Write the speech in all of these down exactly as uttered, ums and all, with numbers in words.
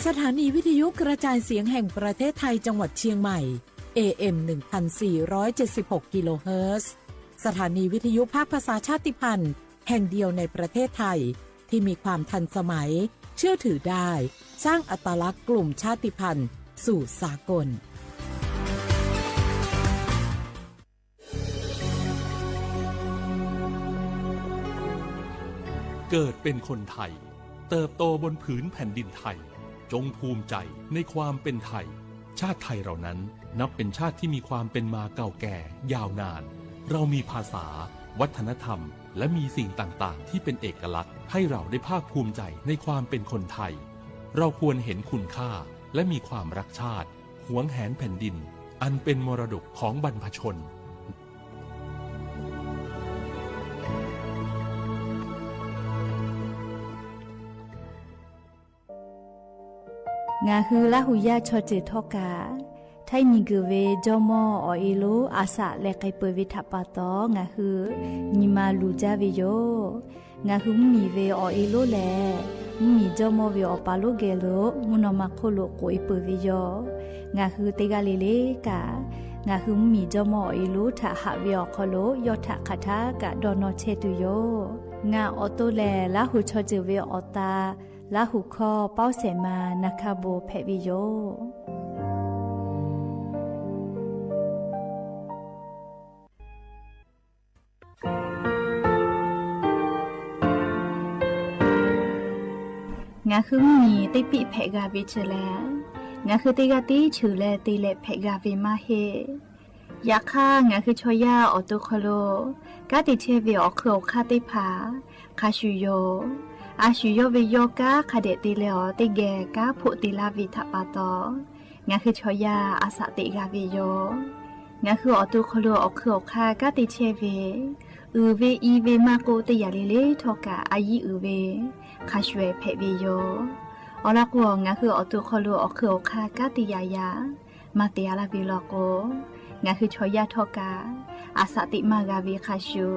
สถานีวิทยุกระจายเสียงแห่งประเทศไทยจังหวัดเชียงใหม่ เอเอ็ม หนึ่งพันสี่ร้อยเจ็ดสิบหก กิโลเฮิรตซ์ สถานีวิทยุภาคภาษาชาติพันธุ์แห่งเดียวในประเทศไทย ที่มีความทันสมัย เชื่อถือได้ สร้างอัตลักษณ์กลุ่มชาติพันธุ์สู่สากล เกิดเป็นคนไทย เติบโตบนผืนแผ่นดินไทย จงภูมิใจในความเป็นไทย ชาติไทยเรานั้นนับเป็นชาติที่มีความเป็นมาเก่าแก่ยาวนาน เรามีภาษา วัฒนธรรม และมีสิ่งต่างๆ ที่เป็นเอกลักษณ์ ให้เราได้ภาคภูมิใจในความเป็นคนไทย เราควรเห็นคุณค่า และมีความรักชาติ หวงแหนแผ่นดิน อันเป็นมรดกของบรรพชน งาฮื้อลาหูย่าชอเจอท่อกา ไท้มีเกิดเว จอมอ ออเอโล อาสะแลไกเปิดเวถะปาตอ งาฮื้อ มีมาลูจ้าเวโย งาฮื้อมีเวออเอโลแล มีจอมอเวออปาโลแกโล มุนอมาโคโลโกเอเปิดเวโย งาฮื้อเตกาเลเลกา งาฮื้อมีจอมอออเอโล ถะหะเวออคอโล ยอดถะคาถากะดอนอแชตุโย งาออโตแล ลาหูชอเจอเวออตา ลาหูคอ เป้าแสมา นาคาโบแผะเวโย งาฮื้อมีเตปิ๊แผะกาเวเจอแล งาฮื้อเตกาตี้ฉือแลเตแหละแผะกาเวมาเฮ ยะค่า งาฮื้อชอย่าออโตคอโล ก้าติเชเวออคือออค่าเตผา คาชูโย อาชูโยเวยอก้า คาเดะเตแลออเตแกก้า โผเตลาเวถะปาตอ งาฮื้อชอย่า อาสะเตกาเวโย งาฮื้อออโตคอโล ออคือออค่า ก้าติเชเว อือเวอีเวมาโกเตยาเลเลท่อกา อายีอือเว คาชวยแผะเวโย ออลากัว งาฮื้อออโตคอโล ออคือออค่า ก้าติยายา มาเตยาลาเวลอโก งาฮื้อชอย่าท่อกา อาสะเตมากาเวคาชู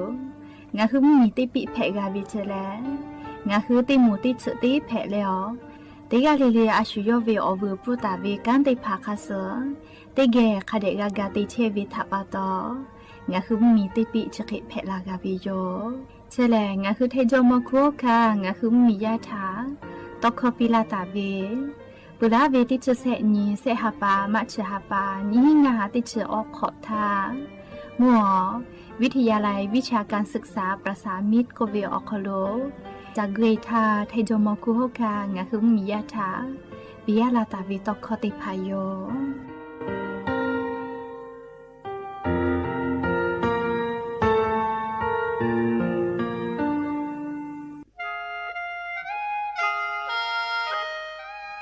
งาฮื้อมีเตปิ๊แผะกาเวเจอแล งาฮื้อเตหมู่เตเฉอะเตแผะแลออ เตกาเลเล อาชูโยเวออวือปูตาเวก้านเตผาคาเสอ เตแกคาเดะกากาเตเชเวถะปาตอ งาฮื้อมีเตปิ๊เฉอะเขะแผะลากาเวโย เจอแล งาฮื้อไท้จอมอคัวคา งาฮื้อมีย่าถา ตอกคอปีลาตาเว ปือลาเวตี้เจอแสะหนีแสะหาปา มะเจอหาปา หนีหิ้งงาหาตี้เจอออกขอบท่า มัว วิทยาลัยวิชาการศึกษาประสานมิตร โกเวออคอโล จากเกรทา ไท้จอมอคัวคา งาฮื้อมีย่าถา ปิยะลาตาเวตอกคอเตผาโย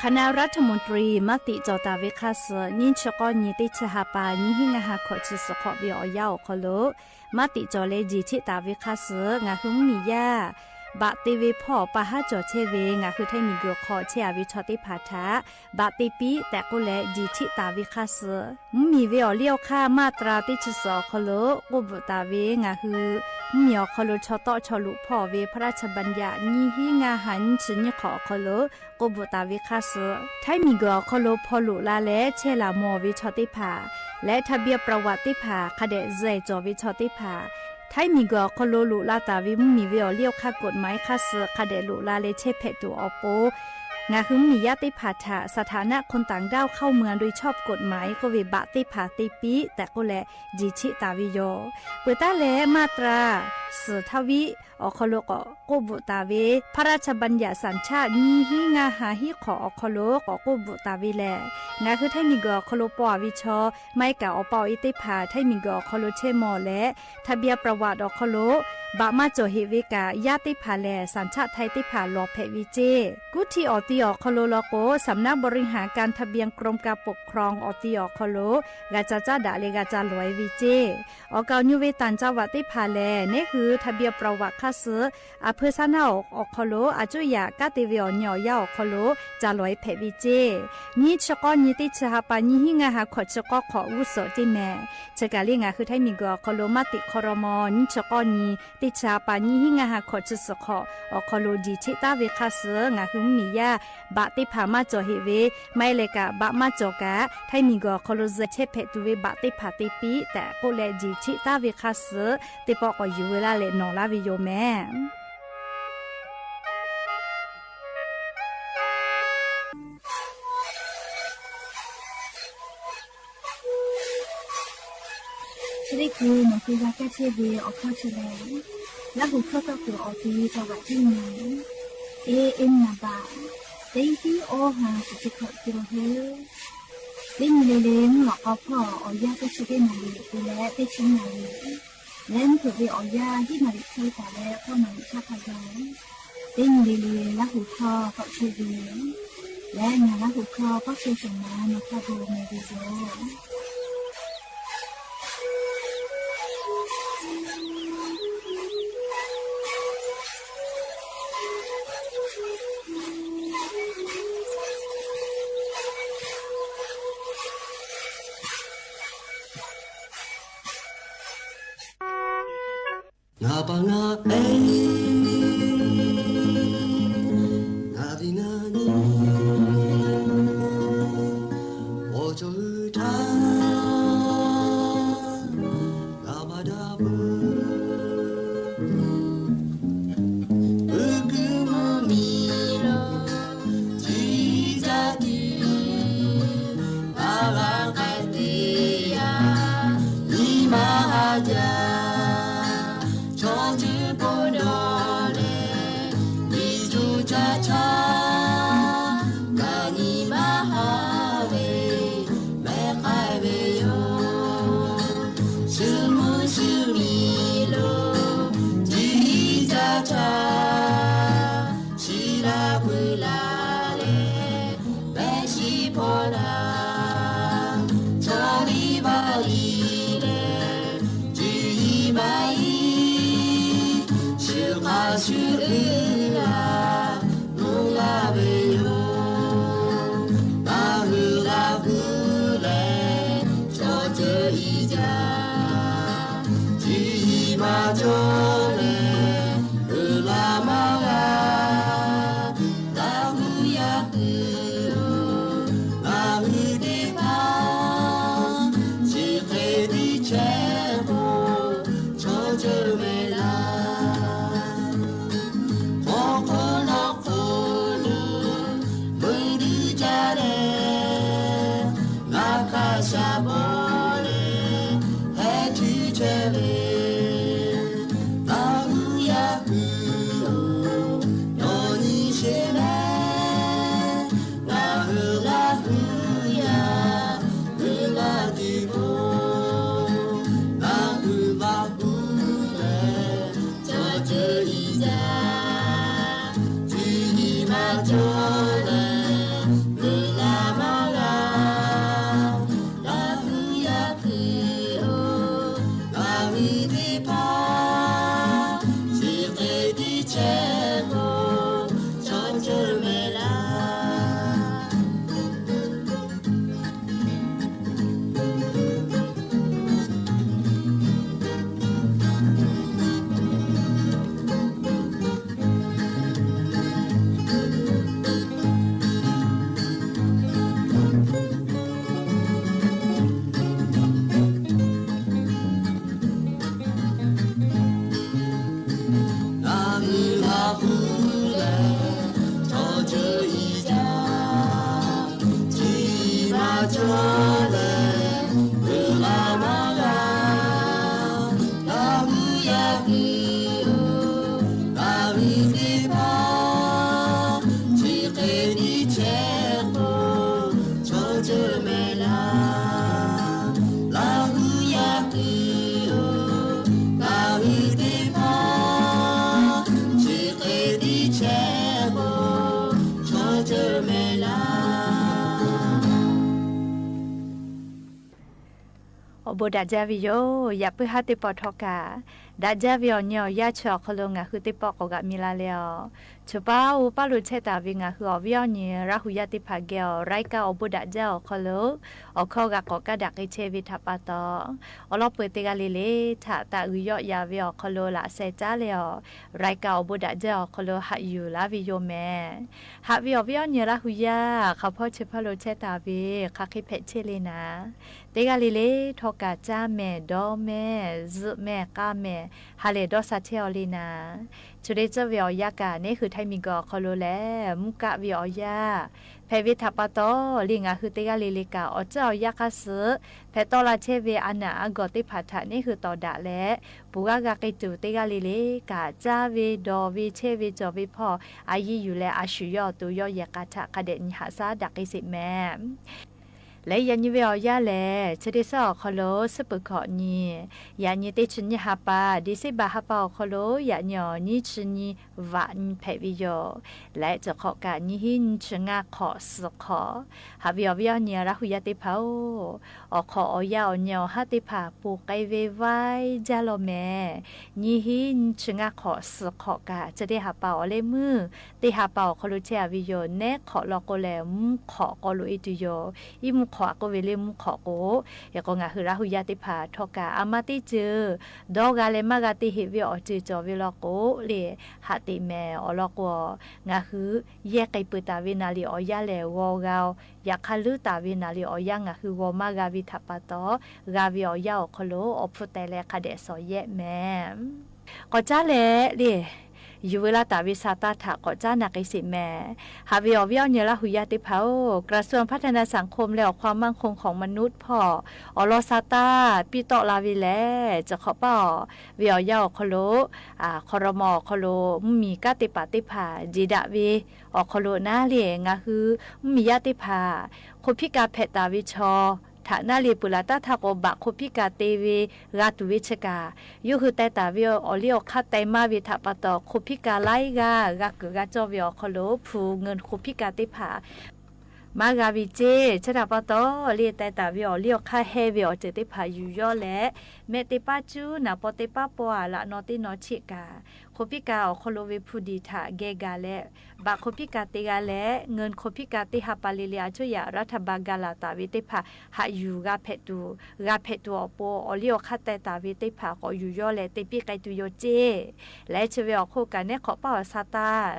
คณะรัฐมนตรีมติจ่อตาเวคาเสอ ยิ่งเชกอหนีตี้เชอหาปา หนีหิ้งงาหาขอเชอสะเคาะเวออเย้าออคอโล มติจ่อแลจีเชตาเวคาเสอ งาฮื้อมีย่า บะเตเวพ่อปาห้าจ่อเชเว งาฮื้อไท้มีเกอคอเชอาเวชอเตผาถะ บะเตปิ๊ แต่โกแลจีเชตาเวคาเสอ มีเวออเลี้ยวค่ามาตราตี้เชอสะออคอโล โกบุตาเว งาฮื้อ มีออคอโลชอเตาะชอลุพ่อเวพระราชบัญญัติ หนีหิ้งงาหาหนีเชอหนีขอออคอโล โกบุตาเวคาเสอ ไท้มีเกอออคอโลพอลุลาแล เชลามัวเวชอเตผา และทะเบียนประวัติเตผา คาเดะเจยจ่อเวชอเตผา ไท้มีเกอออคอโลลุลาตาเว มีเวออเลี้ยวค่ากฎหมายคาเสอ คาเดะลุลาแลเชแผะตั๋วออโป งาฮื้อมีย่าเตผาถะ สถานะคนต่างด้าวเข้าเมืองโดยชอบกฎหมาย โกเวบะเตผาเตปิ๊ แต่โกแลจีเชตาเวโย เปือต้าแลมาตรา เสอทวิ ออคอโลก็โกบุตาเว พระราชบัญญัติสัญชาติ หนีหิ้งงาหาหนีขอออคอโลก็โกบุตาเวแล งาฮื้อไท้มีเกอออคอโลปออาเวชอ ไม้กาออปออีเตผา ไท้มีเกอออคอโลเชมอแล ทะเบียนประวัติออคอโล บะมาจ่อเหตุเวกา ย่าเตผาแล สัญชาติไทยเตผาหลอแผะเวเจ้ กุฏีออตีออคอโลลอโก สำนักบริหารการทะเบียนกรมการปกครองออตีออคอโล กาจาจ้าดะเลกาจาหลวยเวเจ้ ออกเก่ายูเวต่างจังหวัดเตผาแล เนหือ คือทะเบียนประวัติข้าศึก อำเภอสามหน้าอก อ่อคอโล อาจุยะ ก้าเตเวออกเนียออกยาออกคอโล จ๋าหลอยแผดเวเจ้ ยี่สิบเก้า ยี่ เต็ก ยี่สิบห้า ปา ยี่ หิ้ง ห้า ขอ ยี่สิบเก้า ขอ อาวุโสเจ้าแม่ เชิงก๋าเล่งาคือไทยมีเกออกคอโล มติครม ยี่สิบเก้า ยี่ เต็ก ยี่สิบห้า ปา ยี่ หิ้ง ห้า ขอ ยี่สิบเก้า ขอ อ่อคอโล ดีเช็คตาเวข้าศึก งาคือมียา บะเต็กผามาจ่อเหตุเว ไม่เลยกะบะมาจ่อกะ ไทยมีเกออกคอโล เจอเช็คแผดตูเว บะเต็กผาเต็กปี แต่ก็แลดีเช็คตาเวข้าศึก เต็กปอก็อยู่เวลาแลหนอลาเวโยแม่ ชะเล็กคือหมอคือยาแก้เช็คเวออกข้อเชลย และหูเครื่องก็คือออกทีวีจังหวัดเจียงใหม่ เอเอ็ม นาบา เต็งตี้โอห้าสิบเจ็ดกิโลเฮิรตซ์ เล่นเลเลงหลอกเอาพ่อออกยาแก้เช็คเวนาลี และเต็กชิงนาลี และเผื่อเวออกยาที่นาลีไทยกว่าและพ่อนาลีชาติไทย เต้นดีๆ และหูคอก็คือดี และงานและหูคอก็คือสมานมาคาโบเมดีโจ အီၣ်ဘိးဒၣ်ဒ်အံၤဝဲယိာ် ယပၢဟါတပီၢ်ထီၣ်ကၢ် ဒၣ်ဒၢဝဲအီၤ ညီအီၤယၢ်ဆၢ အခီပညီ ငါဟုးသ့ၣ်ပီၣ်ကိးဂၤမံၤလၢ်လၢ်အီၤ ဆိပာ်အိၣ်ပာ်လိာ်ဆဲးတၢ်ဝဲ ငါဟုးအီၤဝဲအီၤ ညီရၢ်ဟူယၢ်သ့ၣ်တဖၣ် ကဲအီၤ ရၢၢ်ကၢ်အိၣ်ဘိးဒၣ်ဒၢ အခီပညီ အခီဂၤကိးကၢ်ဒၣ်က့ၤဆဲးဝဲထးပာ်တီ အလီၢ်ပှဲၤတဂၤလၢ်လၢ် ထးတၢ်အုၣ်ယီၣ်ယၤဝဲအီၤ အခီပညီ လၢအစဲးကၠၢ်လၢအီၤ ရၢၢ်ကၢ်အိၣ်ဘိးဒၣ်ဒၢ အခီပညီ ဟးယူၢ်လၢ်ဝဲယိာ်မဲာ် ဟးဝဲအီၤဝဲအီၤ ညီရၢ်ဟူယၢ် ခီဖီဆဲးဖီၣ်လိာ်ဆဲးတၢ်ဝဲ ခါဃ့ဖဲးဆဲးလံနၤ တဂၤလၢ်လၢ် ထီၣ်ကၢ်ကၠၢ်မဲာ် ဒီမဲာ် စုးမဲာ်ကၢ်မဲာ် ဟးလဲၤဒီးစးထဲအီၤလံနၤ ဆိဒ့စၢၢ်ဝဲအီၤယၢ်ကၢ် နဲဃုးထၢၣ်မံၤကီး အခီပညီ လဲၣ် မူကၣ်ဝဲအီၤယၢ် ဖဲးဝဲထးပာ်တီလံ ငါဟုးတဂၤလၢ်လၢ်ကၢ် အီၣ်စၢၣ်အီၤယၢ်ကၢ်စု ဖဲးတီၣ်လၢ်ဆဲးဝဲအနၢ်အဂီၢ်သ့ၣ်တဖၣ်ထး နဲဃုးတီၢ်ဒၣ်လဲၣ် ပူၤဂၤဂၤက့ၤတုၤ တဂၤလၢ်လၢ်ကၢ် ကၠၢ်ဝဲ ဒီဝဲ ဆဲးဝဲ စီၤဝဲဖီၣ် အယံာ်ယုၢ်လၢအဆူၣ်ယီၣ်တူာ်ယီၣ်ယဲၢ်ကၢ်ထး ခါဒဲးနံၤဟးစၢ်ဒၣ်က့ၤစ့းမဲာ် လဲၣ် ယၤနံၤဝဲအီၤယၢ်လဲၣ် ဆိဒ့စၢၢ် အခီပညီ စ့းပၢၤကီၢ်နံၤ ယၤနံၤတဆံနံၣ်ဟးပာ် ဒံၣ်စ့ဘၢၣ်ဟးပာ် အခီပညီ ယၤနံၤအီၤ နံၣ်ဆံနံၣ်ဝးနံၤဖဲးဝဲယိာ် လဲၣ် တခီၣ်ကၢ် နံၣ်ဟံးနံၣ်ဆံငါခီၣ် စုးခီၣ် ဟးဝဲအီၤဝဲအီၤ ညီရၢ်ဟူယၢ်သ့ၣ်တဖၣ်အိၣ် အီၣ်ခီၣ်အီၣ်ယၢ် အီၣ်ညီအီၣ်ဟါသ့ၣ်တဖၣ် ပူၤကဲဝဲဝဲယၢ်လီၤမဲာ် နံၣ်ဟံးနံၣ်ဆံငါခီၣ် စုးခီၣ်ကၢ် ဆိဒ့ဟးပာ်အီၤလၢမုၢ် သ့ၣ်ဟးပာ် အခီပညီ ဆဲးဝဲယိာ် နဲခီၣ်လီၤကိးလဲၣ် မူခီၣ်ကိးလိာ်အံၤတုၤယိာ် အံၤမူခီၣ်အကိးဝဲလၢမူခီၣ်ကိး ယဲၢ်ကီး ငါဟုးရၢ်ဟူယၢ်သ့ၣ်တဖၣ် ထီၣ်ကၢ် အမါသ့ၣ်စၢၢ် ဒီဂၤလဲၤမါဂၤသ့ၣ်ဟ့ၣ်ဝဲအီၤစၢၢ် စီၤဝဲလီၤကိး လၢဟးသ့းမဲာ် အီၤလီၤကိး ငါဟုး ယဲၢ်က့ၤပၢၢ်တၢ်ဝဲနၤလံ အီၤယၢ်လဲၣ် ဂီၤဂၤ ယၤခါလုၢ်တၢ်ဝဲနၤလံ အီၤယၢ် ငါဟုးဂီၤမါဂၤဝဲထးပာ်တီ ဂၤဝဲအီၤယၢ် အခီပညီ အီၣ်ဖူးတဲလဲၣ် ခါဒဲးစီၤယဲၢ်မဲာ် ကိးကၠၢ်လဲၣ် လၢ ယူၢ်ဝဲလၢ်တၢ်ဝဲ ဆးတၢ်ထး ကိးကၠၢ်နၢ်က့ၤစ့းမဲာ် ဟးဝဲအီၤဝဲအီၤ ညီရၢ်ဟူယၢ်သ့ၣ်တဖၣ်အိၣ် กระทรวงพัฒนาสังคมและความมั่นคงของมนุษย์ဖီၣ် အီၣ်လီၤစးတၢ် ပံတီၣ်လၢ်ဝဲလဲၣ် တခီၣ်ပာ်အီၤ ဝဲအီၤယၢ် အခီပညီ ခီရမီၤ အခီပညီ မုၢ်မံၤကၢ်သ့ၣ်ပာ်သ့ၣ်တဖၣ် ဒံးဒၣ်ဝဲ အခီပညီ နၤလၢ ငါဟုး မုၢ်မံၤယၢ်သ့ၣ်တဖၣ် ခိၣ်ဖံးကၢ်ဖဲးတၢ်ဝဲဆီ ထးနၤလၢ ပှၤလၢတၢ်ထးကိးဘၣ် ခိၣ်ဖံးကၢ်သ့ဝဲ ဂၤတုၤဝဲဆ့ကၤ ယိၤဟုးတဲတၢ်ဝဲ အီၣ်လံအီၣ်ခါတဲမါဝဲထးပာ်တီ ခိၣ်ဖံးကၢ်လၢဂၤ ဂၤကုာ်ဂၤကၠီဝဲ အခီပညီ ဖုၣ်ငိၢ်ခိၣ်ဖံးကၢ်သ့ၣ်တဖၣ် မါဂၤဝဲစ့ၢ် ဆၢထၢၣ်ပာ်တီ လၢတဲတၢ်ဝဲ အီၣ်လံအီၣ်ခါဟဲဝဲ အီၤစၢၢ်သ့ၣ်တဖၣ် ယူၢ်ယီၣ်လဲၣ် မဲာ်သ့ၣ်ပာ်စူၤ နၢ်ပီသ့ၣ်ပာ်ပီ အလၢနီၢ်သ့ၣ်နီၢ်ဆ့ကၤ ခိၣ်ဖံးကၢ် အခီပညီ ဝဲဖုၣ်ဒံးထး ကဲဂၤလဲၣ် ဘၣ်ခိၣ်ဖံးကၢ်သ့ဂၤလဲၣ် ငိုၢ်ခိၣ်ဖံးကၢ်သ့ဟးပာ်လံလၢ အစိယၤ ရထဘၣ် ကၤလၢ်တၢ်ဝဲသ့ၣ်တဖၣ် ဟးယူၢ်ဂၤဖဲးတုၤ ဂၤဖဲးတုၤအီၤပိ အီၣ်လံအီၣ်ခါတဲတၢ်ဝဲသ့ၣ်တဖၣ် ကိးယူၢ်ယီၣ်လဲၣ် သ့ပံးကဲတုၤယိာ်စ့ၢ် လဲၤဆၢဝဲအီၤခိၣ်ကၢ် နဲခိးပာ်အီၤစးတၢ်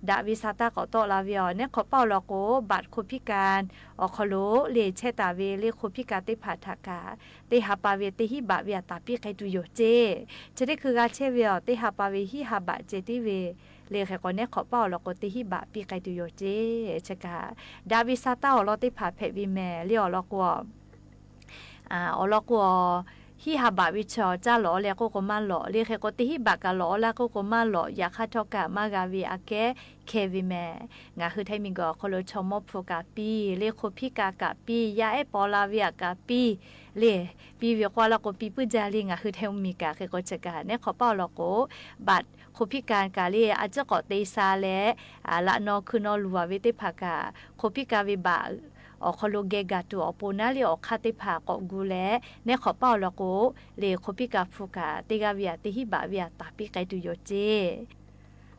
ဒၣ်ဝဲစးတၢ်ကိးတီၣ်လၢ်ဝဲအီၤ နဲခိးပာ်အီၤလီၤကိး ဘၣ်ခိၣ်ဖံးကၢ် အခီပညီ လၢဆဲးတၢ်ဝဲလၢခိၣ်ဖံးကၢ်သ့ၣ်တဖၣ်ထးကၢ် သ့ဟးပာ်ဝဲ သ့ဟံးဘၣ်ဝဲအတၢ်ပံးကဲတုၤယိာ်စ့ၢ် ဆၢဒ့ခုဂၤဆဲးဝဲအီၤ သ့ဟးပာ်ဝဲ ဟံးဟးဘၣ်စဲးသံဝဲ လၢဃဲကိးနဲခိးပာ်အီၤလီၤကိး သ့ဟံးဘၣ်ပံးကဲတုၤယိာ်စ့ၢ် ဆ့ကၤ ဒၣ်ဝဲစးတၢ်အီၣ်လီၤသ့ၣ်တဖၣ်ဖဲးဝဲမဲာ် လၢအီၣ်လီၤကိး အီၣ်လီၤကိး ဟံးဟးဘၣ်ဝဲဆီ ကၢ်လီၤအီၤလၢကိးကိးမးလီၤ လၢဃဲကိး သ့ဟံးဘၣ်ကၢ်လီၤအီၤလၢကိးကိးမးလီၤ ယၤခါထီၣ်ကၢ်မါဂၤဝဲအကဲ ခဲဝဲမဲာ် ငါဟုးထဲမံၤကီး အခီပညီ ဆီမိၢ်ဖုကၢ်ပံး လၢခိၣ်ဖံးကၢ်ကၢ်ပံး ယၤအဲၣ်ပီလၢ်ဝဲအကၢ်ပံး လၢ ပံးဝဲကွၢ်လီၤကိးပံးပုၢ်ကၢ်လံ ငါဟုးထဲမံၤကၢ် ဃဲကိး ဆ့ကၤ နဲခိးပာ်အီၤလီၤကိး ဘၣ်ခိၣ်ဖံးကၢ်ကၢ်လံ အစ့ၢ်ကီးသ့စးလဲၣ် အလၢနီၢ်ခုၣ်နီၢ်လူၤဝဲသ့ၣ်တဖၣ်ကၢ် ခိၣ်ဖံးကၢ်ဝဲဘၣ် အခီပညီ ကဲဂၤတုၤအီၤပိနၤလၢအီၣ်ခါသ့ၣ်တဖၣ်ကိးဂူာ်လဲၣ် နဲခိးပာ်အီၤလီၤကိး လၢခိၣ်ဖံးကၢ်ဖုကၢ် သ့ဂၤဝဲအတ့ဟံးဘၣ်ဝဲအတၢ်ပံးကဲတုၤယိာ်စ့ၢ်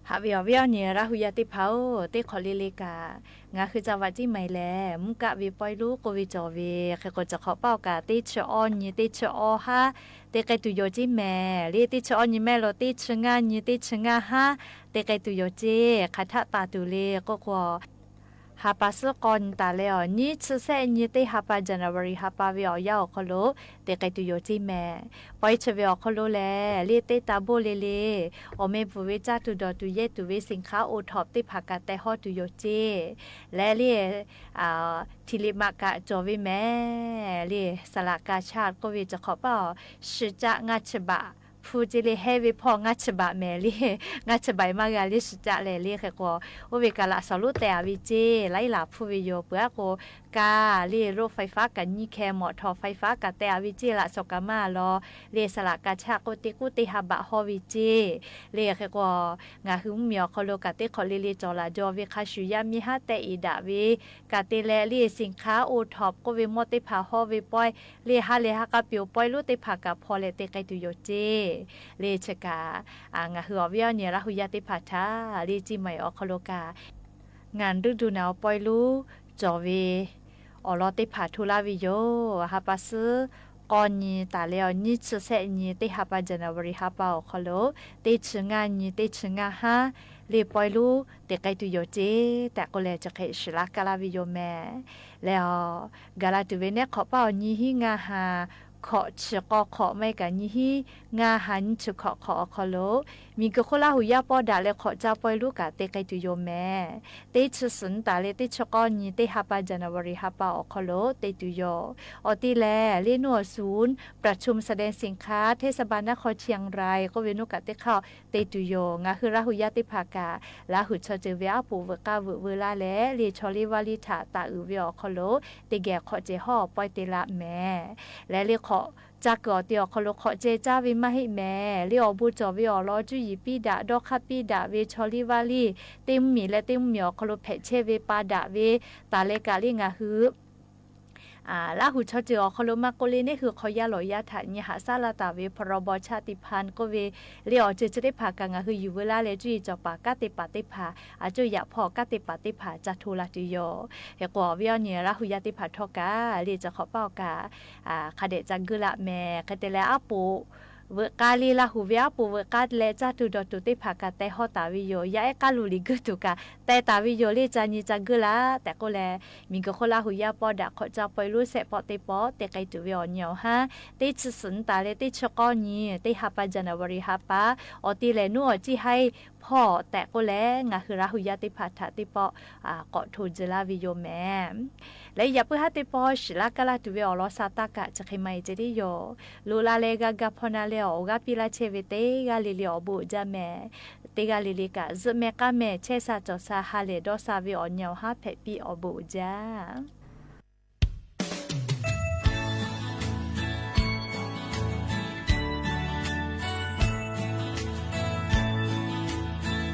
ဟးဝဲအီၤဝဲအီၤ ညီရၢ်ဟူယၤသ့ၣ်တဖၣ် သ့ၣ်ခိးလ့လ့ကၢ် ငါဃုစၢ်ဝဲကၠံမဲာ်လဲၣ် မူကၣ်ဝဲပီလူကိးဝဲကၠီဝဲ ဃဲကိး တခီပာ်အီၤကၢ် သ့ၣ်ဆၢအီၣ်နံၤ သ့ၣ်ဆၢအီၣ်ဟါ သ့ကဲတုၤယိာ်ကၠံမဲာ် လၢသ့ၣ်ဆၢအီၣ်နံၤမဲာ်လီၤ သ့ၣ်ဆၢငါနံၤ သ့ၣ်ဆၢငါဟါ သ့ကဲတုၤယိာ်ကၠံ ခးထးတၢ်တုၤလၢကိးကွီၢ် ဟးပာ်စ့ၢ်ကီးနံၤတၢ်လဲၣ်အီၤ နံၣ်ဆၢစဲးနံၤ သ့ၣ်ဟးပာ် January ဟးပာ်ဝဲအီၤယါအီၤခီလိာ် သ့ကဲတုၤယိာ်ကၠံမဲာ် ပှၤအံၤဆၢဝဲအီၤခီလိာ်လဲၣ် လၢသ့ၣ်တၢ်ဘိလ့လ့ အီၣ်မ့ၢ်ပူၤဝဲကၠၢ်တုၤဒီးတုၤယဲၢ်တုၤဝဲ စ့ၣ်ခါအိၣ်ထီၣ်သ့ၣ်တဖၣ် ကၢ်တဲဟီတုၤယိာ်ကၠံ လဲၣ်လၢ ထံလ့ၣ်မးကၢ်ကၠီဝဲမဲာ် လၢ စလးကၤဆၣ်ကိးဝဲ တခီပာ်အီၤ စံးကၠၣ် ငါးဆံဘး ဖုကၠံလၢဟဲဝဲဖီၣ် ငါးဆံဘးမဲာ်လံ ငါးဆံဘးမးဂၤလၢစံးကၠၣ်လဲၣ် လၢဃဲကိး အိၣ်ဝဲကၢ်လၢစီၤလိတၢ်အဝံကၠံ လၢအံၤလၢဖုဝဲယိာ် ပှၤကိး ကၢ်လၢ ရိဖဲဖးကၠံခဲ မီၣ်ထီၣ်ဖဲဖးကၠံတဲအဝံကၠံ လၢစီၤကၤမါလီၤ လၢစလးကၤဆၣ်ကိးသ့ၣ်ကူၣ်သ့ၣ်ဟးဘးဟီဝဲကၠံ လၢဃဲကိး ငါဟုမုၢ်မံၤအီၤခီလိာ် ကၢ်သ့ၣ်ခိးလ့လ့ ကၠီၤလၢ်ဒီးဝဲ ခါဆူညါမ့ၢ်ဟါတဲအ့ၣ်ဒၣ်ဝဲ ကၢ်သ့ၣ်လဲၣ်လၢ စ့ၣ်ခါအိၣ်ထီၣ်ကိးဝဲ မိၢ်သ့ၣ်တဖၣ်ဟီဝဲပှဲၤ လၢဟါလဲၤဟးကပျိၤပှဲၤ လိသ့ၣ်တဖၣ်ကၢ်ဖီၣ်လဲၣ် သ့ကဲတုၤယိာ်ကၠံ လႄၣ်ဆၢကၣ် ဢၢ ငါးဟုၣ်အီႇဝီဢီၣ်ညီၣ် လႃးဟူယၢမ်းတ့ၢ်ဖၣ်ထၢ လႄၣ်ကၠံမၢႆဢေႃၶလူးကၣ် ငၢၼ်းရူၼူၼၢဝ် ပီႈလူး ၸေႃႇဝႄႈ အိၣ်လီၤတ့ၢ်ဖၣ်ထူလႃးဝႄႈယိူဝ်ႈ ဟးပၢၼ်သို ကီၢ်နံၤ တႃႇလႄႈ ဢေႃႈ နွံထူၼ်ႈသၢဝ်းနွံ တ့ၢ်ဟးပၢၼ် January ဟးပၢၼ်ဢေႃၶလူး တ့ၢ်ထူၼ်ႈငါးနွံ တ့ၢ်ထူၼ်ႈငါးဟါ လႄႈပီႈလူး တၢၵ်ႈတူၺ်းယိူဝ်ႈတၢၼ်ႇ တၢၵ်ႈၵူၺ်းလႄႈ ၸၢၵ်ႈၶႄႇ သီလႃး ၵႃႈလႃးဝႄႈယိူဝ်ႈမႄႈ လႄႈဢေႃႈ ၵႃႈလႃးတူၺ်းဝႆႉၼႆႉ ၶေႃႈပၢၼ်ဢေႃႈ နွံႁဵင်ငါးဟၢဝ်း ၶေႃႈထူၼ်ႈၵေႃႈ ၶေႃႈမႆႈၵႃႈ နွံႁဵင်ငါးဟၢဝ်း နွံထူၼ်ႈၶေႃႈ ၶေႃႈဢေႃၶလူး မီးၵူၼ်းၶူဝ်းလႃးဟူဢၢၼ်း ပေႃးတၢၼ်ႇလႄႈ ၶေႃႈၸၢၵ်ႈပီႈလူးၵႃႈ တၢၵ်ႈၵူၺ်းတူၺ်းယိူဝ်ႈမႄႈ တ့ၢ်ထူၼ်ႈသုၼ် တႃႇလႄႈ တ့ၢ်ထူၼ်ႈၵေႃႈ နွံ တ့ၢ်ဟးပၢၼ် January ဟးပၢၼ်ဢေႃၶလူး တၢၵ်ႈတူၺ်းယိူဝ်ႈ ဢေႃႈ တီႈလႄႈ လႄႈၼူၼ်ႉသုၼ် ประชุมแสดงสินค้า เทศบาลนครเชียงราย ၵူၺ်းဝႃႈ ၼူၵ်ႉၵႃႈတႄႉၶဝ် တၢၵ်ႈတူၺ်းယိူဝ်ႈ ငၢ်းႁိုဝ် လႃးဟူယၢမ်းတ့ၢ်ဖၣ်ၵႃႈ လႃးဟူၸေႃႇၸႄႈဝႄႈ အပူၤဝႄႈၵႃႈ ဝႄႈဝႃႈလႄႈ လႄႈ ချော်လီဝါလီ ထႃႈတႃႇဢုပ်ႇဝႄႈဢေႃၶလူး တၵ်ႉၵႄႈ ၶေႃႈၸႂ်ႁေႃႈ ပၢႆးတႄႉလႃႈမႄႈ လႄႈ လႄႈ ၶေႃႈၸၢၵ်ႈၵူၺ်း ဢေႃႈ တီႈဢေႃၶလူး ၶေႃႈၸႂ်ၸႃႉဝႆႉ မႃးႁႂ်ႈမႄႈ လႄႈ ဢေႃႈ ပူႇၸေႃႇဝႄႈဢေႃႈ လေႃႇၸူႉယီႇပီႇတႃႇ တေႃႇၶႃႈပီႇတႃႇဝႄႈ ချော်လီဝါလီ တဵမ်မီႇလႄႈ တဵမ်မီႇဢေႃႈၶလူး ၽႄႈၸႄႈဝႄႈ ပႃႈတႃႇဝႄႈ တႃႇလႄႈၵႃႈ လႄႈ ငၢ်းႁိုဝ် ဢႃႇ လႃးဟူၸေႃႇၸႄႈဝႄႈဢေႃႈၶလူး မႃးၵူၺ်းလႄႈ ၼႆႉႁိုဝ် ၶေႃႈယႃႉလေႃႇယႃႉထႃႈ ၼႆႉႁႃႉ သႃႇလႃႇတႃႇဝႄႈ พรบ.ชาติพันธุ์ ၵူၺ်းဝႃႈ လႄႈ ဢေႃႈ ၸိူဝ်းၸိူဝ်းတႄႉၽႃႇၵႃႈ ငၢ်းႁိုဝ် ယူႇဝႃႈလႄႈ ၸူႉယီႇၸေႃႇပႃႇ ၵႃႈတႄႉပႃႇတႄႉၽႃႇ ဢႃႇ ၸူႉယႃႇၽေႃႇ ၵႃႈတႄႉပႃႇတႄႉၽႃႇ ၸႃႉထူလႃးတူၺ်းယိူဝ်ႈ ႁႄႈၵူၺ်း ဢေႃႈ ဝႃႈၼႆႉ လႃးဟူယၢမ်းတ့ၢ်ဖၣ်ထႃႈၵႃႈ လႄႈ ၸၢၵ်ႈၶေႃႈပၢၼ်ဢေႃႈၵႃႈ ဢႃႇ ၶႃႈတႄႉ ၸၢၵ်ႈၵူၺ်းလႃႈမႄႈ ၶႃႈတႄႉလႄႈ ဢပူဝ်ႇ ဝႄႈၵႃႈလႄႈ လႃးဟူဝႄႈ ဢပူဝ်ႇဝႄႈၵႃႈလႄႈ ၸႃႉထူတေႃႇထူတႄႉၽႃႇၵႃႈ တႄႉႁေႃႈတႃႇဝႄႈယိူဝ်ႈ ယႃႇဢႄႇၵႃႈလူႇလီၵိုတ်းတူၵ်းၵႃႈ တႄႉတႃႇဝႄႈယိူဝ်ႈ လႄႈ ၸၢၵ်ႈၼႆႉ ၸၢၵ်ႈၵူၺ်းလႃႈ တႄႉၵူၺ်းလႄႈ မီးၵူၼ်းၶူဝ်းလႃးဟူဢၢၼ်း ပေႃးတႃႇ ၶေႃႈၸၢၵ်ႈပီႈလူး သႄႉပေႃႉတႄႉပေႃႉ တၢၵ်ႈၵူၺ်းတူၺ်းဝႄႈဢေႃႈ ၼႆႉဢေႃႈႁႃႉ တႄႉထူၼ်ႈသုၼ် တႃႇလႄႈ တႄႉထူၼ်ႈၵေႃႈ ၼႆႉ တႄႉႁႃႈပၢၼ် January ႁႃႈပၢၼ် ဢေႃႈ တီႈလႄႈ ၼူၼ်ႉဢေႃႈ ၸီႉႁႂ်ႈ ၽေႃႉ တႄႉၵူၺ်းလႄႈ ငၢ်းႁိုဝ် လႃးဟူယၢမ်းတ့ၢ်ဖၣ်ထႃႈတႄႉပေႃႉ ဢႃႇ ၵေႃႈထူဝ်ႈၸႂ်လႃးဝႄႈယိူဝ်ႈမႄႈ လႄႈ ယႃႇပေႁႃးတႄႉပေႃႉ သီလႃးၵႃႈလႃးတူၺ်းဝႄႈဢေႃႈ လေႃးသႃႇတႃႉၵႃႈ ၸၢၵ်ႈၶႄႇမႆႈၸႂ်တႄႉယိူဝ်ႈ လူဝ်ႇလႃႈလႄႈ ၵႃႈၵႃႈၽေႃႇၼႃႇလႄႈ ဢေႃႈ ၵႃႈပီႈလႃႈ သႄႉဝႄႈ တႄႉၵႃႈလီလီ ဢေႃႈ ပူႇၸႃႇမႄႈ တႄႉၵႃႈလီလီၵႃႈ ၸိူဝ်းမႄႈၵႃႈမႄႈ သႄႉသႃႇၸေႃႇသႃႇ ႁႃလႄႈ တေႃႇသႃႇဝႄႈဢေႃႈ ၼႆႉႁႃႉ ၽႄႈပီႈ ဢေႃႈ ပူႇၸႃႇ ယၢမ်းလဵဝ် တၢဝိတ်ႉ ဝႄႈဝႄႈ ဢႄႇ ဢေႃႈ ၶေႃႈလူး ငၢႆးႁိုဝ် ဢေႃႈ ပေႃး ထၢႆႇၶေႃႈပႃး ပေႃးလႃႈပိူဝ်ႈ ယေႃးလႄႈ ၸွမ်မေႃး ယေႇသု ဢႄႇ ၽႄႈဝႄႈယဝ်ႉ ဝႆႉပႃး ယႃႇပေႃး ယေႃးဢႃႇ ပေႃးလႃႈဝႄႈယဝ်ႉ ဢူဝ်ႈ ဝႆႉ တေႁႃ မႃႇရိ လႄႈ ယူဝ်းသႄႇလႄႈ ပႄႉၵိူင်း ဢႃႇ ပေႃး တႃႇဝႆႉ မီးသီႇမႃႇၸေႃး သီႇယေႃး ဢေႃႈ ၶေႃႈ ပေႃးလႃႈဝႄႈယဝ်ႉ ဢေႇထႃႇ ထီႇလႄႈ ၼိုင်ႈလူဝ်ႇ ဢေႃႈ ၶေႃႈ ဢီးပီးဝႄႈယဝ်ႉ ယူႇတႃႇမူႇ မီးပႄႇလႅႇႁႅမ်ႇ ဢေႃႈ ၶေႃႈလူး ယူဝ်းသႄႇလႄႈ မႃႇရိ ၸႄႈၵူႈမႃးၸေႃး ဢေႃႈ တေႁႃ ၼိုင်ႈၶေႃႈ ဢေႃႈ ဢေႃႈ ၶေႃႈလူး ၸွမ်မေႃးၶရိၸ်ႈ ယေႇသု ပေႃးလႃႈဝႄႈယဝ်ႉ ယၢမ်းလဵဝ် တႃႇဝိတ်ႉ ဝႄႈဝႄႈ ဢေႃႈ ဢေႃႈ ၶေႃႈလူး ငၢႆးႁိုဝ် ဢေႃႈ ပေႃး ထၢႆႇၶေႃႈပႃး ပေႃးလႃႈပိူဝ်ႈ ယေႃးလႄႈ ၸွမ်မေႃး ယေႇသု ဢႄႇ ၽႄႈဝႄႈယဝ်ႉ ဝႆႉပႃး ယႃႇပေႃး ယေႃးဢႃႇ ပေႃးလႃႈဝႄႈယဝ်ႉ ယူႇတႃႇမူႇ မီးပႄႇလႅႇႁႅမ်ႇ ဢေႃႈ ၶေႃႈလူး ယူဝ်းသႄႇလႄႈ မႃႇရိ ၸႄႈၵူႈမႃးၸေႃး ဢေႃႈ တေႁႃ ၼို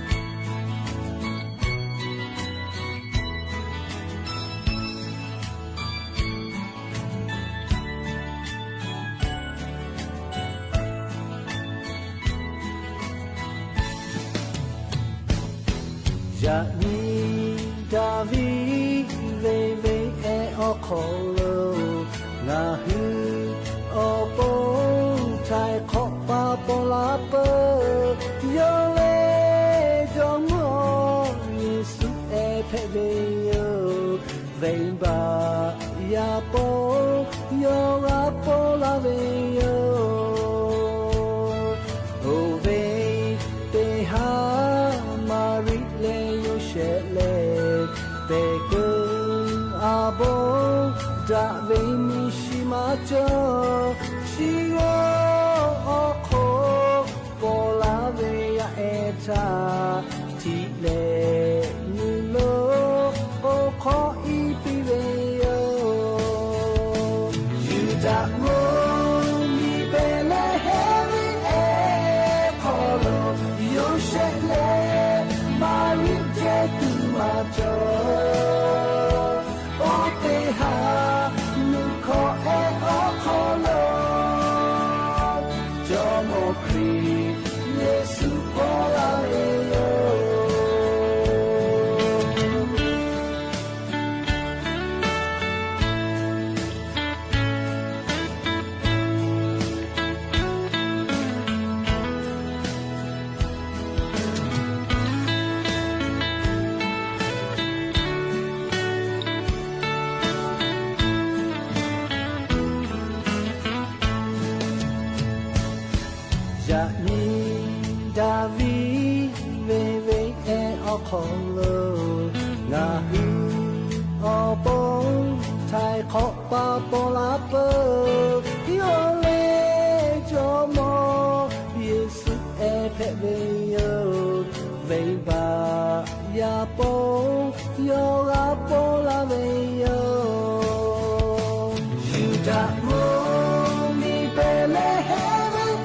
င်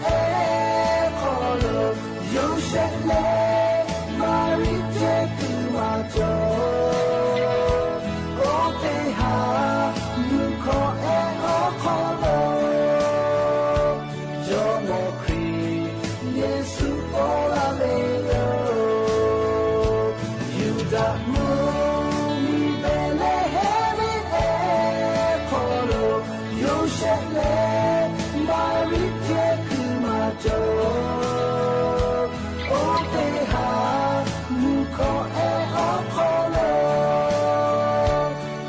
ႈၶေႃႈ ဢေႃႈ ဢေႃႈ ၶေႃႈလူး ၸွမ်မေႃးၶရိၸ်ႈ မုၢ်မီး ဘ့းလ့ဟ့မ် အဲခိၣ်လိာ် ယိၤၡပ်ႉလႄႈ မၤရံ ကဲကုၢ်မၤကၠီ အိၣ်တ့ၢ်ဟး မူခိၣ်အဲ ဟီၣ်ခိၣ်လိၤ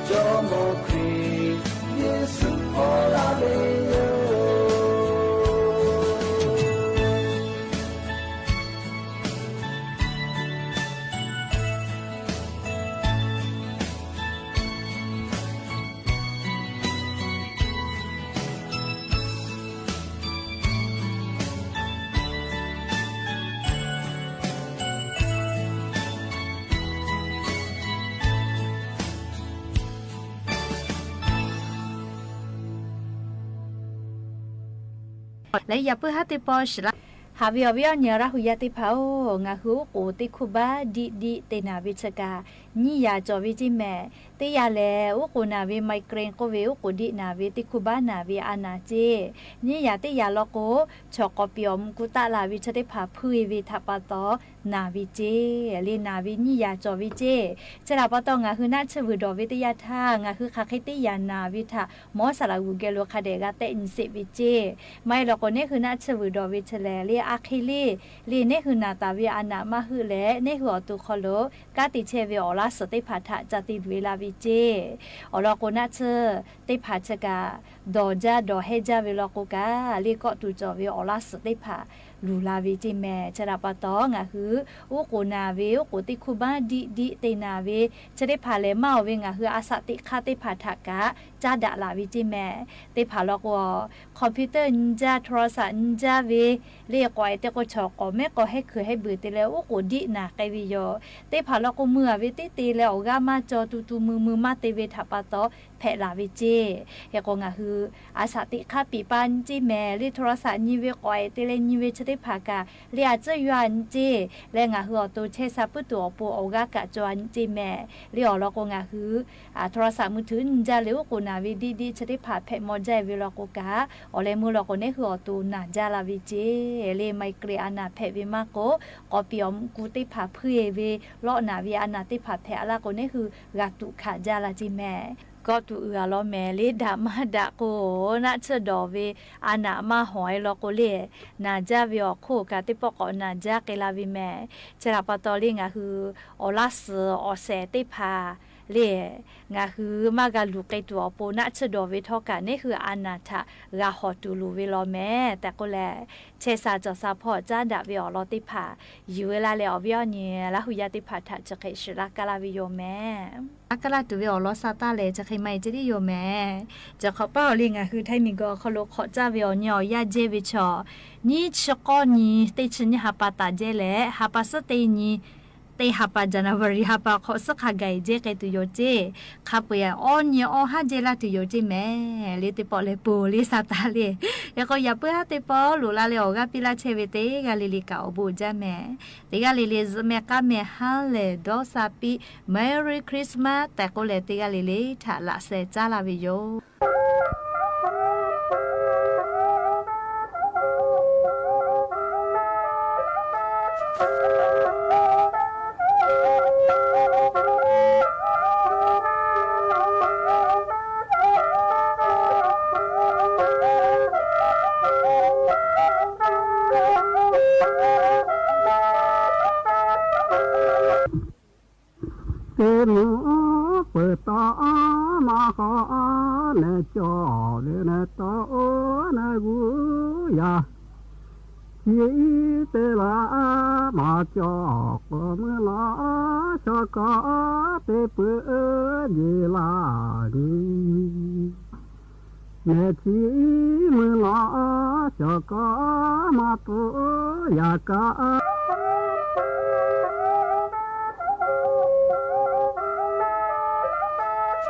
ကၠီမိၢ်ခရံာ် ယ့ၣ်ၡူး အိၣ်လၢအလ့ယိာ် လၢယၤပၢၢ်ဟၣ်တ့ၢ်ပီၢ် စှၤလၢ ဟးဝဲအီၤဝဲအီၤ ညီရၢ်ဟူယၤသ့ၣ်တဖၣ်ဧၢ, ငါဟုၣ်အိၣ်ကိၣ်သ့ၣ်ခူၣ်ဘါဒံးဒံး သ့ၣ်နၢ်ဝဲဆၢကၣ် ညံယၤကၠီဝဲက့မ့ၢ်, သ့ၣ်ယၤလဲၣ် အိၣ်ကိၣ်နၢ်ဝဲ မံးကရ့ၣ်ကိးဝဲ အိၣ်ကိၣ်ဒံးနၢ်ဝဲ သ့ၣ်ခူၣ်ဘါနၢ်ဝဲ အနၢ်က့, ညံယၤသ့ၣ်ယၤလီၤကိၣ် ဆီၣ်ကိးပံၣ်အီၣ်မူကူတၢ်လၢ်ဝဲဆၢသ့ၣ်တဖၣ် ဖုအ့ဝဲထးပာ်တီ နၢ်ဝဲက့, လၢနၢ်ဝဲညံယၤကၠီဝဲက့, ဆၢဒၣ်ပာ်တီ ငါဟုၣ်နၢ်ဆၢၣ်ဝုၣ်ဒီးဝဲသ့ၣ်ယၤထၢ်, ငါဟုၣ်ခးဃ့သ့ၣ်ယၤနၢ်ဝဲထၢ် မ်စၣ်လၢဂုၢ်ကဲလိာ်ခါဒဲး ဂၤတဲနံစ့းဝဲက့, မ့ၢ်လီၤကိၣ် နဟ့ၣ်ဟုၣ်နၢ်ဆၢၣ်ဝုၣ်ဒီးဝဲဆၢလဲၣ်, လၢအခံလံ, လၢနဟ့ၣ်ဟုၣ်နၢ်သၢ်ဝဲအနၢ်မးဟုၣ်လဲၣ်, နဟ့ၣ်ဟုၣ်အီၤတိၢ်ခီလိာ် ကးတံာ်ဆဲးဝဲအီၣ်လါစၢ်သ့ၣ်တဖၣ်ထၢ် ကးတံာ်ဝဲလၢဝဲက့, အီၤလီၤကိၣ်နၢ်ဆၢၣ် သ့ၣ်တဖၣ်ဆၢကၣ် ဒီးကၠါဒီးဟဲကၠါဝဲလီၤကိၣ်ကၣ်, လၢကီၢ်သူၣ်ကၠီၣ်ဝဲအီၣ်လါစၢ်သ့ၣ်တဖၣ် လူၤလၢဝဲက့မ့ၢ်, ဆၢဒၣ်ပာ်တီ ငါဟုၣ် အိၣ်ကိၣ်နၢ်ဝဲ အိၣ်ကိၣ်သ့ၣ်ခူၣ်ဘါဒံးဒံး သ့ၣ်နၢ်ဝဲ ဆၢသ့ၣ်တဖၣ်လဲၣ် မၤအီၣ်ဝဲ ငါဟုၣ်အစၢ်သ့ၣ်ခါသ့ၣ်တဖၣ်ထၢ်ကၣ် ကၠါဒၣ်လၢဝဲက့မ့ၢ်, သ့ၣ်တဖၣ်လီၤကိၣ် computer နကၠါ โทรศัพท์ နကၠါဝဲ လၢကိးအဲၣ်သ့ၣ်ကိးဆီၣ်ကိးမဲကိးဟဲခုၣ်ဟဲဘုၣ်သ့ၣ်လဲၣ် အိၣ်ကိၣ်ဒံးနၢ်ကဲဝဲယိာ်, သ့ၣ်တဖၣ်လီၤကိၣ် မုၢ်အဝဲသ့ၣ်သ့ၣ်လဲၣ် အီၣ်ဂၤမၤကၠီတူတူမုၢ်မုၢ်မၤသ့ဝဲထးပာ်တီ ဖဲးလၢဝဲက့, ဟဲကိၣ် ငါဟုၣ် အစၢ်သ့ၣ်ခါပံၣ်ပာ်နက့မ့ၢ်, လၢ โทรศัพท์ နံၤဝဲ ကိးအဲၣ်သ့ၣ်လဲၣ် နံၤဝဲဆၢသ့ၣ်တဖၣ်ကၣ် လၢအစၢၤယွၤနက့, လၢငါဟုၣ်အီၤတိၢ်ဆဲးစၢ်ပုၢ်တိၢ်အီၣ်ပူၤ အီၣ်ဂၤကၣ်ကၠီနက့မ့ၢ်, လၢအီၤလီၤကိၣ် ငါဟုၣ် โทรศัพท์มือถือ နကၠါလၢ အိၣ်ကိၣ်နၢ်ဝဲဒံးဒံးဆၢသ့ၣ်တဖၣ် ဖဲးမီၤကၠါဝဲလီၤကိၣ်ကၣ်, အီၤလဲၣ်မုၢ်လီၤကိၣ် နဟ့ၣ်ဟုၣ်အီၤတိၢ်နၢ်ကၠါလၢဝဲက့, လၢမံးကရ့ၣ်အနၢ်ဖဲးဝဲမးကိၣ် ကိးပံၣ်အီၣ်မူကူသ့ၣ်တဖၣ်ဖုအ့ဝဲ လီနၢ်ဝဲအနၢ်သ့ၣ်တဖၣ်ဖဲးအလၢကိၣ် နဟ့ၣ်ဟုၣ်ဂၤတူၢ်ခးကၠါလၢက့မ့ၢ်, ကီၢ်သူၣ်အုးအလီၤမ့ၢ် လၢဒၣ်မးဒၣ်ကိၣ် နၢ်ဆၢၣ်ဒီးဝဲ အနၢ်မးဟီၣ်အလီၤကိၣ်လၢ နၢ်ကၠါဝဲအီၤခိၣ်ကၣ်သ့ၣ်ပီၣ်ကိးနၢ်ကၠါက့ၤလၢဝဲမ့ၢ်, ဆၢဒၣ်ပာ်တီလၢ ငါဟုၣ် အီၣ်လါစၢ်အီၣ်စဲးသ့ၣ်တဖၣ် လၢ ငါဟုၣ်မၤဂၤလူၤက့ၤတူၢ်အီၣ်ပူၤ နၢ်ဆၢၣ်ဒီးဝဲထီၣ်ကၣ် နဟ့ၣ်ဟုၣ်အနၢ်ထၢၣ် ဂၤဟီၣ်တူၢ်လိာ်ဝဲလီၤမ့ၢ်, တၢ်ကိၣ်လဲၣ် ဆဲးစၢ်ကၠီၣ်စၢ်ဖီၣ် ကၠါဒၣ်ဝဲအီၤလီၤသ့ၣ်တဖၣ်, ယုၢ်ဝဲလၢလၢအီၤဝဲအီၤန့ၣ် လၢဟူယၤသ့ၣ်တဖၣ်ထၢၣ် ဆၢဃဲးစှၤလၢကလၢ်ဝဲယိာ်မ့ၢ်, အကလၢ်တုၤဝဲအီၤလီၤစၢ်တၢ်လဲၣ် ဆၢဃဲးမၤအံၤကဲဒ်ယိာ်မ့ၢ်, ကၠီၣ်ခီပၢ်အီၤလၢ ငါဟုၣ် ထံမံၤကီၢ်ခီလိာ်ခိးကၠါဝဲအီၤန့ၣ် အီၣ်ယၢ်ကဲဝဲဆီၣ် နံၣ်ဆၢကီၢ်နံၣ် သ့ၣ်ဆၢနံၣ်ဟးပာ်သးကဲလဲၣ် ဟးပာ်စၢ်သ့ၣ်နံၣ် သ့ၣ်ဟးပာ် January ဟးပာ်ခီၣ်စၢ်ခးဂၤအံၤကဲကဲတုၤယိာ်က့, ခါပှဲၤအီၤနံၣ်အီၣ်ဟးကဲလၢတုၤယိာ်က့မ့ၢ်, လၢသ့ၣ်ပီၣ်လဲၣ်ပိၤလၢစၢ်တၢ်လၢ ဟဲကိၣ်ယၤပၢၢ်ဟၣ်သ့ၣ်ပီၣ် လိၣ်လၢလၢအီၤဂၤပံလၢဆဲးဝဲသ့ၣ်ဂၤလံၤလံၤ ကၣ်အီၤဘိးကၠါမ့ၢ်, သ့ၣ်ဂၤလံၤလံၤ စမ့ၢ်ကါမ့ၢ်ဟါလဲၣ် ဒီးစၢ်ပံ Merry Christmas တၢ်ကိၣ်လဲၣ် သ့ၣ်ဂၤလံၤလံၤ ထၢၣ်လၢစဲးကၠါလၢဝဲယိာ် သ့ၣ်မုၢ်ပၢၢ်တီမၤဃီ နကၠီၣ်လၢနတီအိၣ်နဂူၤယၤ ထံသ့ၣ်လၢမၤကၠီၣ် ကိးမုၢ်လီၤ ဆီကီၢ်သ့ၣ်ပၢၢ်ယံၤလၢနံၤ မဲာ်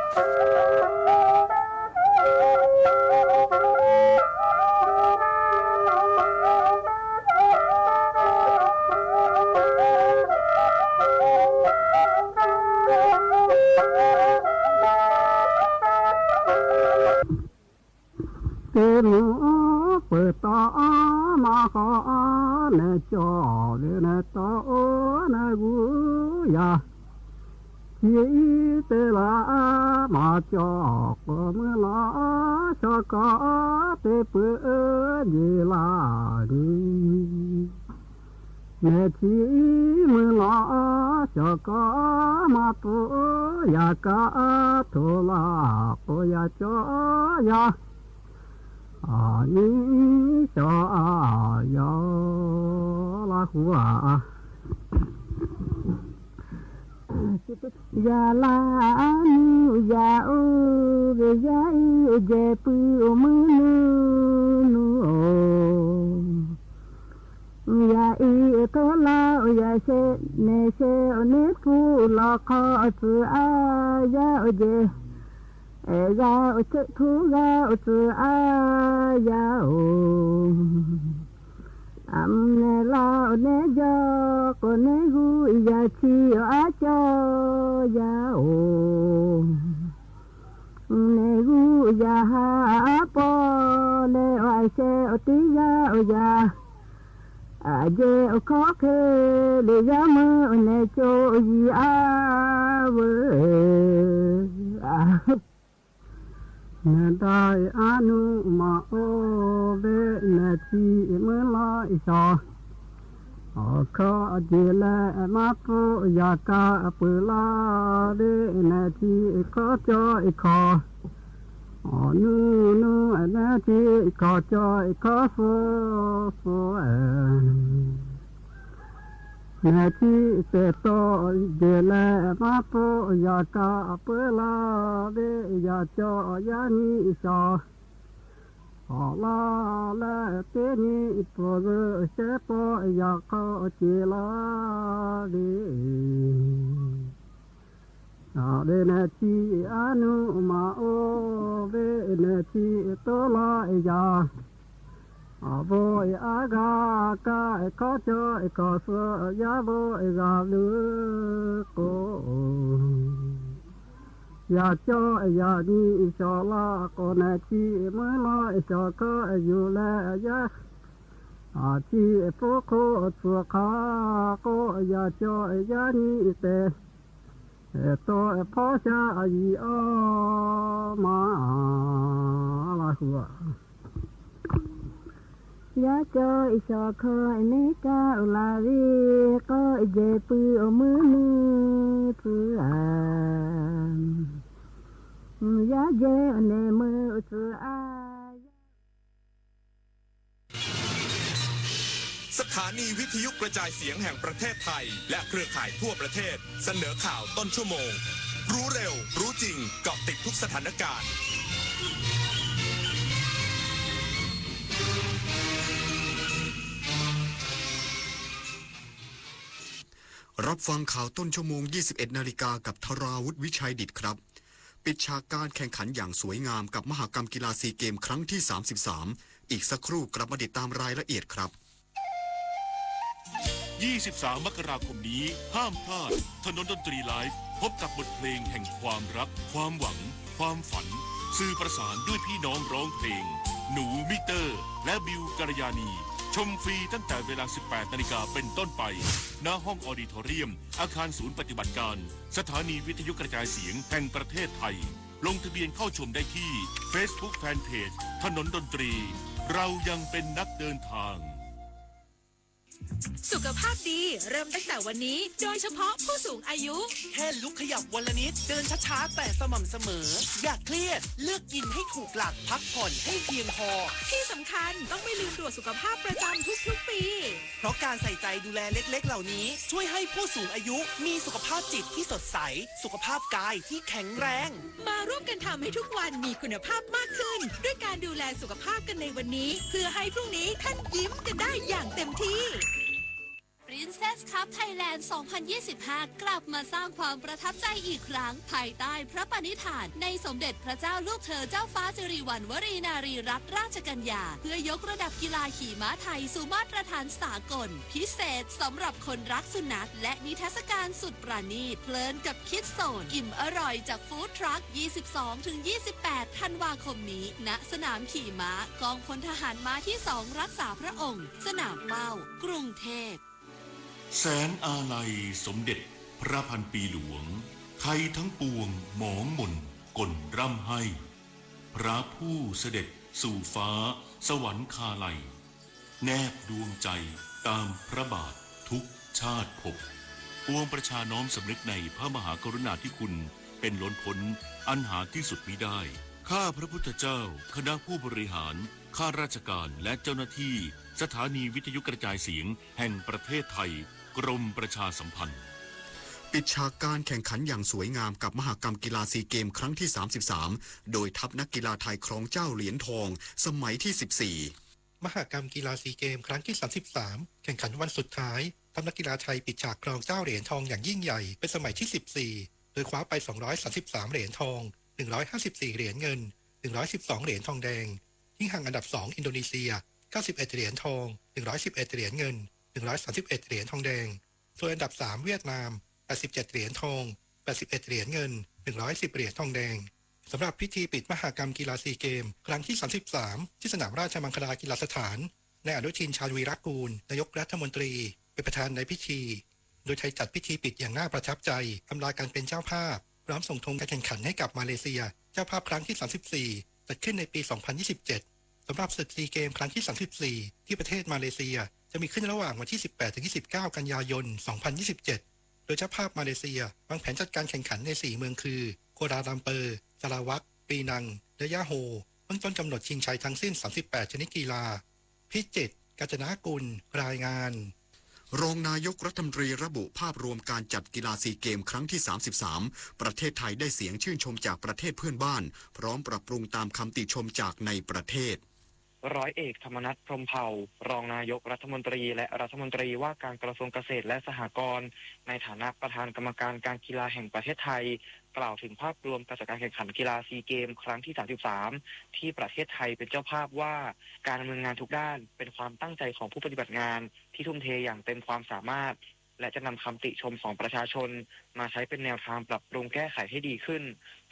ထံမုၢ်လီၤ ဆီကီၢ်မၤတိၢ်ယၤကါ သ့ၣ်မုၢ်ပၢၢ်တီမၤဃီ နကၠီၣ်လၢနတီအိၣ်နဂူၤယၤ อีเต๋ละมาจอกเปิ้นเมืองหนอ จอกก็เต๋เปื้อเยลานี้ แม่ชีเมืองหนอ จอกก็มาปูยากาโทลา ปูยาจอยา อานี้จอยาละหัว ยาลาหนูยาโอ เวยาอีเจปื้อเมืองหนูหนูโอ ยาอีโทลาโอยาเชเนเชโอเนปูลอคอจื้ออายาโอเจ เอยาโอเจทูยาโอจื้ออายาโอ อำเนลาโอเนยอโกเนกูยาชีโออาจอยาโอ เนกูยาหาปอเลโอไอเชโอติยาโอยา อาเยโอคอเคเลยามือโอเนโจยีอาเวอา แม่ได้อนุมาโอเวแม่ชีเมืองหนออีจอ ขอเจแลมาปูยากาเปื้อลาเวแม่ชีขอจอยขอ ออหนูหนูแม่ชีขอจอยขอโฟโฟเอ แม่ชีเต๋โตเจแลมาปูยากาเปื้อลาเวยาจอยานี้จอ ออลาแลเต๋นี้ปูเวเชปอยาขอเจลาเว อาเวแม่ชีอนุมาโอเวแม่ชีโตลายา อาโบยอากากาขอจอยขอเสือยาโบยกาลือโก ยาจอยานี้จอลาโกแม่ชีเมืองหนอจอก็อยู่แลยา อาชีโปโคสัวคาโกยาจอยานี้เต เอโตเอพอชาอีออมาลาหัว ยาจออีสอคอเอเมริกาอุลาวีโกเยปือโอมือมือเปืออาม ยาเยอเนมืออุสอา สถานีวิทยุกระจายเสียงแห่งประเทศไทย และเครือข่ายทั่วประเทศ เสนอข่าวต้นชั่วโมง รู้เร็ว รู้จริง เกาะติดทุกสถานการณ์ รับฟังข่าวต้นชั่วโมง ยี่สิบเอ็ดนาฬิกา กับธราวุฒิ วิชัยดิษฐครับ ปิดฉากการแข่งขันอย่างสวยงามกับมหกรรมกีฬาซีเกมครั้งที่ สามสิบสาม อีกสักครู่กลับมาติดตามรายละเอียดครับ ยี่สิบสาม มกราคมนี้ ห้ามพลาด ถนนดนตรีไลฟ์ พบกับบทเพลงแห่งความรัก ความหวัง ความฝัน สื่อประสานด้วยพี่น้องร้องเพลง หนูมิเตอร์ และบิวกัลยาณี ชมฟรีตั้งแต่เวลา สิบแปดนาฬิกาเป็นต้นไป ณ ห้องออดิทอเรียม อาคารศูนย์ปฏิบัติการ สถานีวิทยุกระจายเสียงแห่งประเทศไทย ลงทะเบียนเข้าชมได้ที่ Facebook Fanpage ถนนดนตรี เรายังเป็นนักเดินทาง สุขภาพดีเริ่มตั้งแต่วันนี้ โดยเฉพาะผู้สูงอายุ แค่ลุกขยับวันละนิด เดินช้าๆ แต่สม่ำเสมอ อย่าเครียด เลือกกินให้ถูกหลัก พักผ่อนให้เพียงพอ ที่สำคัญต้องไม่ลืมตรวจสุขภาพประจำทุกๆ ปี เพราะการใส่ใจดูแลเล็กๆ เหล่านี้ ช่วยให้ผู้สูงอายุมีสุขภาพจิตที่สดใส สุขภาพกายที่แข็งแรง มาร่วมกันทำให้ทุกวันมีคุณภาพมากขึ้น ด้วยการดูแลสุขภาพกันในวันนี้ เพื่อให้พรุ่งนี้ท่านยิ้มกันได้อย่างเต็มที่ Princess Cup Thailand สองพันยี่สิบห้า กลับมาสร้างความประทับใจอีกครั้ง ภายใต้พระปณิธานในสมเด็จพระเจ้าลูกเธอเจ้าฟ้าสิริวัณวรีนารีรัตนราชกัญญา เพื่อยกระดับกีฬาขี่ม้าไทยสู่มาตรฐานสากล พิเศษสำหรับคนรักสุนัข และนิทรรศการสุดประณีต เพลินกับคิดโซน อิ่มอร่อยจากฟู้ดทรัค ยี่สิบสองถึงยี่สิบแปด ธันวาคมนี้ ณ สนามขี่ม้า กองพลทหารม้าที่สอง รักษาพระองค์ สนามเป้า กรุงเทพฯ แสนอาลัยสมเด็จพระพันปีหลวง ไทยทั้งปวงหมองหม่นก่นร่ำไห้ พระผู้เสด็จสู่ฟ้าสวรรคาลัย แนบดวงใจตามพระบาททุกชาติภพ ปวงประชาน้อมสำนึกในพระมหากรุณาธิคุณเป็นล้นพ้นอันหาที่สุดมิได้ ข้าพระพุทธเจ้า คณะผู้บริหาร ข้าราชการ และเจ้าหน้าที่สถานีวิทยุกระจายเสียงแห่งประเทศไทย กรมประชาสัมพันธ์ ปิดฉากการแข่งขันอย่างสวยงามกับมหกรรมกีฬาซีเกมครั้งที่ สามสิบสาม โดยทัพนักกีฬาไทยครองเจ้าเหรียญทองสมัยที่ สิบสี่ มหกรรมกีฬาซีเกมครั้งที่ สามสิบสาม แข่งขันวันสุดท้าย ทัพนักกีฬาไทยปิดฉากครองเจ้าเหรียญทองอย่างยิ่งใหญ่เป็นสมัยที่ สิบสี่ โดยคว้าไป สองร้อยสามสิบสาม เหรียญทอง หนึ่งร้อยห้าสิบสี่ เหรียญเงิน หนึ่งร้อยสิบสอง เหรียญทองแดง ทิ้งห่างอันดับ สอง อินโดนีเซีย เก้าสิบเอ็ด เหรียญทอง หนึ่งร้อยสิบเอ็ด เหรียญเงิน หนึ่งร้อยสามสิบเอ็ด เหรียญทองแดง ส่วนอันดับ สาม เวียดนาม แปดสิบเจ็ด เหรียญทอง แปดสิบเอ็ด เหรียญเงิน หนึ่งร้อยสิบ เหรียญทองแดง สำหรับพิธีปิดมหกรรมกีฬาซีเกมครั้งที่ สามสิบสาม ที่สนามราชมังคลากีฬาสถาน นายอนุทิน ชาญวีรกูร นายกรัฐมนตรี เป็นประธานในพิธี โดยไทยจัดพิธีปิดอย่างน่าประทับใจ อำลาการเป็นเจ้าภาพ พร้อมส่งธงการแข่งขันให้กับมาเลเซีย เจ้าภาพครั้งที่ สามสิบสี่ จัดขึ้นในปี สองพันยี่สิบเจ็ด สำหรับศึกซีเกมครั้งที่ สามสิบสี่ ที่ประเทศมาเลเซีย จะมีขึ้นระหว่างวันที่ สิบแปด ถึง ยี่สิบเก้า กันยายน สองพันยี่สิบเจ็ด โดยเจ้าภาพมาเลเซียวางแผนจัดการแข่งขันใน สี่ เมืองคือ กัวลาลัมเปอร์ สาราวัก ปีนัง และย่าโฮ เบื้องต้นกำหนดชิงชัยทั้งสิ้น สามสิบแปด ชนิดกีฬา พิจิตร กาญจนากุล รายงาน รองนายกรัฐมนตรีระบุภาพรวมการจัดกีฬาซีเกมครั้งที่ สามสิบสาม ประเทศไทยได้เสียงชื่นชมจากประเทศเพื่อนบ้าน พร้อมปรับปรุงตามคำติชมจากในประเทศ ร้อยเอกธรรมนัส พรหมเผ่า รองนายกรัฐมนตรีและรัฐมนตรีว่าการกระทรวงเกษตรและสหกรณ์ ในฐานะประธานกรรมการการกีฬาแห่งประเทศไทย กล่าวถึงภาพรวมการจัดการแข่งขันกีฬาซีเกมครั้งที่ สามสิบสาม ที่ประเทศไทยเป็นเจ้าภาพว่า การดำเนินงานทุกด้านเป็นความตั้งใจของผู้ปฏิบัติงานที่ทุ่มเทอย่างเต็มความสามารถ และจะนำคำติชมของประชาชนมาใช้เป็นแนวทางปรับปรุงแก้ไขให้ดีขึ้น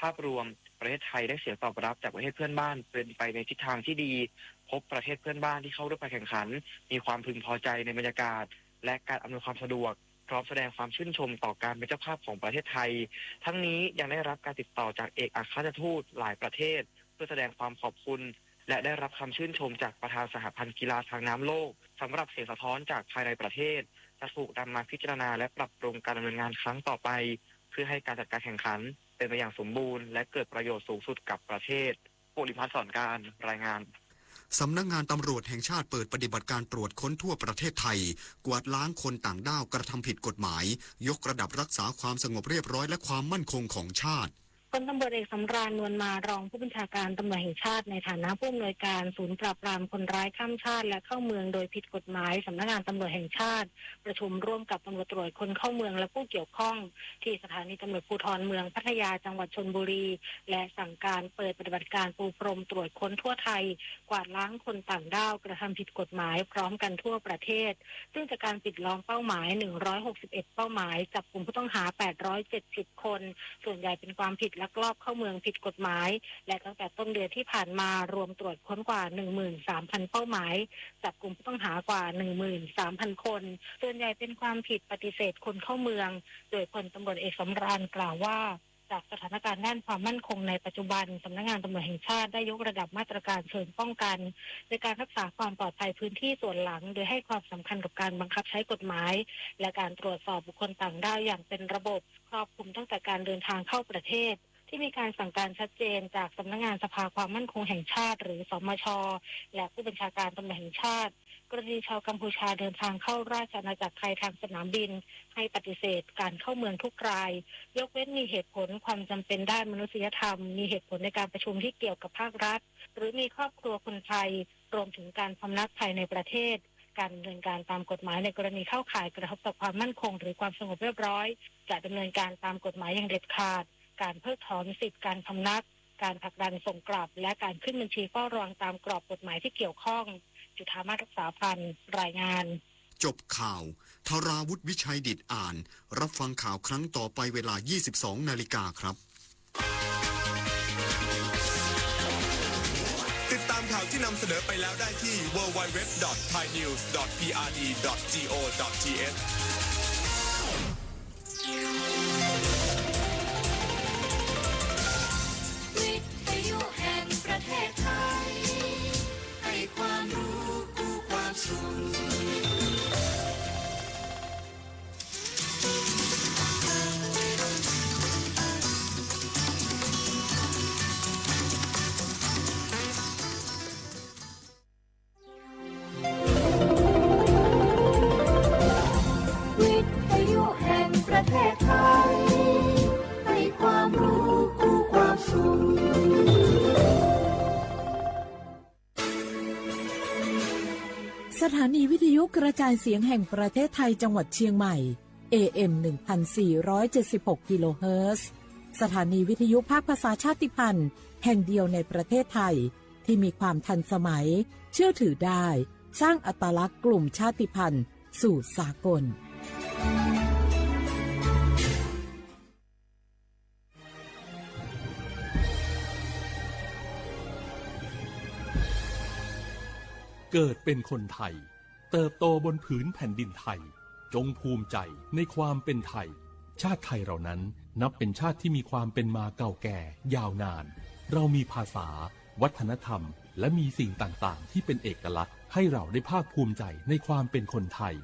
ภาพรวมประเทศไทยได้เสียงตอบรับจากประเทศเพื่อนบ้านเป็นไปในทิศทางที่ดี พบประเทศเพื่อนบ้านที่เข้าร่วมการแข่งขัน มีความพึงพอใจในบรรยากาศ และการอำนวยความสะดวก พร้อมแสดงความชื่นชมต่อการเป็นเจ้าภาพของประเทศไทย ทั้งนี้ยังได้รับการติดต่อจากเอกอัครราชทูตหลายประเทศ เพื่อแสดงความขอบคุณ และได้รับคำชื่นชมจากประธานสหพันธ์กีฬาทางน้ำโลก สำหรับเสียงสะท้อนจากภายในประเทศ จะถูกนำมาพิจารณาและปรับปรุงการดำเนินงานครั้งต่อไป เพื่อให้การจัดการแข่งขันเป็นไปอย่างสมบูรณ์ และเกิดประโยชน์สูงสุดกับประเทศ ปุริพัฒน์ สอนการ รายงาน สำนักงานตำรวจแห่งชาติเปิดปฏิบัติการตรวจค้นทั่วประเทศไทย กวาดล้างคนต่างด้าวกระทำผิดกฎหมาย ยกระดับรักษาความสงบเรียบร้อยและความมั่นคงของชาติ พลตำรวจเอกสำราญ นวลมา รองผู้บัญชาการตำรวจแห่งชาติ ในฐานะผู้อำนวยการศูนย์ปราบปรามคนร้ายข้ามชาติและเข้าเมืองโดยผิดกฎหมาย สำนักงานตำรวจแห่งชาติ ประชุมร่วมกับตำรวจตรวจคนเข้าเมืองและผู้เกี่ยวข้อง ที่สถานีตำรวจภูธรเมืองพัทยา จังหวัดชลบุรี และสั่งการเปิดปฏิบัติการปูพรมตรวจค้นทั่วไทย กวาดล้างคนต่างด้าวกระทำผิดกฎหมายพร้อมกันทั่วประเทศ ซึ่งจากการปิดล้อมเป้าหมาย หนึ่งร้อยหกสิบเอ็ด เป้าหมาย จับกุมผู้ต้องหา แปดร้อยเจ็ดสิบ คน ส่วนใหญ่เป็นความผิดลักลอบเข้าเมืองผิดกฎหมาย และตั้งแต่ต้นเดือนที่ผ่านมารวมตรวจค้นกว่า หนึ่งหมื่นสามพัน เป้าหมาย จับกุมผู้ต้องหากว่า หนึ่งหมื่นสามพัน คน ส่วนใหญ่เป็นความผิดปฏิเสธคนเข้าเมือง โดยพลตำรวจเอกสำราญกล่าวว่า จากสถานการณ์ด้านความมั่นคงในปัจจุบัน สำนักงานตำรวจแห่งชาติได้ยกระดับมาตรการเชิงป้องกัน ในการรักษาความปลอดภัยพื้นที่ส่วนหลัง โดยให้ความสำคัญกับการบังคับใช้กฎหมาย และการตรวจสอบบุคคลต่างด้าวอย่างเป็นระบบ ครอบคลุมตั้งแต่การเดินทางเข้าประเทศ ที่มีการสั่งการชัดเจนจากสำนักงานสภาความมั่นคงแห่งชาติ หรือ สมช และผู้บัญชาการตำรวจแห่งชาติ กรณีชาวกัมพูชาเดินทางเข้าราชอาณาจักรไทยทางสนามบิน ให้ปฏิเสธการเข้าเมืองทุกราย ยกเว้นมีเหตุผลความจำเป็นด้านมนุษยธรรม มีเหตุผลในการประชุมที่เกี่ยวกับภาครัฐ หรือมีครอบครัวคนไทย รวมถึงการพำนักภายในประเทศ การดำเนินการตามกฎหมายในกรณีเข้าข่ายกระทบต่อความมั่นคง หรือความสงบเรียบร้อย จะดำเนินการตามกฎหมายอย่างเด็ดขาด การเพิกถอนสิทธิ์การพำนัก การผลักดันส่งกลับ และการขึ้นบัญชีเฝ้าระวังตามกรอบกฎหมายที่เกี่ยวข้อง จุฑามาศ รักษาพันธ์ รายงาน จบข่าว ธราวุฒิ วิชัยดิษฐอ่าน รับฟังข่าวครั้งต่อไปเวลา ยี่สิบสองนาฬิกาครับ ติดตามข่าวที่นำเสนอไปแล้วได้ที่ ดับเบิลยู ดับเบิลยู ดับเบิลยู ดอท ไทยนิวส์ ดอท พี อาร์ ดี ดอท จี โอ ดอท ที เอช แห่งประเทศไทย ให้ความรู้คู่ความสุข สถานีวิทยุกระจายเสียงแห่งประเทศไทยจังหวัดเชียงใหม่ เอ เอ็ม หนึ่งพันสี่ร้อยเจ็ดสิบหก กิโลเฮิรตซ์ สถานีวิทยุภาคภาษาชาติพันธุ์แห่งเดียวในประเทศไทย ที่มีความทันสมัย เชื่อถือได้ สร้างอัตลักษณ์กลุ่มชาติพันธุ์สู่สากล เกิดเป็นคนไทย เติบโตบนผืนแผ่นดินไทย จงภูมิใจในความเป็นไทย ชาติไทยเรานั้นนับเป็นชาติที่มีความเป็นมาเก่าแก่ยาวนาน เรามีภาษา วัฒนธรรม และมีสิ่งต่างๆ ที่เป็นเอกลักษณ์ ให้เราได้ภาคภูมิใจในความเป็นคนไทย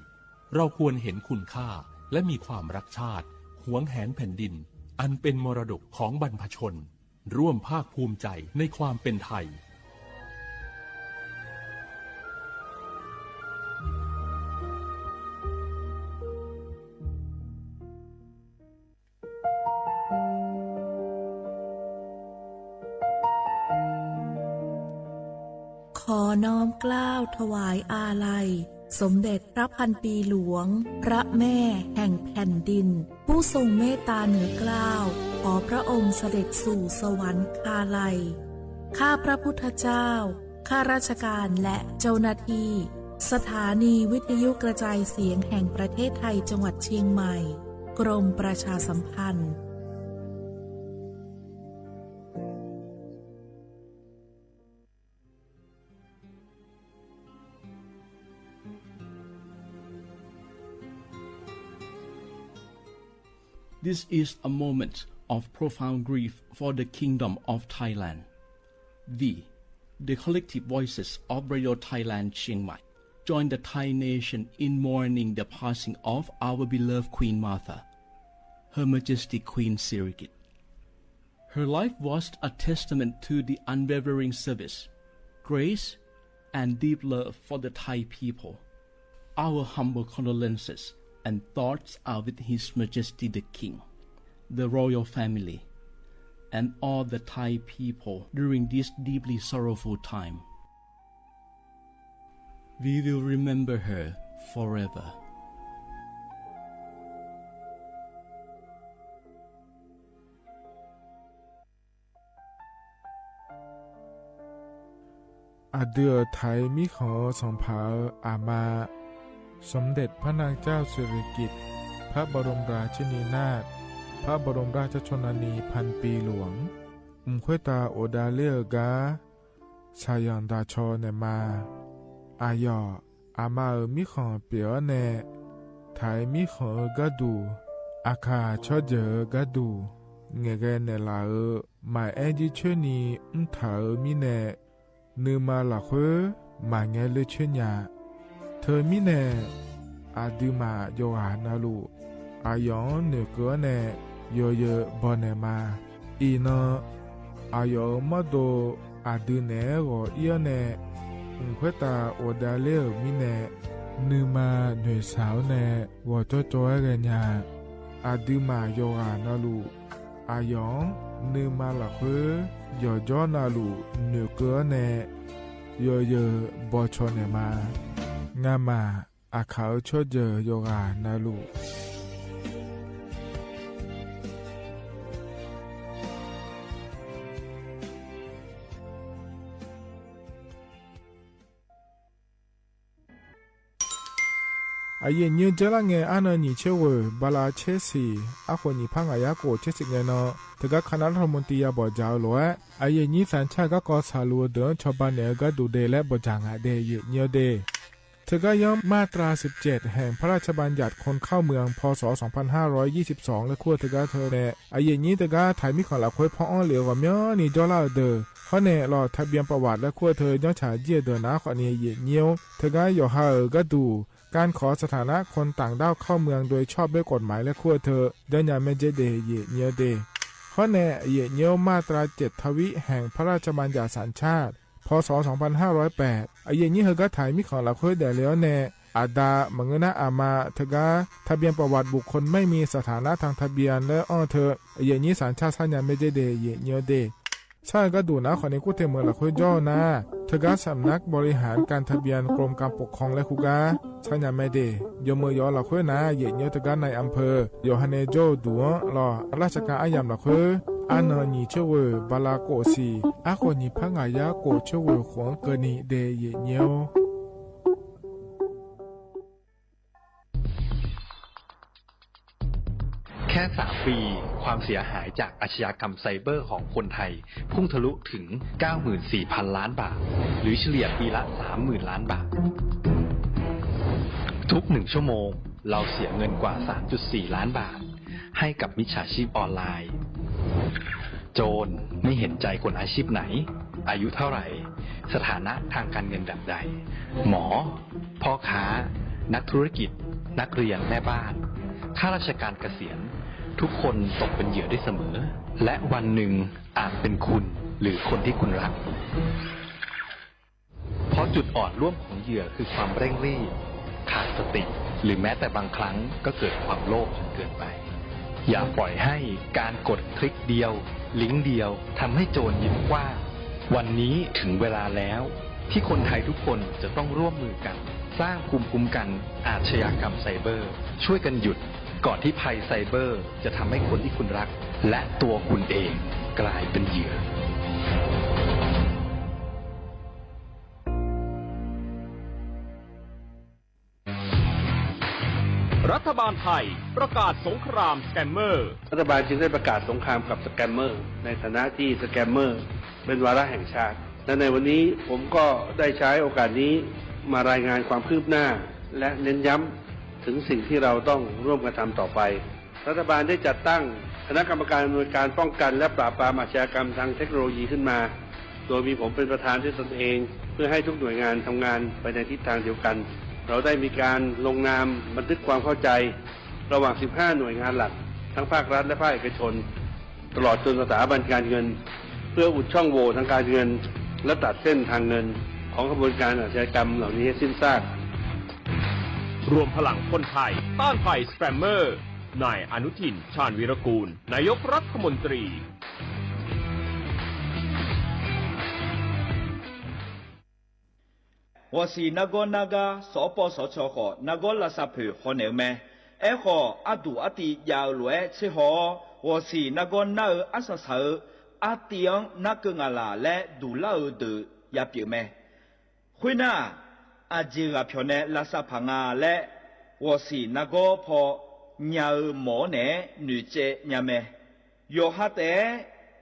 เราควรเห็นคุณค่า และมีความรักชาติ หวงแหนแผ่นดิน อันเป็นมรดกของบรรพชน ร่วมภาคภูมิใจในความเป็นไทย ขอน้อมเกล้าถวายอาลัย สมเด็จพระพันปีหลวง พระแม่แห่งแผ่นดิน ผู้ทรงเมตตาเหนือเกล้า ขอพระองค์เสด็จสู่สวรรคาลัย ข้าพระพุทธเจ้า ข้าราชการและเจ้าหน้าที่ สถานีวิทยุกระจายเสียงแห่งประเทศไทยจังหวัดเชียงใหม่ กรมประชาสัมพันธ์ This is a moment of profound grief for the Kingdom of Thailand. We, the collective voices of Radio Thailand Chiang Mai, join the Thai nation in mourning the passing of our beloved Queen Mother, Her Majesty Queen Sirikit. Her life was a testament to the unwavering service, grace, and deep love for the Thai people. Our humble condolences and thoughts are with His Majesty the King, the royal family, and all the Thai people during this deeply sorrowful time. We will remember her forever. อะเดื่อไถมีของสองผาอามา สมเด็จพระนางเจ้าสิริกิติ์ พระบรมราชินีนาถ พระบรมราชชนนีพันปีหลวง อุ้มค่อยตาโอดาเล่อก๊า สาหยังดาชอแหน่มา อาหยอ อามาเอ๋อ มีของเปียแน่ ไถมีของเอ๋อก๊าดู อาข่า ชอบเจ๋อเอ๋อก๊าดู แหง่แกแหน่หล่าเอ๋อ หมายแอ้นจี้เชิญนี้ อุ้มถาเอ๋อ มีแน่ นือมาหละเค้อ หมายแงเล่อเชิญยา เธอมีแน่ อะดือหม่า หยกหานาลู อาหยอง หน่วยเก๋อแน่ หยอเยอ บ่แหน่มา อีนอ อาหยอง มอดโด อะดือแหน่ หงออี้แน่ อุ้มค่อยตา โอดาเล่อ มีแน่ นือมา หน่วยสาวแน่ หงอจ้อจ้อแกญา อะดือหม่า หยกหานาลู อาหยอง นือมาหละเค้อ หยอจ้อนาลู หน่วยเก๋อแน่ หยอเยอ บ่ชอแหน่มา งาหม่า อะข่า ชอบเจ๋อ หยกหานาลู อะเยียะเยี้ยวเจ๊ลาแง อะเนินหยีเชฟเวอร์ บาลาเชฟสี่ อะโขนหยีพังอะยาโกะเชฟสิบแงเนาะ เถือก๊าคณะรัฐมนตรียาบ่อจ๋าโหลแอะ อะเยียะยี้สัญชาติก๊ากอสาลูเดินชาวบ้านเหนือก๊าดูเดและบ่จ๋างอะเดเยียะเยี้ยวเด เถือก๊าย้ำมาตราสิบเจ็ด แห่งพระราชบัญญัติคนเข้าเมือง พ.ศ. สองพันห้าร้อยยี่สิบสอง และขั้วเถือก๊าเทอแน่ อะเยียะยี้เถือก๊าไถมีของหละเค้อ พออ้อเหลียวกว่าเมี้ยนี่จ้อเล่าเดอ ข้อแน่ หลอดทะเบียนประวัติและขั้วเธอ ย้อนฉายเจี้ยเดินหนา ข้อนี้เยียะเยี้ยว เธอก็หยอกหาเอ๋อก็ดู การขอสถานะคนต่างด้าวเข้าเมืองโดยชอบด้วยกฎหมายและขั้วเธอ ย้อนยาแม่เจ๊เด เยียะเยี้ยวเด ข้อแน่ เยียะเยี้ยวมาตราเจ็ดทวิแห่งพระราชบัญญัติสัญชาติ พ.ศ. สองพันห้าร้อยแปด อะเยียะยี้เธอก็ไถมีของหละเค้อแด่แล้วแน่ อาจดา မၢင်ၼၢ် อามา เถิงก๊า ทะเบียนประวัติบุคคลไม่มีสถานะทางทะเบียน และอ้อเถอะ เยียะนี้สัญชาติ ဆန်းညါမဲဒၣ် เยียะเยียวเด ဆၢကดูนะ ข้อนี้กู้เตรียมเมือหละค่อยเจ้านะ เถิงก๊า สำนักบริหารการทะเบียน กรมการปกครอง และครูก๊า ဆန်းညါမဲဒၣ် ယိၤเมือหยอหละค่อยนะ เยียะเยียวเถิงก๊า นายอำเภอ หยอหาแนเจ้าตั๋ว หล่อราชการอ้ายหยามหละค่อย อาเนิงหยี่เฉวย บาราโกะสี่ อาโขงหยี่พันห้าร้อยเก้าเฉวย ขวงเกินนี้เด เยียะเยียว แค่สามปี ความเสียหายจากอาชญากรรมไซเบอร์ของคนไทย พุ่งทะลุถึง เก้าหมื่นสี่พันล้านบาท หรือเฉลี่ยปีละ สามหมื่นล้านบาท ทุกหนึ่งชั่วโมง เราเสียเงินกว่า สามจุดสี่ล้านบาท ให้กับมิจฉาชีพออนไลน์ โจรไม่เห็นใจคนอาชีพไหน อายุเท่าไหร่ สถานะทางการเงินแบบใด หมอ พ่อค้า นักธุรกิจ นักเรียน แม่บ้าน ข้าราชการเกษียณ ทุกคนตกเป็นเหยื่อได้เสมอ และวันหนึ่งอาจเป็นคุณหรือคนที่คุณรัก เพราะจุดอ่อนร่วมของเหยื่อคือความเร่งรีบ ขาดสติ หรือแม้แต่บางครั้งก็เกิดความโลภจนเกินไป อย่าปล่อยให้การกดคลิกเดียว ลิงก์เดียว ทำให้โจรยิ้มกว้าง วันนี้ถึงเวลาแล้ว ที่คนไทยทุกคนจะต้องร่วมมือกัน สร้างภูมิคุ้มกันอาชญากรรมไซเบอร์ ช่วยกันหยุด ก่อนที่ภัยไซเบอร์จะทำให้คนที่คุณรัก และตัวคุณเองกลายเป็นเหยื่อ รัฐบาลไทยประกาศสงครามสแกมเมอร์ รัฐบาลจึงได้ประกาศสงครามกับสแกมเมอร์ ในฐานะที่สแกมเมอร์เป็นวาระแห่งชาติ และในวันนี้ผมก็ได้ใช้โอกาสนี้มารายงานความคืบหน้า และเน้นย้ำถึงสิ่งที่เราต้องร่วมกันทำต่อไป รัฐบาลได้จัดตั้งคณะกรรมการอำนวยการป้องกันและปราบปรามอาชญากรรมทางเทคโนโลยีขึ้นมา โดยมีผมเป็นประธานด้วยตนเอง เพื่อให้ทุกหน่วยงานทำงานไปในทิศทางเดียวกัน เราได้มีการลงนามบันทึกความเข้าใจระหว่าง สิบห้า หน่วยงานหลัก ทั้งภาครัฐและภาคเอกชน ตลอดจนสถาบันการเงิน เพื่ออุดช่องโหว่ทางการเงิน และตัดเส้นทางเงินของขบวนการอาชญากรรมเหล่านี้ให้สิ้นซาก รวมพลังคนไทยต้านภัยสแกมเมอร์ นายอนุทิน ชาญวีรกูล นายกรัฐมนตรี ဝီၢ်စံၣ်နါကီနါကါ စဢပီစၢထီၣ်ဃိး နါကီလၢ်သးဖၢၣ်ဃိးနဲၣ်မ့ၢ် အဲဃိး အါဒူၣ်အါတံၢ်ယၢ်အၢၣ်လီၤဝဲ ဆ့ဟီ ဝီၢ်စံၣ်နါကီနါအၢ အါစၢ်စၢ်အၢ အါတံၢ်အီၤ နါကၢၢ်ငၣ်လၢ် လၢဒူၣ်လၢအၢဒၢး ယၢ်ပၠၢၣ်မ့ၢ် ဃုနၢ် အၢၣ်စၢ်ဂၤဖၠီၣ်နဲၣ် လၢ်သးဖၣ်ငါလၢ ဝီၢ်စံၣ်နါကီဖီ ညၣ်အၢမီၣ်န့ၣ် နုၢ်ကဲညါမ့ၢ် ယီၢ်ဟးတဲ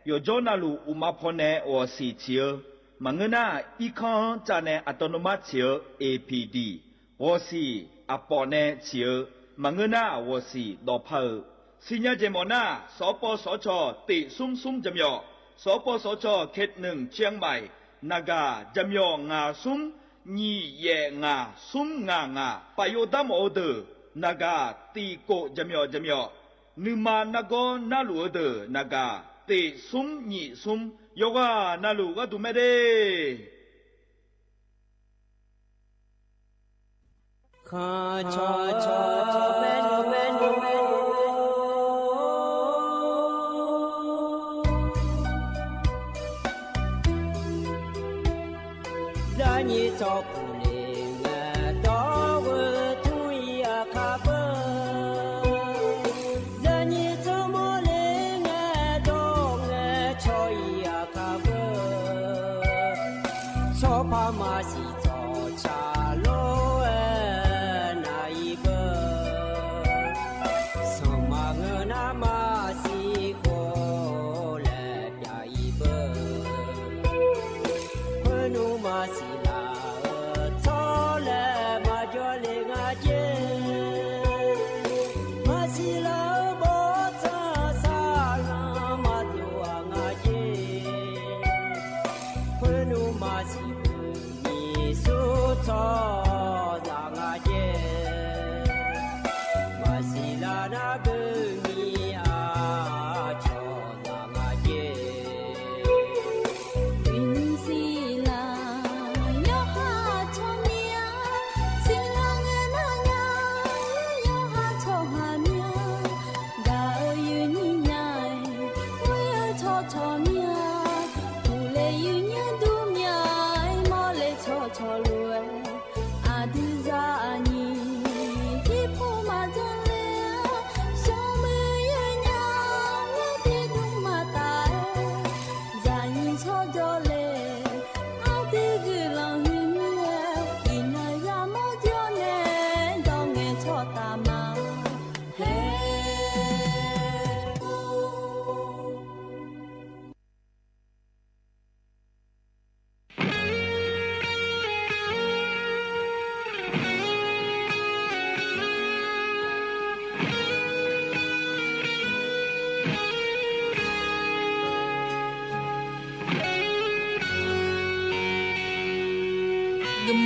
ယီၢ်ကၠီနၢ်လူၢ်အိၣ်မးဖီနဲၣ် ဝီၢ်စံၣ်ဆံးအၢ မၤငၢၢ်နၢ် အံခီၣ်ကၠၣ်နဲၣ် အတီၢ်နူမးဆံးအၢ APD ဝီၢ်စံၣ်အပီၣ်နဲၣ်ဆံးအၢ မၤငၢၢ်နၢ် ဝီၢ်စံၣ်ဒီဖးအၢ စံၣ်ညီၣ်ကဲၢ်မီၣ်နၢ် စၢပီစၢထီၣ် တ့ၢ်သုမ်းသုမ်း ကၠၢမီၣ် စၢပီစၢထီၣ် เขตหนึ่ง เชียงใหม่ နဂၤ ကၠၢမီၣ် ငါးသုမ်း နံၣ်ယဲၢ်ငါး သုမ်း ငါးငါး ပယီၤဒၣ်မီၣ်အၢဒၢး နဂၤ တံၢ်ကိၣ် ကၠၢမီၣ် ကၠၢမီၣ် နုၢ်မၤနါကီနါလူၢ်အၢဒၢး နဂၤ တ့ၢ်သုမ်း နံၣ်သုမ်း ယီၤဂၤ နၢ်လူၢ်ဂၤဒူၣ်မဲဒၣ်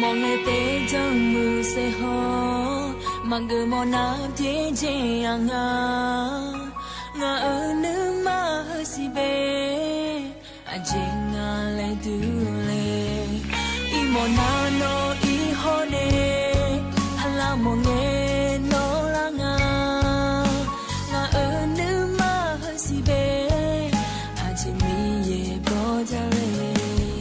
မီၢ်ငဲၤတဲ တၢ်မုၢ်စဲးဟီၣ်, မၤကမီၤနၤ ပျဲၢ်ကၠ့အငါ, ငါအၢနုမး ဟၢစံးဘဲ အက့ၢ် ငါလဲၤတုၤလဲၣ်, အံၤမီၢ်နၤနီၢ်အံၤဟီၣ်န့ၣ်, ဟါလၢမီၢ်ငဲၤနီၢ်လၢ်ငါ, ငါအၢနုမး ဟၢစံးဘဲ အက့ၢ်မံယဲၢ်ဘီတၢ်လဲၣ်.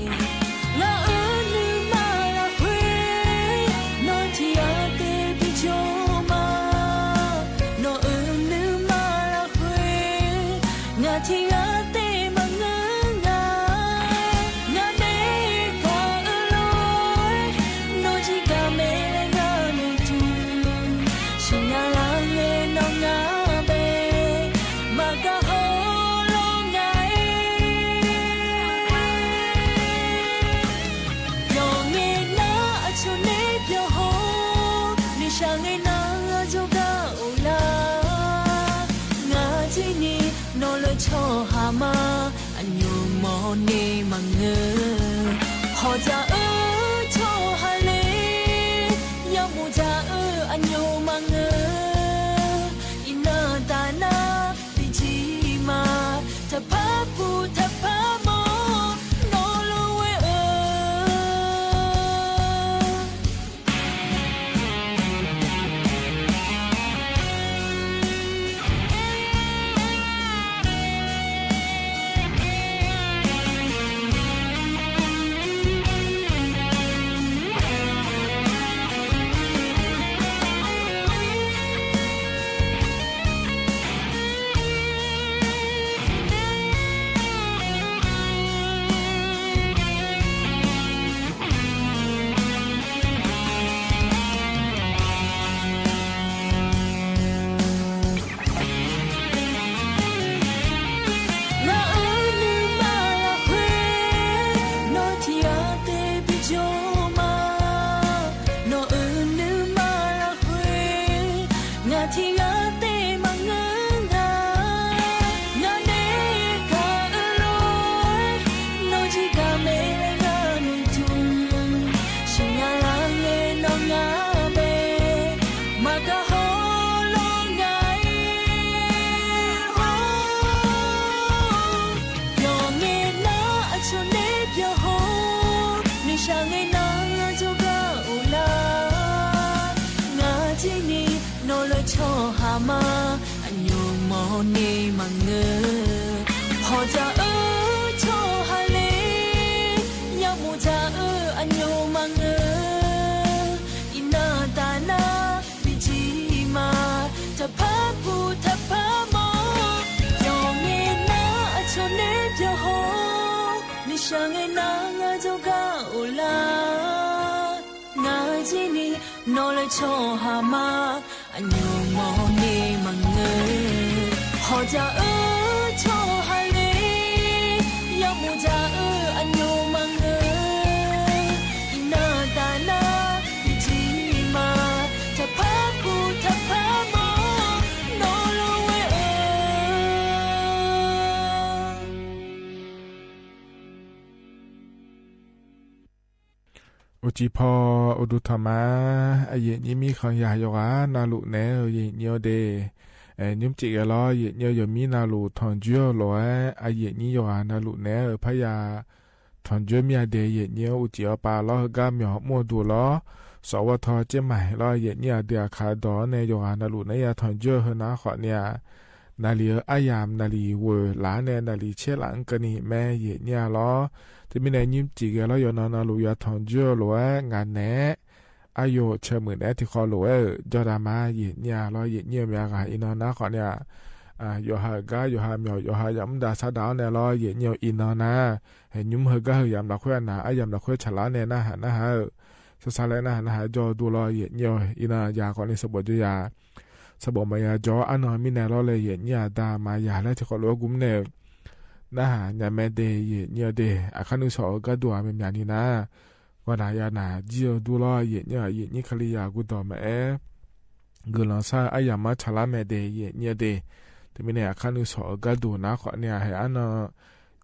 ငါအၢနုမးလၢ်ဃ့, နီၢ်ထံၣ်အါတဲပျီကၠိမး, နီၢ်အၢနုမးလၢ်ဃ့, ငါထံၣ်အါတဲမၤငၢၤငါ, ငါမ့ၢ်ကအၢလီၤ, နီၢ်ကံကၤမဲလဲၣ် ငါနုၢ်ထူ ဆူညါလၢ်ငဲၤနီၢ်ငါဘဲ, မၤကဟီလီၤငါအံၤ, ပျီၣ်ငဲၤနၤအဆိန့ၣ်ပျီၣ်ဟီၣ်, နဆါငဲၤနၤ ယိၤကအိၣ်လၢ်, ငါက့ၢ်န့ၣ် နီၢ်လၢဆီဟါမး အညိၣ်မီၢ်န့ၣ်မၤငၢၤ, ဟီၣ်တၢ်အၢ ဆီဟါလဲၣ်, ယမိၢ်တၢ်အၢ အညိၣ်မၤငၢၤ, အံၤနၤတၢ်နၤ ပံၤကၠံမး, တၢ်ဖးပူၤတၢ်ဖးမီၢ် နီၢ်လၢဝဲအၢ နီၢ်အၢနုမးလၢ်ဃ့, နီၢ်ထံၣ်အါတဲပျီကၠိမး, နီၢ်အၢနုမးလၢ်ဃ့, ငါထံၣ်အါတဲမၤငၢၤငါ, ငါမ့ၢ်ကအၢလီၤ, နီၢ်ကံကၤမဲလဲၣ် ငါနုၢ်ထူ ဆူညါလၢ်ငဲၤနီၢ်ငါဘဲ, မၤကဟီလီၤငါအံၤ, ပျီၣ်ငဲၤနၤအဆိန့ၣ်ပျီၣ်ဟီၣ်, နဆါငဲၤနၤ ယိၤကအိၣ်လၢ်, ငါက့ၢ်န့ၣ် နီၢ်လၢဆီဟါမး အညိၣ်မီၢ်န့ၣ်မၤငၢၤ, ဟီၣ်တၢ်အၢ ဆီဟါလဲၣ်, ယမိၢ်တၢ်အၢ အညိၣ်မၤငၢၤ, အံၤနၤတၢ်နၤ ပံၤကၠံမး, တၢ်ဖးပူၤတၢ်ဖးမီၢ်, ပျီၣ်ငဲၤနၤအဆိန့ၣ်ပျီၣ်ဟီၣ်, နဆါငဲၤနၤ ယိၤကအိၣ်လၢ်, ငါက့ၢ်န့ၣ် နီၢ်လၢဆီဟါမး အညိၣ်မီၢ်န့ၣ်မၤငၢၤ, ဟီၣ်တၢ်အၢ ဆီဟါလဲၣ်, ယမိၢ်တၢ်အၢ အညိၣ်မၤငၢၤ, အံၤနၤတၢ်နၤ ပံၤကၠံမး, တၢ်ဖးပူၤတၢ်ဖးမီၢ် နီၢ်လၢဝဲအၢ အိၣ်ကံၢ်ဖီ အိၣ်ဒူထီၣ်မး, အယိာ်ညိမံဃာ်ယၤ ယိၤဂၤနၤလူၤနဲဧၢ, ယိာ်ညိဒ့ၣ်, အဲ ညိမ်စံးကဲလီၤ, ယိာ်ညိယိာ်မံနၤလူၤ ထီၣ်ကၠိလီၤဧါ, အယိာ်ညိယိၤဂၤနၤလူၤနဲဧၢ, ဖဲယၤ ထီၣ်ကၠိမံယၤဒ့ၣ်, ယိာ်ညိအိၣ်ကံၢ်အီၣ်ပာ်လီၤ ဟၢဂၤမၠီၤမူၣ်ဒူလီၤ, စီၤဝီထီၣ်ကၠ့မးလီၤ, ယိာ်ညိအဒ့ၣ်အခါဒီးန့ၣ် ယိၤဂၤနၤလူၤနဲ ယၤထီၣ်ကၠိဟၢနၤဃီန့ၣ်ဧါ, နၤလံာ်ဧၢ, အါယၤ နၤလံာ်ဝဲၢ်လၢ်န့ၣ် နၤလံာ်ဆဲးလၢ်အကနံၣ်မ့ၢ် ယိာ်ညိလီၤ, တမံၤန့ၣ် ညိမ်စံးကဲလီၤ ယိာ်နီၢ်နၤလူၤ ယၤထီၣ်ကၠိလီၤဧါ, ငါနဲ အယိာ်ဆၢမုၢ်နဲ ထံၣ်ဃီလီၤဧၢ, ယိၤဒၣ်မး ယိာ်ညိလီၤ, ယိာ်ညိမ့ၢ်အဂၤအံၤနီၢ်နၤဃီန့ၣ်ဧါ, ယိၤဟၣ်ဂၤ ယိၤဟၣ်မၠီၤ ယိၤဟၣ်ယၤမူဒါဆါဒၣ်န့ၣ်လီၤ, ယိာ်ညိအံၤနီၢ်နၤ, ဟဲညိမ်ဟၢဂၤဟၢယၤမျးခွဲးနၤ, အယၤမျးခွဲးဆၢလၢ်န့ၣ် နဟၣ်နဟၣ်ဧၢ, ဆၢဆၢလၢ်နဟၣ်နဟၣ် ယိၤဒူလီၤ, ယိာ်ညိအံၤနီၢ်ယၤဃီန့ၣ် စဘိးယိၤယၤ စဘိးမၤယၤယိၤ အနီၢ်မံန့ၣ်လီၤလၢ ယိာ်ညိအတၢ်မၤယၤလၢထံၣ်ဃီလီၤ အဂုၤမ့ၢ်န့ၣ် နဟၣ်ညါမဲာ်ဒ့ၣ် ယိာ်ညိဒ့ၣ် အခါနုၢ်ဆီၣ်အဂၤဒိၣ်ဧါ မ့ၢ်မၠးနံၤနၤ ဂီၢ်နၤယၤနၤ ယိၤဒူလီၤ ယိာ်ညိ ယိာ်ညိခဲလံယၤအဂုၤဒီးမ့ၢ်အဲ ဂုၢ်လီၤဆၢ အယၤမၤဆၢလၢ်မဲာ်ဒ့ၣ် ယိာ်ညိဒ့ၣ် တမံၤန့ၣ် အခါနုၢ်ဆီၣ်အဂၤဒိၣ်နၤ ခီန့ၣ် အဟဲအနီၢ်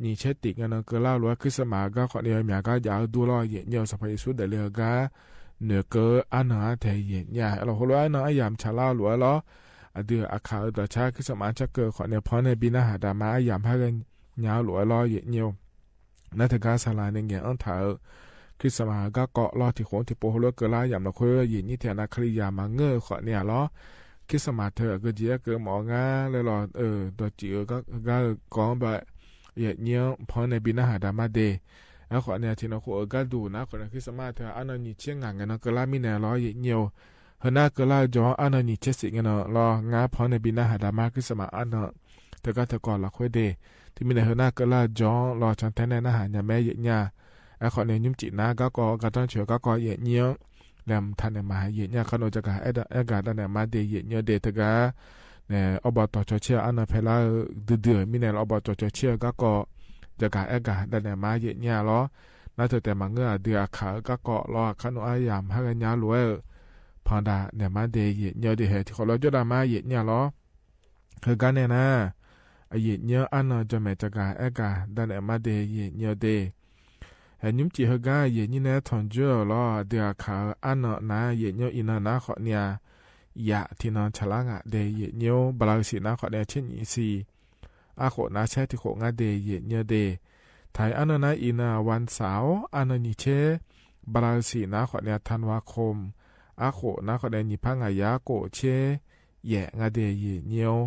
ညီချဲးတိတ်း ငါနီၢ်ကၢလၢ်လူၺ် ခရစ်စမတ် ဂၤကီၢ်န့ၣ် မ့ၢ်ဂၤယၣ်အဒူၣ်လီၤ ယဲၢ်ညိ စီၤပီယ့ၣ်ၡူးဒၣ်လဲာ်ဂၤ နုာ်ကၢအါနီၢ်အါထဲယဲၢ်ညိ လီၤ ဟိလိ အါနီၢ်အယၢ်မ့ၢ်ဆၣ်လၢလူၺ်လီၤ အဒုးအခၣ်အဒိၣ်ဆၣ် ခရစ်စမတ်ဆၢကၢၢ်ခီန့ၣ် ဖီန့ၣ်ဘံနၢ်ဟၣ်ဒၣ်မါ အယၢ်မ့ၢ်ဟါဂၤညါလူၺ်လီၤ ယဲၢ်ညိ နၢ်တဂၤစၢ်လၢ်န့ၣ် ငဲၤအီၣ်ထၢၣ် ခရစ်စမတ် ဂၤကီၢ်လီၤ ထံၣ်ဃိထံၣ်ဖိ ဟိလိ ကၢလၢ်ယၢ်မ့ၢ်လီၤ ခိၣ်ယဲၢ်ညိ ထဲအနၢ်ခရံာ်ယၢ်မၤငၢၢ်ခီန့ၣ်လီၤ ခရစ်စမတ် တၢ်အကယဲၢ်ကမီၤငါလဲၣ်လီၤ ဒီးစံးအဂၤကီးဘၣ် ယဲၢ်ညိ ဖီန့ၣ်ဘံနၢ်ဟၣ်ဒၣ်မါဒ့ၣ် အဃိန့ၣ် ထံၣ်နီၢ်ခိၣ်အဂၤဒိၣ်နၢ် အဃိန့ၣ် ခရစ်စမတ် တၢ်အါနီၢ်နံၣ်ဆံငါ ငဲၤနီၢ်ကၢလၢ်မံန့ၣ်လီၤ ယဲၢ်ညိ ဟၢနၢ်ကၢလၢ် John အါနီၢ်နံၣ်ဆံဆံငဲၤနီၢ်လီၤ ငါဖီန့ၣ်ဘံနၢ်ဟၣ်ဒၣ်မါ ခရစ်စမတ် အါနီၢ် တဂၤတကီၢ်လီၤ ခိၣ်ဒ့ၣ် တမံၤန့ၣ် ဟၢနၢ်ကၢလၢ် John လီၤ ဆၣ်ထဲန့ၣ် နၢ်ဟၣ်ညါမ့ၢ်ယဲၢ်ညိ အဃိန့ၣ် နံၣ်ဆံနၢ် ဂၤကီး ဂၤတၢ်ဆၢဂၤကီး ယဲၢ်ညိ လဲၤမုၢ်ထါန့ၣ် မၤဟါယဲၢ်ညိ ခီနီၣ် စၢ်ကၤအဲၣ်ဂၤဒၣ်နဲၣ်မါဒ့ၣ် ယဲၢ်ညိဒ့ၣ်တဂၤ န့ၣ် အိၣ်ဘၣ်တီၢ်စီဆှံအါနီၢ်ဖဲလၢ ဒုးဒုးမံန့ၣ်လီၤ အိၣ်ဘၣ်တီၢ်စီဆှံ ဂၤကီး စၢ်ကၤအဲၣ်ဂၤဒၣ်နဲၣ်မါ ယဲၢ်ညိလီၤ နၢ်တၢ်တဲမၤငၢၢ်အဒုးအခၣ် ဂၤကီးလီၤ အခါနီၣ်အယၢ်မ့ၢ်ဟါဂၤညါလူၺ် ဖီဒၣ်နဲၣ်မါဒ့ၣ် ယဲၢ်ညိဒ့ၣ် ဟဲထံၣ်ဃီလီၤ ကၠီဒၣ်မါ ယဲၢ်ညိလီၤ ဟၢဂၤန့ၣ်နၤ အယဲၢ်ညိအါနီၢ် ကၠီမဲာ်စၢ်ကၤအဲၣ်ဂၤဒၣ်နဲၣ်မါဒ့ၣ် ယဲၢ်ညိဒ့ၣ် ဟဲနံၣ်ဆံဟၢဂၤ ယဲၢ်ညိန့ၣ် ထီၣ်ကၠိလီၤ အဒုးအခၣ်အါနီၢ်နၤ ယဲၢ်ညိ အံၤနီၢ်နၤ အဃိန့ၣ် ယဲၢ်ထံၣ်နီၢ်ဆၣ်လၢ်ငါဒ့ၣ် ယဲၢ်ညိ ဘလၢစံးနၤ အဃိန့ၣ် ဆဲးနံၣ်စံး အဃိန့ၣ် ဆဲးထံၣ်ဃိၣ်ငါဒ့ၣ် ယဲၢ်ညိဒ့ၣ် ထၢၣ်အါနီၢ်နၤ အံၤနီၢ် วันเสาร์ အါနီၢ်နံၣ်ဆဲး ဘလၢစံးနၤ အဃိန့ၣ် ธันวาคม အဃိန့ၣ် အဃိန့ၣ် နံၣ်ဖးငါယၤကိးဆဲး ယဲၢ်ငါဒ့ၣ် ယဲၢ်ညိ ဟၢနၢ်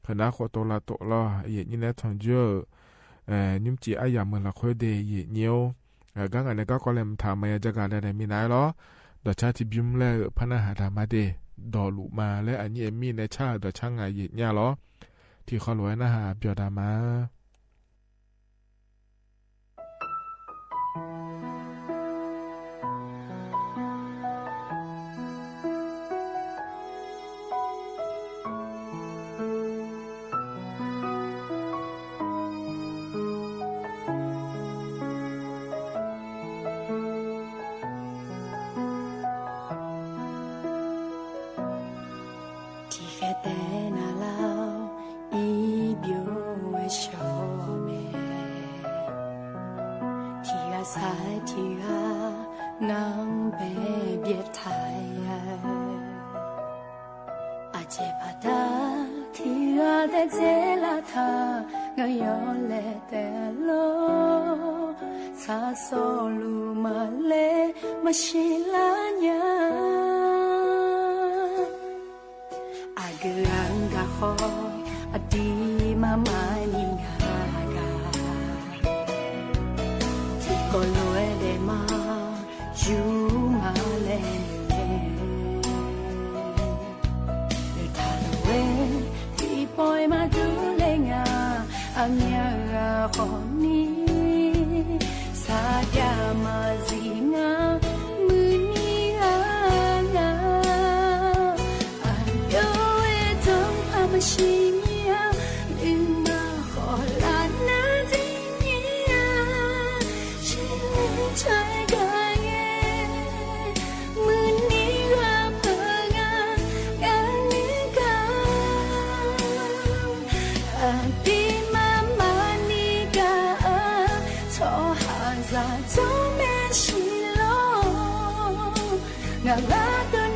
ဃိၣ်တိၢ်လၢ်တိၢ်လီၤ ယဲၢ်ညိန့ၣ် ထီၣ်ကၠိ နံၣ်ဆံအယၢ်မုၢ်လီၤ ခိၣ်ဒ့ၣ် ယဲၢ်ညိ ဂၤဂၤန့ၣ် ဂၤကီးလဲၤမုၢ်ထါ မၤယၤစၢ်ကၤဒၣ်နဲၣ်မံနၤလီၤ ဒီးဆၣ်ထံဘျုးလၢ ဖးနၢ်ဟၣ်ဒၣ်မါဒ့ၣ် ဒီးလူၤမၤလၢအနံၣ်အမံၤန့ၣ် ဆၣ်ဒီးဆၣ်ငါ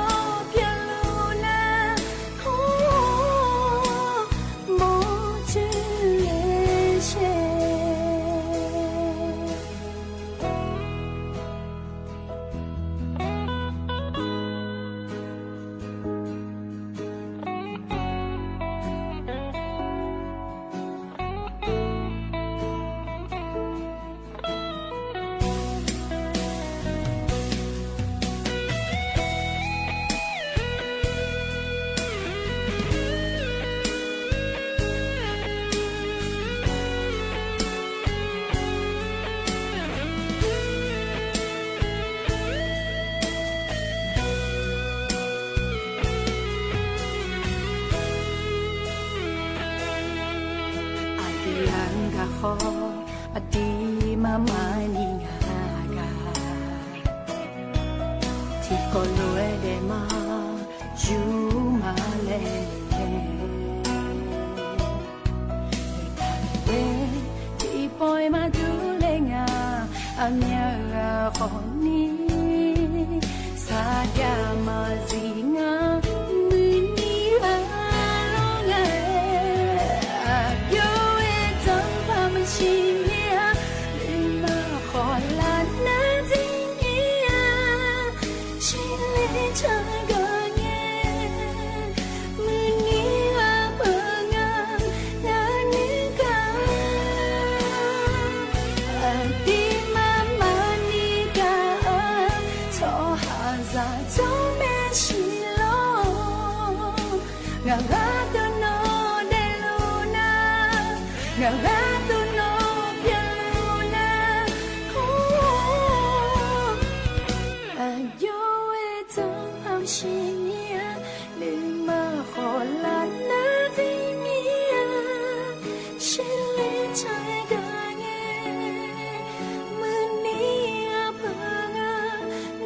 ယဲၢ်ညိလီၤ ထံၣ်ဃီလီၤ နၢ်ဟၣ်ပၠီၤဒၣ်မါ ငါဝဲတိၢ်နီၣ်ပျၢၤလူၤနၤ ဟူ အယိဝဲတၢ်ဖီၣ်ရှံနံၣ် လၢမၤဃီၤလၢ်နၤတမံၤ ရှဲလဲၣ်ဆၢကၤငဲ မုၢ်နံၤအဖၢငါ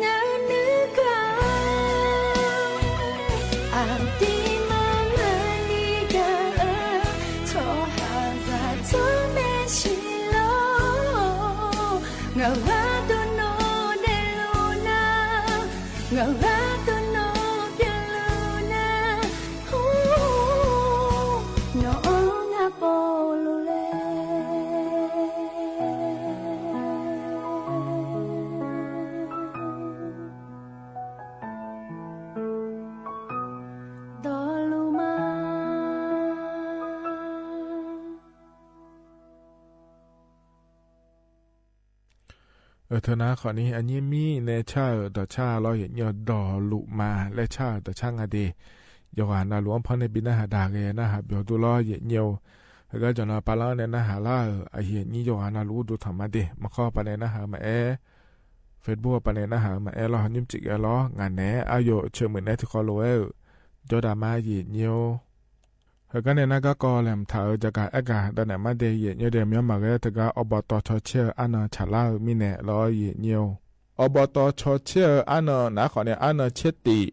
ငါနုၢ်ကါ အတံၤမၤမၤလံကါအၢ ထီၣ်ဟးဂၤထီၣ်မဲာ်ဆံလီၤ ငါဝဲတိၢ်နီၣ်ဒဲးလူၤနၤ ငါဝဲတိၢ်နီၣ်ပျၢၤလူၤနၤ ဟူ နီၢ်အီၣ်ငါပီၣ်လူၤလဲၣ် ဒီလူၤမါ အၢ ထၢနၤခီနံၤ အညိမံန့ၣ် ဆၣ်ဧၢ ဒီးဆၣ်လီၤ ယဲၢ်ညီဒီးလူၤမါ လၢဆၣ်ဧၢ ဒီးဆၣ်ငါဒဲး ယွၤနၢ်လူၤအီၤဖီန့ၣ် ဘံနၢ်ဟးဒၣ်ဂ့ၤ နၢ်ဟးဘျီဒူလီၤ ယဲၢ်ညီဧၢ ဟဲကၢ်ကၠီၣ်နီၤပၢ်လီၤန့ၣ် နၢ်ဟးလၢ အယဲၢ်ညီ ယွၤနၢ်လူၤဒူထီၣ်မါဒဲး မၤခီပၤန့ၣ် နၢ်ဟးမၤအဲၣ် Facebook ပၤန့ၣ် နၢ်ဟးမၤအဲၣ်လီၤ ညွံစံးကဲလီၤ ငါန့ၣ် အယိာ်ဆၢမုၢ်နဲၣ်ထံကီၢ်လိၤဝဲဧၢ ကၠီဒါမါ ယဲၢ်ညီဧၢ ဟဲကၢ်န့ၣ် နၢ်ကၢ်ကီလဲၤမထးဧၢ ကၢ်ကၢ်အဲၣ်ကၢ် ဒီးနဲၣ်မါဒဲး ယဲၢ်ညီဒဲး မၠီမၤဂ့ၤ တဂၤ အိၣ်ဘီတီၣ်ဆီဆဲအၢ အါနီၢ်ဆၣ်လါဧၢ မံန့ၣ်လီၤ ယဲၢ်ညီဧၢ အိၣ်ဘီတီၣ်ဆီဆဲအၢ အါနီၢ် နၤခီနံၤ အါနီၢ်ဆဲတံး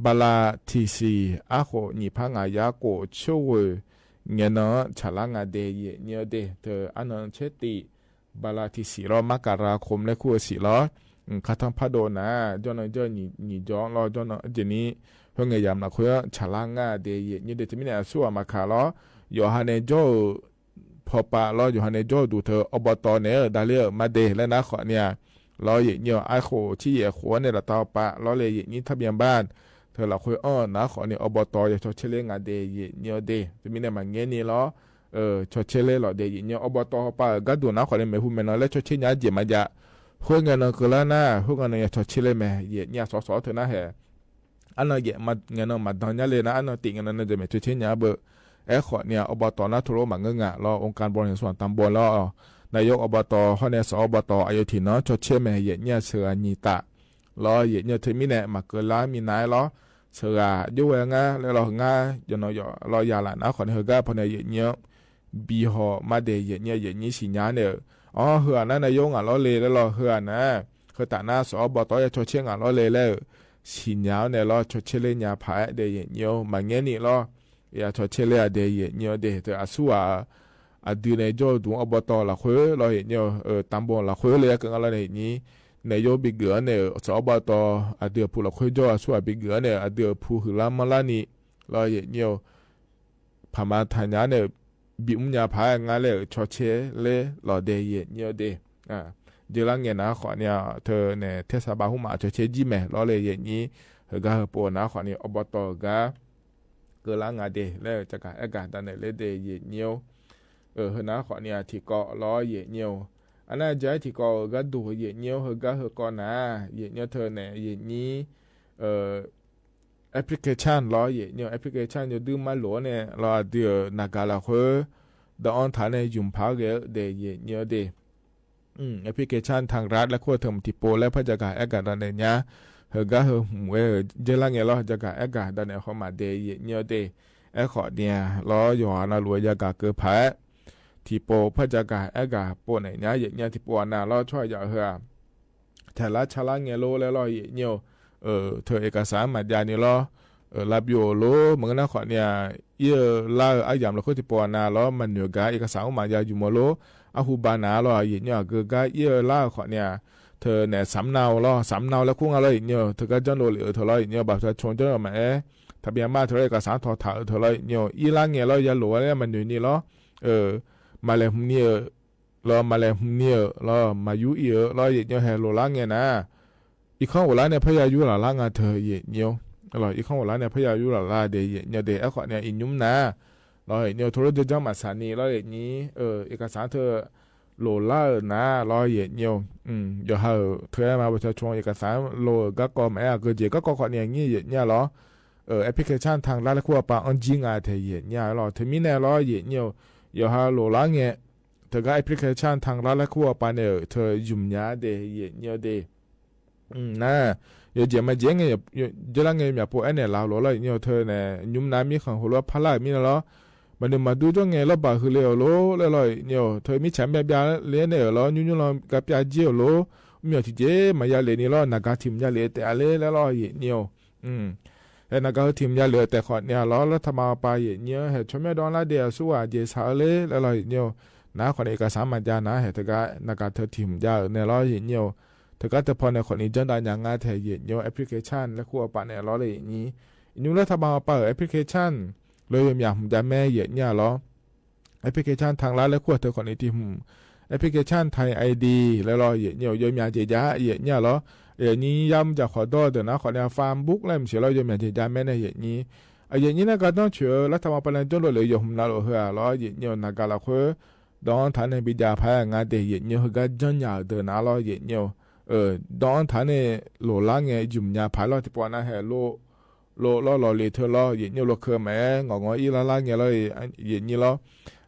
ဘလး ထံးစံး အါဃိးနံၣ်ဖးငါးယၤကိး ဆိၣ်ဂ့ၤ ငဲၤနီၢ်ဆၣ်လါငါဒဲး ယဲၢ်ညီဒဲး တၢ်အါနီၢ်ဆဲတံး ဘလး ထံးစံးလီၤ မကရၤ ခိၣ်လၢခုၣ် စံးလီၤ ခါထီၣ်ဖးဒိၣ်နၤ ကၠီၣ်နီၣ်ကၠီၣ်နံၤ နံၤကၠီၣ်လီၤ ကၠီၣ်နီၣ် ကၠီၣ်နံၤ ဟဲငဲၤယၤမနုၤဃိ ဆၣ်လါငါဒဲး ယဲၢ်ညီဒဲး တမံၤန့ၣ် အဆူၣ်အမၤခးလီၤ ယိၤဟၣ်န့ၣ် ကၠီၣ်ဧၢ ဖီပာ်လီၤ ယိၤဟၣ်န့ၣ် ကၠီၣ်ဒူၣ်ထၢ အိၣ်ဘီတီၣ်န့ၣ် ဒၣ်လၢမါဒဲးလၢနၤခီနံၤ လီၤ ယဲၢ်ညီ အါဃိးဆံယဲၢ်ဃိးန့ၣ် ဒီးတၢ်အိၣ်ပာ်လီၤလၢ ယဲၢ်ညီ ထးဘံၣ်ဘၢၣ် ထၢလီၤဃုအီၣ် နၤခီနံၤ အိၣ်ဘီတီၣ် ယဲၢ်ဆီဆဲလ့ငါဒဲး ယဲၢ်ညီဒဲး တမံၤန့ၣ် မၤငဲၢ်န့ၣ်လီၤ ဆီဆဲလ့လီၤဒဲး ယဲၢ်ညီ အိၣ်ဘီတီၣ်ဟီၣ်ပာ် ဂၤဒိၣ်နၤခီနံၤ မဲာ်ဟူမဲာ်နီၤလၢဆီဆဲညါ ယဲၢ်မၤယၤ ဃုငဲၤနီၢ်ကလၢနၤ ဃုငဲၤနီၢ်ယဲၢ်ဆီဆဲလ့မဲာ် ယဲၢ်ညီ စီၤစီၤထၢနၤဟဲ အနီၢ်ယဲၢ်မၤ ငဲၤနီၢ်မၤဒီးညါလံနၤ အနီၢ်တံးငဲၤနီၢ်န့ၣ် ယဲၢ်မဲာ်ဆီဆဲညါဘၣ် အဲၣ်ခီနံၤ အိၣ်ဘီတီၣ်နၤ ထီၣ်လိမၤငၢၢ်ငၢ်လီၤ အိၣ်ကၣ်ဘီန့ၣ် စွၣ်တၢ်ဘီလီၤ နၤယိၣ်အိၣ်ဘီတီၣ် ဟီၣ်န့ၣ် စီၤအိၣ်ဘီတီၣ် အယိၣ်ထံၣ်နီၢ် ဆီဆဲမဲာ် ယဲၢ်ညီ စှၤဂၤညံၤတၢ် လီၤ ယဲၢ်ညီ တမံၤန့ၣ် မၤကလါမံၤနၤလီၤ စှၤဂၤ ယိၣ်ဝဲငါ လၢလီၤ ဟၢဂၤ ယနီၢ်ယီၣ် လီၤယၤလၢနၤခီနံၤ ဟၢဂၤ ဖီန့ၣ် ယဲၢ်ညီ ဘံဟီၣ်မါဒဲး ယဲၢ်ညီ ယဲၢ်ညီ စံၣ်ညါန့ၣ် အိ ဟၢဂၤနၤ နၤယိၣ်ငါလီၤလံ လၢလီၤ ဟၢဂၤနၤ ဟၢတၢ်နၤ စီၤအိၣ်ဘီတီၣ် ယဲၢ်ဆီဆဲငါလီၤလံလၢ စံၣ်ညါန့ၣ်လီၤ ဆီဆဲလ့ညါဖးဒဲး ယဲၢ်ညီ မၤငဲၢ်န့ၣ်လီၤ ယဲၢ်ဆီဆဲလ့အဒဲး ယဲၢ်ညီဒဲး တၢ်အဆူၣ်ဧါ အဒုးန့ၣ် ကၠီၣ်ဒူၣ်အိၣ်ဘီတီၣ်လီၤဃုလီၤ ယဲၢ်ညီ တၢ်ဘီလီၤဃုလၢ ကငါလီၤန့ၣ် ယဲၢ်ညီ နၤယိၣ်ဘံဂုာ်န့ၣ် စီၤအိၣ်ဘီတီၣ် အဒုးအဖုလီၤဃု ကၠီၣ်အဆူၣ်အဘံဂုာ်န့ၣ် အဒုးအဖုဟုၣ်လါမၢလါန့ၣ် လီၤ ယဲၢ်ညီ ဖးမၤထးညါန့ၣ် ဘံၣ်အူညါဖးငါလၢ ဆီဆဲလ့လီၤဒဲး ယဲၢ်ညီဒဲး ယဲၢ်လါငဲၢ်နၤခီနံၤ ထၢန့ၣ် ထဲစးဘးဟူမး ဆီဆဲကံၢ်မဲာ် လီၤလံ ယဲၢ်ညီ ဟၢဂၤဟၢပှဲၤနၤခီနံၤ အိၣ်ဘီတီၣ်ဂၤ ကလါငါဒဲး လၢကကးအဲၣ်ကးဒၣ်နဲၣ်လၢဒဲး ယဲၢ်ညီ ဟၢနၤခီနံၤ ထံကီၢ်လီၤ ယဲၢ်ညီ အနၢ်ယဲၢ်ထံကီၢ် ဂၤဒိၣ် ယဲၢ်ညီ ဟၢဂၤဟၢကီးနၤ ယဲၢ်ညီ ထၢန့ၣ် ယဲၢ်ညီ application လီၤ ယဲၢ်ညီ application ယိၣ်ဒုးမၤလိာ်န့ၣ် လီၤအဒုးနၤဂၤလီၤဃု ဒီးအီၣ်ထးန့ၣ် ယုမ်ၢ်ဖးဂ့ၤဒဲး ယဲၢ်ညီဒဲး application ထၢရၣ်လၢခိၣ် ထၢမုၢ်ထံပိလၢ ဖဲယကးအဲၣ်ကးဒၣ်နဲၣ်ညါ ဟၢဂၤဟၢမူဝဲ ယဲၢ်လါငဲၢ်လီၤ ယကးအဲၣ်ကးဒၣ်နဲၣ် ဟီမးဒဲး ယဲၢ်ညီဒဲး အဲၣ်ခီနံၤ လီၤ ယွၤနၤလူၤ ယကးကၢဖး ထံပိ ဖဲယကးအဲၣ်ကးပိန့ၣ်ညါ ယဲၢ်ညီ ထံပိအနၤလီၤ ဆီၣ်ယၤဟၢ ထဲလါဆါလါငဲၢ်လိၤလၢလီၤ ယဲၢ်ညီ ထၢ เอกสาร မၤဒ်န့ၣ်လီၤ လါဘျီလိၤ မ့ၢ်ကနၣ်ခီနံၤ အ့ၣ်လါအယၤလီၤခိၣ် ထံပိအနၤလီၤ မၤနုၤဂၤ เอกสาร ဟူမးယၤ ယုမ်ၢ်မီၤလိၤ အဟူဘၣ်နၤလီၤ ယဲၢ်ညီ အဂ့ၤဂၤ အ့ၣ်လါခီနံၤ ထၢန့ၣ် စးမနၤလီၤ စးမနၤလၢခိၣ်ငါလီၤ ယဲၢ်ညီ ထၢဂၤ ကၠီၣ်လိၤလံ အၢ ထၢလီၤ ယဲၢ်ညီ ဘၣ်ပၠၣ်ဆိကၠီၣ်လိၤမၤအဲၣ် ထးဘံၣ်ဘၢၣ် ထၢလီၤ เอกสาร ထီၣ်ထး အၢ ထၢလီၤ ယဲၢ်ညီ အ့ၣ်လါငဲၢ်လီၤ ယၤလိၤဝဲလၢမၤနုၤန့ၣ်လီၤ မၤလဲၤဟူန့ၣ်အၢ လီၤ မၤလဲၤဟူန့ၣ်အၢ လီၤ မၤယူအံၤအၢ လီၤ ယဲၢ်ညီ ဟဲလိာ်လါငဲၢ်နၤ အံၤခီအိၣ်လါန့ၣ် ဖဲယၤယူလၢ်လါငါထၢ ယဲၢ်ညီ လီၤ အံၤခီအိၣ်လါန့ၣ် ဖဲယၤယူလၢ်လါဒဲး ယဲၢ်ညီဒဲး အဲၣ်ခီနံၤ အံၤညုမ်နၤ လီၤ ယဲၢ်ညီ ထီၣ်လိာ် ကၠီၣ်ကၠီၣ်မၤစးန့ၣ် လီၤ ယဲၢ်ညီ ထၢလိာ်လါအၢနၤ လီၤ ယဲၢ်ညီ ယဟၢ ထၢမၤ ပၠၣ်ဆိ เอกสาร လိၤဂၤကီး မၤအဲၣ်အဂ့ၤကဲ ဂၤကီးခီနံၤ အညိၣ် ယဲၢ်ညီလီၤ application ထၢလၢလၢခိၣ်အပၢ် အီၣ်ကၠံငါထဲ ယဲၢ်ညီလီၤ ထၢမံန့ၣ်လီၤ ယဲၢ်ညီ ယိၤဟၣ်လိၤလၢ်ငယ် တဂၤ application တၢင်းလၢ်လၢ်ခူၣ်အပၢ်န့ၣ် ထၢယုမ်ႇညါဒဲး ယဲၢ်ညိၣ်ဒဲး အၢ န ယိၤကဲမၤကဲ ယိၤ ယိၤလၢ်ငယ် မၠၣ်ပိၢ်အဲၣ်နဲၣ်လၢ်လိၤလီၤ ယဲၢ်ညိၣ် ထၢန့ၣ် ညုမ်နၤမံၣ်ဃၣ်ဟူလိာ်ဖးလၢ်မံၣ်န့ၣ်လီၤ မနုၤမၤဒူၣ်ကၠီၣ်ငဲလီၤ ဘၣ်ဃုလၢအီၤလိၤ လၢလီၤ ယဲၢ်ညိၣ် ထၢမံၣ်ဆၣ်မၠၣ်ဘျါလၢနဲၣ်အီၤလီၤ ညိုညိုလီၤ ကပျၢ်ကၠံၣ်အီၤလိၤ မ့ၢ်အီၤထံၣ်ကဲ မၤယါလဲၣ်န့ၣ်လီၤ နဂၤထံၣ်မုၢ်ယါလဲၣ်တဲလဲၣ်လီၤ ယဲၢ်ညိၣ် အၢ ဟဲနဂၤထံၣ်မုၢ်ယါလဲၣ်တဲဃီန့ၣ်လီၤ လၢထးမၤပၢ် ယဲၢ်ညိၣ် ဟဲဆိမိၣ်ဒီးလၢ်ဒဲး အစူၢ်ဝဲအစ့ဆါအၢလဲၣ် လၢလီၤ ယဲၢ်ညိၣ် နၤဃီန့ၣ် ကစၢ်မၤကၢ်နၤ ဟဲတဂၤ နဂၤထၢထံၣ်မုၢ်ယါအၢန့ၣ်လီၤ ယဲၢ်ညိၣ် တဂၤတဖီန့ၣ်ဃီန့ၣ် ကၠီၣ်ဒၣ်ညါငါထဲ ယဲၢ်ညိၣ် application လၢ်ခူၣ်အပၢ်န့ၣ်လီၤ ယဲၢ်ညိၣ် ညိုလၢထးမၤပၢ် application လၢယိၤမၠၣ်မုၢ်ယါမဲ ယဲၢ်ညိၣ်လီၤ application တၢင်းလၢ်လၢ်ခူၣ်ထၢဃီန့ၣ် ထံၣ်မုၢ် application Thai ID လၢလီၤ ယဲၢ်ညိၣ် ယိၤမၠၣ်ကဲယါ ယဲၢ်ညိၣ်လီၤ ယဲၢ်ညိၣ် ယါမုၢ်ယါဃီဒီး နၤဃီန့ၣ် Facebook လၢ်မုၢ်ဆ့ၣ်လီၤ ယိၤမၠၣ်ကဲယါမဲန့ၣ် ယဲၢ်ညိၣ် အယဲၢ်ညိၣ်န့ၣ် ကါဒီဆၢ လၢထးမၤပၢ်န့ၣ် ကၠီၣ်ဒိၣ်လၢယိၤမုၢ်နၤလိာ်ဟဲလီၤ ယဲၢ်ညိၣ် နဂၤလီၤဃု ဒီးထါန့ၣ် ဘံဒၣ်ဖးယါငါဒဲး ယဲၢ်ညိၣ် ဟဲဂၤကၠီၣ်ညါအၢဒၢးနၤလီၤ ယဲၢ်ညိၣ် အၢ ဒီးထါန့ၣ် လိၤလၢ်ငယ် ယုမ်ၣ်ညါဖးလီၤ ထံၣ်ပှၤနၤဟဲလိၤ လိၤလီၤလီၤလံၤထၢလီၤ ယဲၢ်ညိၣ် လိၤခဲမဲ ငီၢ်ငီၢ်အံၤလၢ်လၢ်ငယ်လီၤ ယဲၢ်ညိၣ်လီၤ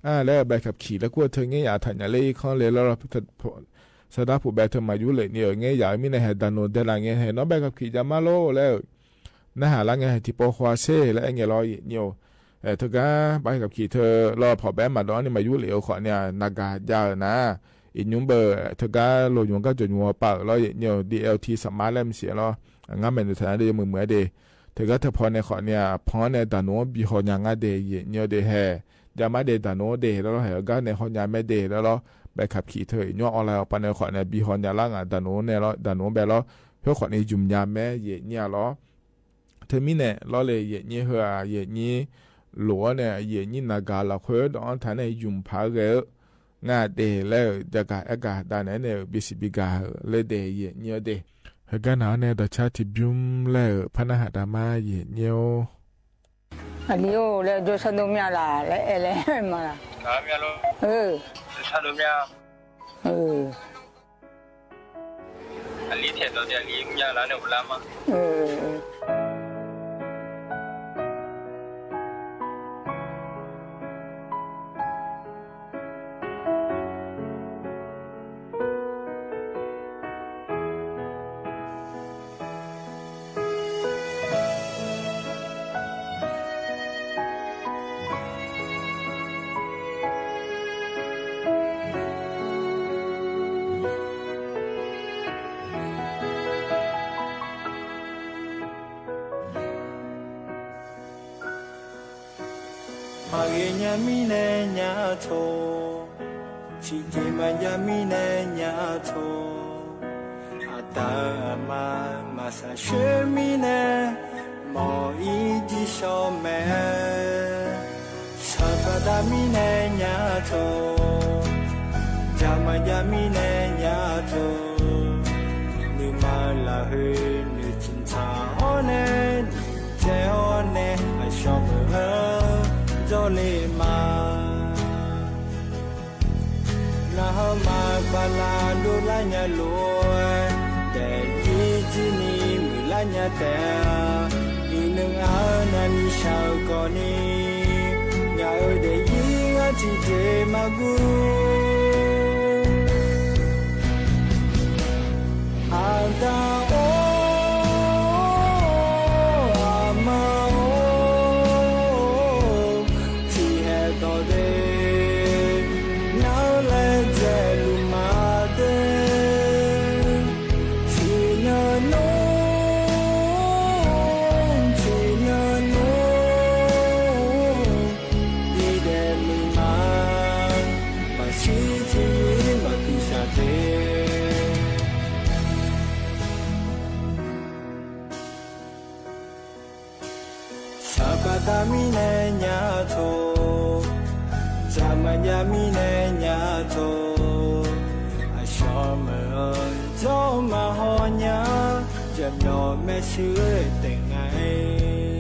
အၢ လၢ ใบขับขี่ လၢ်ခူၣ်ထၢ ငဲၤယၤထၢ်ညါလၢအံၤခီလဲၣ်လီၤ စဲးဒၣ်ပူၤဘဲထၢမၤယူၤလဲၣ်န့ၣ် ငဲၤယၤမံၣ်န့ၣ် ဟဲဒၣ်နိဒဲးလၢ်ငယ် ဟဲနီၣ် ใบขับขี่ ယါမးလိၤလဲၣ် နဟးလၢ်ငယ် ဟဲထံၣ်ပိာ်ခွါစ့ၢ် လၢအဲၣ်ငဲၤလီၤ ယဲၢ်ညိၣ် တဂၤ ใบขับขี่ ထၢလီၤ ဖီၣ်ဘဲမၤဒီးန့ၣ် မၤယူၤလဲၣ်အဃီန့ၣ် နဂၤယါအၢနၤ အံၤညိုဘၢ တဂၤ လိၤညိုကၠီၣ်ညိုပၢ်အၢလီၤ ယဲၢ်ညို DLT စမါလၢ်မုၢ်ဆ့ၣ်လီၤ အငါမဲာ်နုာ်ထၢန့ၣ် ယမုာ်မုာ်ဒဲး တဂၤတဖီန့ၣ်ဃီန့ၣ် ဖီန့ၣ် ဒၣ်နိဘံဟီၣ်ညါငါဒဲး ယဲၢ်ညိုဒဲး ဟဲ ယါမးဒဲး ဒၣ်နိဒဲးလီၤ ဟဲဂၤန့ၣ် ဟီၣ်ညါမဲဒဲးလီၤ ใบขับขี่ ထၢ ယဲၢ်ညို online အပၢ်န့ၣ်ဃီန့ၣ် ဘံဟီၣ်ညါလၢ်ငါ ဒၣ်နိန့ၣ်လီၤ ဒၣ်နိဘဲလီၤ ဖဲဃီန့ၣ် ယုမ်ၣ်ညါမဲ ယဲၢ်ညိုလီၤ ထၢမံၣ်န့ၣ် လီၤလၢ ယဲၢ်ညို ဟဲ ယဲၢ်ညို လိၤန့ၣ် ယဲၢ်ညို နဂၤလီၤဃု ဒီးထါန့ၣ် ယုမ်ၣ်ဖးဂဲၤဧၢ ငါဒဲးလၢ ယကအဲၣ်ကဒါန့ၣ်န့ၣ် ဘံစံးဘံကၤလၢဒဲး ယဲၢ်ညိုဒဲး ဟဲဂၤန့ၣ်န့ၣ် ဒီးဆါထံဘျုးလၢ ဖးနၢ်ဟးတၢ်မါ ယဲၢ်ညို အလံၤအိၣ်လၢ ကၠိဆၣ်ဒိၣ်မၠၣ်လၢ် လၢအဲၣ်လၢမၤလၢ် မၠၣ်လီၤ အၢ ကၠိဆၣ်ဒိၣ်မၠၣ် အၢ အလံၤထဲသိးဒဲး အလံၤမၠၣ်လၢ်န့ၣ် ပလၢ်မး အၢ မၤဂ့ၤညါမံၤနဲၣ် ညါထိၣ်, ထံၣ်က့ၤမၤယါမံၤနဲၣ် ညါထိၣ်, အတၢ်မၤ မၤစၢ်ဆှၢမံၤနဲၣ်, မ်အံၤဒ်သိးမဲာ်, ဆၢပာ်တၢ်မံၤနဲၣ် ညါထိၣ်, ယါမၤယါမံၤနဲၣ် ညါထိၣ်, နမၤလၢ်ဟ့ နထံၣ်ထါဟီနဲၣ် နတဲဟီနဲၣ် အဆှီမုၢ်ဧၢ ဒိးလ့မး နဟါမၤပာ်လၢ်ဒိၣ်လၢညါလိၤ, တဲယံၤတနံၤမုၢ်လၢညါတဲ, နံၤနုၤအါနၤနံၤဆၢကီးနံၤ, ညါဧၢ ဒဲးယံၤ ယထံၣ်က့ၤမၤဘူၣ် အတၢ်အိၣ် အမၤအိၣ် ထံၣ်ဟဲဒီးဒဲး, ညါဧၢ လဲၤဒဲးလူၤမၤဒဲး, ထံၣ်နနိ, ထံၣ်နနိ ဒ်ဒဲးမုၢ်မၤ, မၤဆံးထံၣ်မၤသူၣ်စၢ်သ့, ဆၢပာ်တၢ်မံၤနဲၣ် ညါထိၣ်, ယါမၤယါမံၤနဲၣ် ညါထိၣ်, အဆှီမုၢ်ဧၢ ဒိးမၤဟီညါ, ယမျီးမဲာ်ဆှးတဲာ်ငါ တၢ်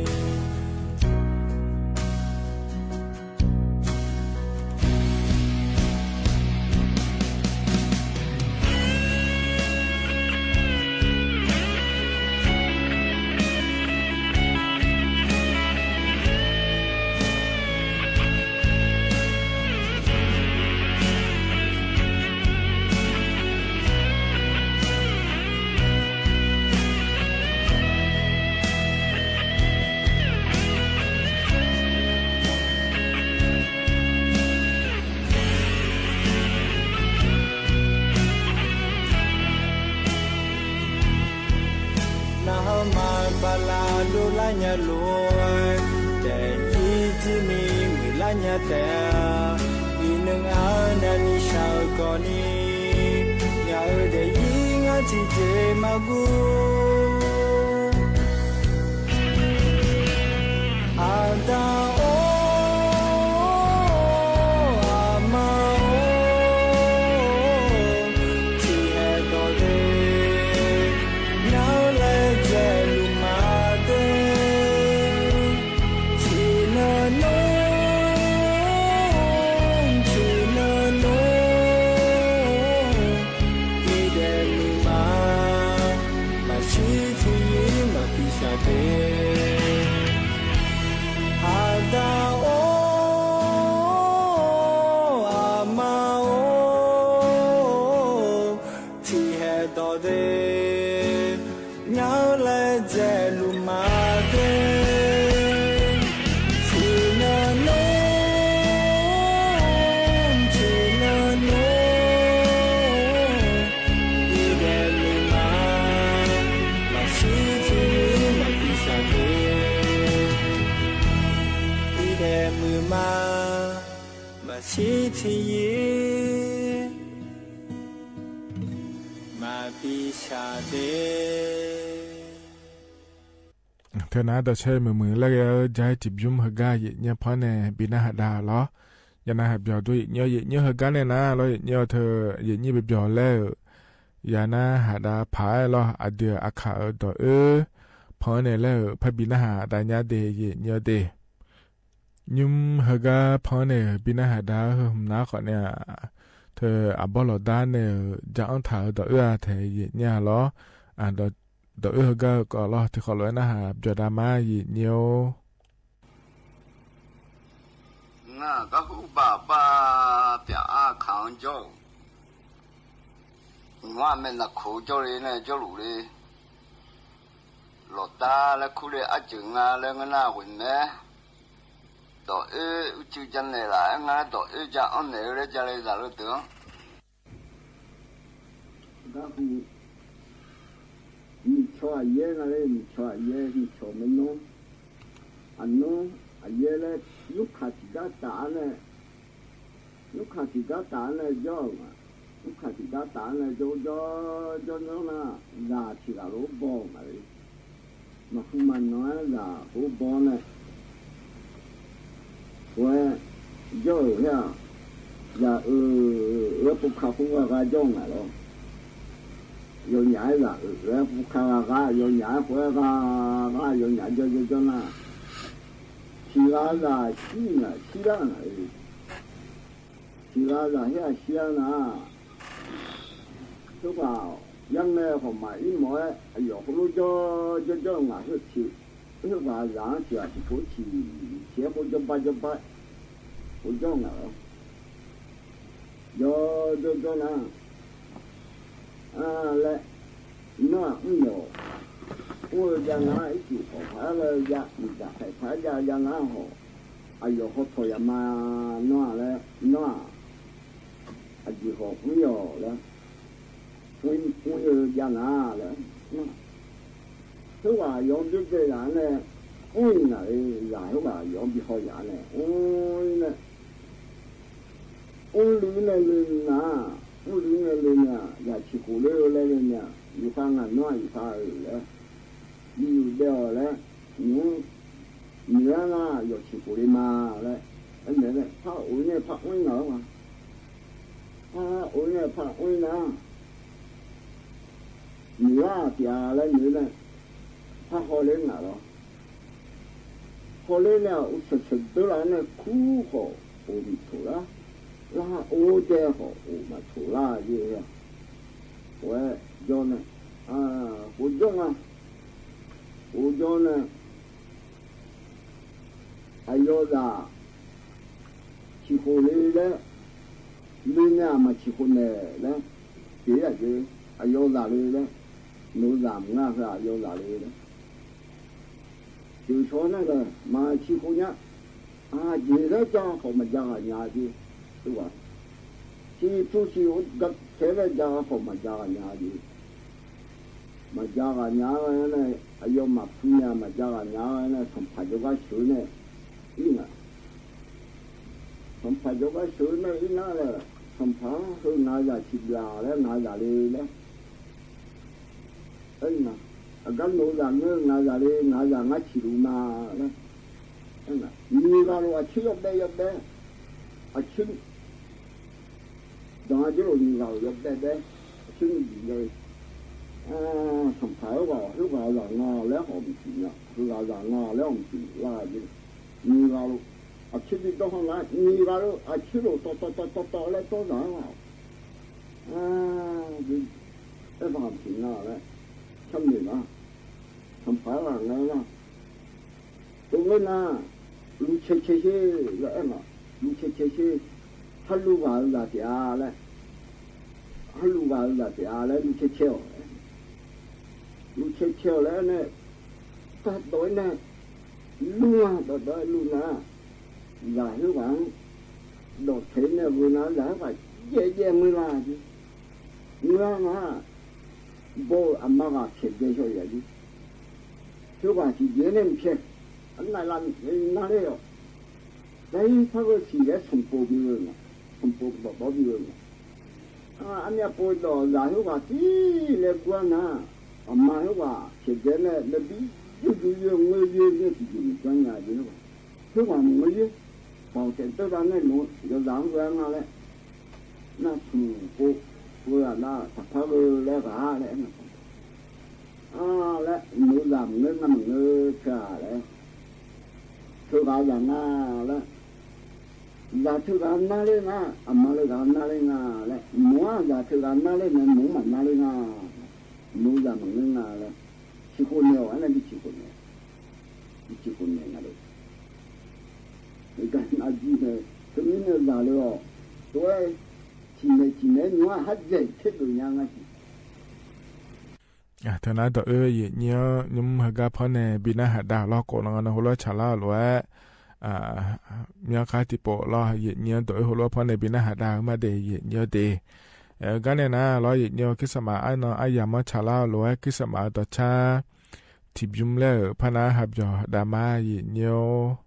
ညါလိၤ တဲယံၤ တမံၤမုၢ်လၢ်ညါတဲ အံၤနုၢ်အါနၤနံၣ်ဆၢကီးနံၤ ညါအၢ တဲယံၤ ငါထံၣ်တ့ၢ်မၤဘူၣ် အတၢ်အိၣ် အမါအိၣ် ထံၣ်ဟဲဒီးတ့ၢ် နၤလဲၤဒဲးလူၤမၤတ့ၢ် ထံၣ်နၤနီၤ ထံၣ်နၤနီၤ အံၤဒဲးမုၢ်မၤ မၤဆံးထံၣ်ယံၤ မၤပံၢ်ဆၢတ့ၢ် အတၢ်အိၣ် အမါအိၣ် ထံၣ်ဟဲဒီးတ့ၢ် နၤလဲၤဒဲးလူၤမၤတ့ၢ် ထံၣ်နၤနီၤ ထံၣ်နၤနီၤ အံၤဒဲးမုၢ်မၤ မၤဆံးထံၣ်ယံၤ မၤပံၢ်ဆၢတ့ၢ် အံၤဒဲးမုၢ်မၤ မၤဆံးထံၣ်ယံၤ မၤပံၢ်ဆၢတ့ၢ် ထဲနၤ ဒီးဆၢမုာ်မုာ်လၢကယၤဧၢ ယဟဲထံၣ်ဘျုးဟဲဂၤ ယညါဖီန့ၣ် ဘံနၤဟးဒါလီၤ ယနၤဟးဘျီၣ်ဒိၣ် ယညါ ယညါဟဲဂၤန့ၣ်နၤလီၤ ယညါ ထဲ ယညါဘျီၣ်လၢ ယၤနၤဟးဒါဖးလီၤ အဒုးအခါအၢ ဒီးအၢ ဖီန့ၣ်လၢ ဖဲဘံနၤဟးဒါညါဒ့ၣ် ယညါဒ့ၣ် ညါဟဲဂၤဖီန့ၣ် ဘံနၤဟးဒါဧၢ မနၤဃီန့ၣ် ထဲအဘီၣ်လီၤဒါန့ၣ် ယအီၣ်ထးအၢ ဒီးအၢ ထဲယညါလီၤ အဒီး ဒီးအၢဟဲဂၤကီးလီၤ ထံၣ်ဃီလီၤ နၤဟးဘျီၣ်ဒါမး ယညါ နကဟုဘၣ်ဘၣ် ပျၢ်အါခါကၠီ နွံမဲာ်နခိၣ်ကၠီလံန့ၣ် ကၠီလူၤလံ လီၤတၢ်လၢခူလၢအစၢၤ နၤလၢနနၢ်ဝံၤမဲာ် ဒီးအၢ အုကၠူကနဲၣ်လၢ နၤဒီးအၢ ယအီၣ်နဲၣ်လၢ ယလဲၤသးလၢတၢ် ကဟု မုၢ်ဆီအယဲနၤလၢ မုၢ်ဆီအယဲ မုၢ်ဆီမ့ၢ်နီၢ် အနီၢ်အယဲလၢ နူခးထံၣ်ကါတၢ်န့ၣ် နူခးထံၣ်ကါတၢ်န့ၣ် ကၠီ နူခးထံၣ်ကါတၢ်န့ၣ် ကၠီ ကၠီ ကၠီ ကၠီနၤ သးထံၣ်ဂၤလၢဘီမးလံ မၤဃူမၤနီၢ်သးဟိဘီန့ၣ် ဝဲ ကၠီဧၢ ဟဲ ယၤအၢ အၢပူၤခါဃူဂၤဂၤကၠီနၤလီၤ ယညါသးအၢ အၢပူၤခါဂၤဂၤ ယညါဃူဂၤဂၤ ယညါကၠီကၠီကၠီနၤ ထံၣ်ဂၤသးဆံးနၤ ဆံးလၢနၤအံၤ ထံၣ်ဂၤသးဟဲဆံးလၢနၤ ဆိပာ် ယါနဲဃီမၤအံၤမ့ၢ် အယီၤဃိလိကၠီ ကၠီကၠီနၤ ဟဲထံၣ် ဟဲပာ်သးထံၣ် အထံၣ်ဖိထံၣ် ထံၣ်ဖိကၠီဘါကၠီဘါ ဖိကၠီနၤလီၤ ကၠီ ကၠီ ကၠီနၤ အါ လဲၣ် နွံအီၤ အိၣ်ယါနၤ အံၤတူၢ်ဃီဖးလၢယါ မ့ၢ်တၢ်ဖးဖးယါ ယါနၤဟီ အယီၤဃီထီၣ်ယါမၤ နွံလဲၣ် နွံ အယံၤဃီ နွံအီၤလဲၣ် နွံ နွံယါနၤလဲၣ် ဆိပာ်ယီၤဘျုးကဲယၤန့ၣ် နွံနၤ ယၤဆိပာ်ယီၤဘျုးဃီယၤန့ၣ် နွံန့ၣ် အိၣ်လံန့ၣ်လံနၤ, အိၣ်လံန့ၣ်လံန့ၣ်, ယၤထံၣ်ဃိၣ်လၢလဲၣ်န့ၣ်, ယဖးနၤနီၢ် ယဖးအၢလဲၣ်, ယယုၢ်ဒဲးအီၤလဲၣ်, နူ နံၤအါနၤ ယီၤထံၣ်ဃိၣ်လံမးလဲၣ်, အန့ၣ်န့ၣ် ဖးအိၣ်န့ၣ် ဖးအီနၤလီၤမး, ဖးအိၣ်န့ၣ် ဖးအီနၤ, နံၤအါပျၢ်လဲၣ်န့ၣ်, ဖးဟီၣ်လၢနၤလီၤ. ဟီၣ်လၢန့ၣ် အိၣ်ဆၢၣ်ဆၢၣ်ဒၢလၢန့ၣ် ခူဃီၤ အိၣ်မ့ၢ်ထိၣ်လၢ, လၢဟီၣ်အိၣ်ဒဲးဃီၤ အိၣ်မးထိၣ်လၢယဲၢ်, ဝဲ ယီၤန့ၣ်, အိၣ်ယီၤမး, အိၣ်ယီၤန့ၣ်, အယီၤသး ထံၣ်ဃိၣ်လံလဲၣ်, လံန့ၣ် အမၤထံၣ်ဃိၣ်န့ၣ်လဲၣ်, က့ၤယၤက့ၤ, အယီၤသးလံလဲၣ်, နအိၣ်သးမုၢ်နၤသး အယီၤသးလံလဲၣ် စံးဆီန့ၣ်ဒီး မၤထံၣ်ဃိၣ်ညါ, အါ ယဲၢ်လၢယၤဃီၤ မၤယၤဂၤညါက့ၤ, သိးဝဲ, ထံၣ်သူထံၣ်အိၣ်ကထဲလၢယၤဃီၤ မၤယၤဂၤညါက့ၤ, မၤဒ်ဂၤညါဝဲန့ၣ် အယီၤမၤဖုန့ၣ် မၤဒ်ဂၤညါဝဲန့ၣ် သံၣ်ဖးယိၤကါဆှၢန့ၣ် အံၤနၤ သံၣ်ဖးယိၤကါဆှၢန့ၣ် အံၤနၤလၢ သံၣ်ဖးဟ့ၣ်နၤယၤဆံးဘျးလၢ နၤယၤလံလၢ အံၤနၤ အကါနိးယၤန့ၣ် နၤယၤလံ နၤယၤ နၤဆံးလူၤမးလၢ အံၤနၤ နံၤဂၤလိာ် အဆ့ယီၤဘဲယီၤဘဲ အဆ့ ဒီးအကဲလိာ်နံၤဂၤလိာ် ယီၤဘဲဘဲ အဆ့နံၤဒံးယဲ သံၣ်ဖးဟ့ၣ်ဂၤ ဟ့ၣ်ဂၤယၤနၤလၢ ဟီၣ်မုၢ်ဆံးနၤ ဟ့ၣ်ဂၤယၤနၤလၢ ဟီၣ်မုၢ်ဆံးနၤ လၢယဲ နံၤဂၤလိာ် အဆ့ဒံးဒီဟီၣ်နၤ နံၤဂၤလိာ် အဆ့လိာ် တီတီတီတီတီလၢ တီတၢ်လီၤ အါ ဒ် အဲၣ်ဘၣ်ဟီၣ်မုၢ်ဆံးနၤလၢ ဆၢမုၢ်လၢ် သံၣ်ဖးဟ့ၣ်ဂၤနၤလၢ တိၢ်ဝဲနၤ လူၤဆဲးဆဲးဆ့ လၢအဲၣ်မး လူၤဆဲးဆဲးဆ့ ဟးလူၤဂာ်အုၣ်ဂၤတ့ၢ်အါလၢ ဟးလူၤဂာ်အုၣ်ဂၤတ့ၢ်အါလၢ လူၤဆဲးဆဲးအီၤ လူၤဆဲးဆဲးအီၤလၢန့ၣ် တၢ်ဒိးန့ၣ် လူၤနၤ ဒီးဒိးလူၤနၤ ယၤဟ့ၣ်ဂၤ ဒီးထဲန့ၣ်ဂ့ၤနၤ ယၤဟ့ၣ်ဂၤ ယဲၢ်ယဲၢ်မုၢ်လၢ် မုၢ်လၢ်နၤ ဘိအမါဂၤဆဲးဒဲးဆီယၤဒ် ဟ့ၣ်ဂၤဆံးဒဲးန့ၣ် မ့ၢ်ဆဲး အနၢ်လၢနၢ်လၢအီၤ တၢ်ဟ့ၣ်ဖးဂ့ၤဆံးလၢ ဆူၣ်ပိာ်ဘံဂ့ၤမး ဆူၣ်ပိာ်ဘီဘီဘံဂ့ၤမး အါ အမ့ၢ်ပိာ်ဒီး ယၤဟ့ၣ်ဂၤတံၢ်လၢကွၢ်နၤ အမါဟ့ၣ်ဂၤဆဲးဒဲးန့ၣ် လၢဘံယိယိယိ ငွေယိယိ တယိမ့ၢ်ကၠီညါဒ် ဟ့ၣ်ဂၤမ့ၢ်ငွေယိ ပှၤတဲတၢ်ဘၣ်န့ၣ် ယၤဟ့ၣ်ဂၤနၤလၢ နၢ်ဆူၣ်ပိာ် ဝဲဒၣ်လၢ တၢ်ဖးဂ့ၤလၢဂၤလၢ အါ လၢ နၤယၤမ့ၢ်ငွေ နၤမ့ၢ်ငွေ ဆၢလၢ ဆၢဂၤယၤနၤလၢ ယၤဆၢဂၤနၤလၢနၤ အမါလၢဂၤနၤလၢနၤလၢ နၤယၤဆၢဂၤနၤလၢနၤ နၤမၤနၤလၢနၤ နၤယၤမ့ၢ်ငွေနၤလၢ ဆံးကိးနဲၣ်အီၤ အန့ၣ်ဒ်ဆံးကိးနဲၣ် ဒ်ဆံးကိးနဲၣ်နၤလၢ ကနၣ်ဒ်န့ၣ် တမံၤန့ၣ်ယၤလၢအီၤ တဝဲ ဆံးနဲၣ်ဆံးနဲၣ် နၤဟးယဲၢ်ထဲဒိၣ်ညါနၤဆံး အါ ထၢနၤဒီးအၢ ယံာ်ညိ နမုၢ်ဟါဂီၤဖီန့ၣ် ဘံနၢ်ဟးဒါလီၤကိးနဂီၢ်န့ၣ် ဟိလီၤဆၣ်လၢအလိၤဝဲ အါ မ့ၢ်ခါတံၢ်ပိာ်လီၤ ယံာ်ညိဒီးအၢ ဟိလီၤဖီန့ၣ် ဘံနၢ်ဟးဒါမးဒဲး ယံာ်ညိဒဲး အါ ဂၤန့ၣ်နၤလီၤ ယံာ်ညိ ခ့စမးအါနီၤ အါယၤမီဆၣ်လၢအလိၤဝဲ ခ့စမးဒီးဆါ ထံၣ်ဘျုးလၢ ဖးနၤဟးပျီၤဒါမး ယံာ်ညိ နံၣ်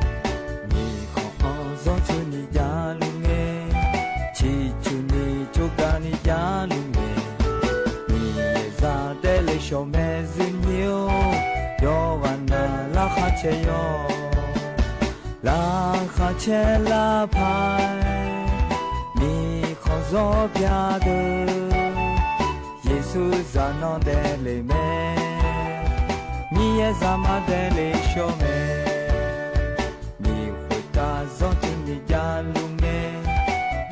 ခီၣ်အီၤ စီၤဆူနံၣ်ယါလူၤငဲ ဆံးဆူနံၣ် ဆိကမိၣ်နံၣ်ယါလူၤငဲ နံၣ်ယဲၢ်စးဒဲးလၢ ဆှီမဲစုနံၣ်ဧိၤ ယီၤဂၤနၤ လါဃးဆဲးယီၤ လါဃးဆဲးလါဖး နံၣ်ခီၣ်စီၤပျၢ်ဒၢး ယ့ၣ်ၡူးစၢ်နီၣ်ဒဲးလံမဲ မံၤယဲၢ်စးမၤဒဲးလၢဆှီမဲ နံၣ်ဃုတၢ် စီၤဆူနံၣ်ယါလူၤငဲ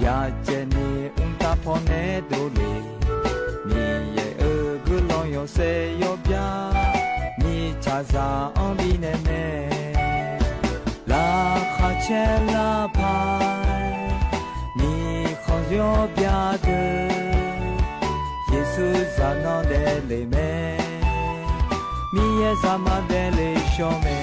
ဘျးကဲနံၣ် အူတၢ်ဖီနဲဒိၣ်လံ မံၤယဲၢ်အၢ ဂုၢ်လီၤယီၤစဲးယီၤဘျါ မံၤဆၣ်စၢ်အီၤဘံနဲမဲ လါဃးဆဲးလါဖး နံၣ်ခီၣ်စီၤပျၢ်ဒၢး ယ့ၣ်ၡူးစၢ်နီၣ်ဒဲးလံမဲ မံၤယဲၢ်စးမၤဒဲးလၢဆှီမဲ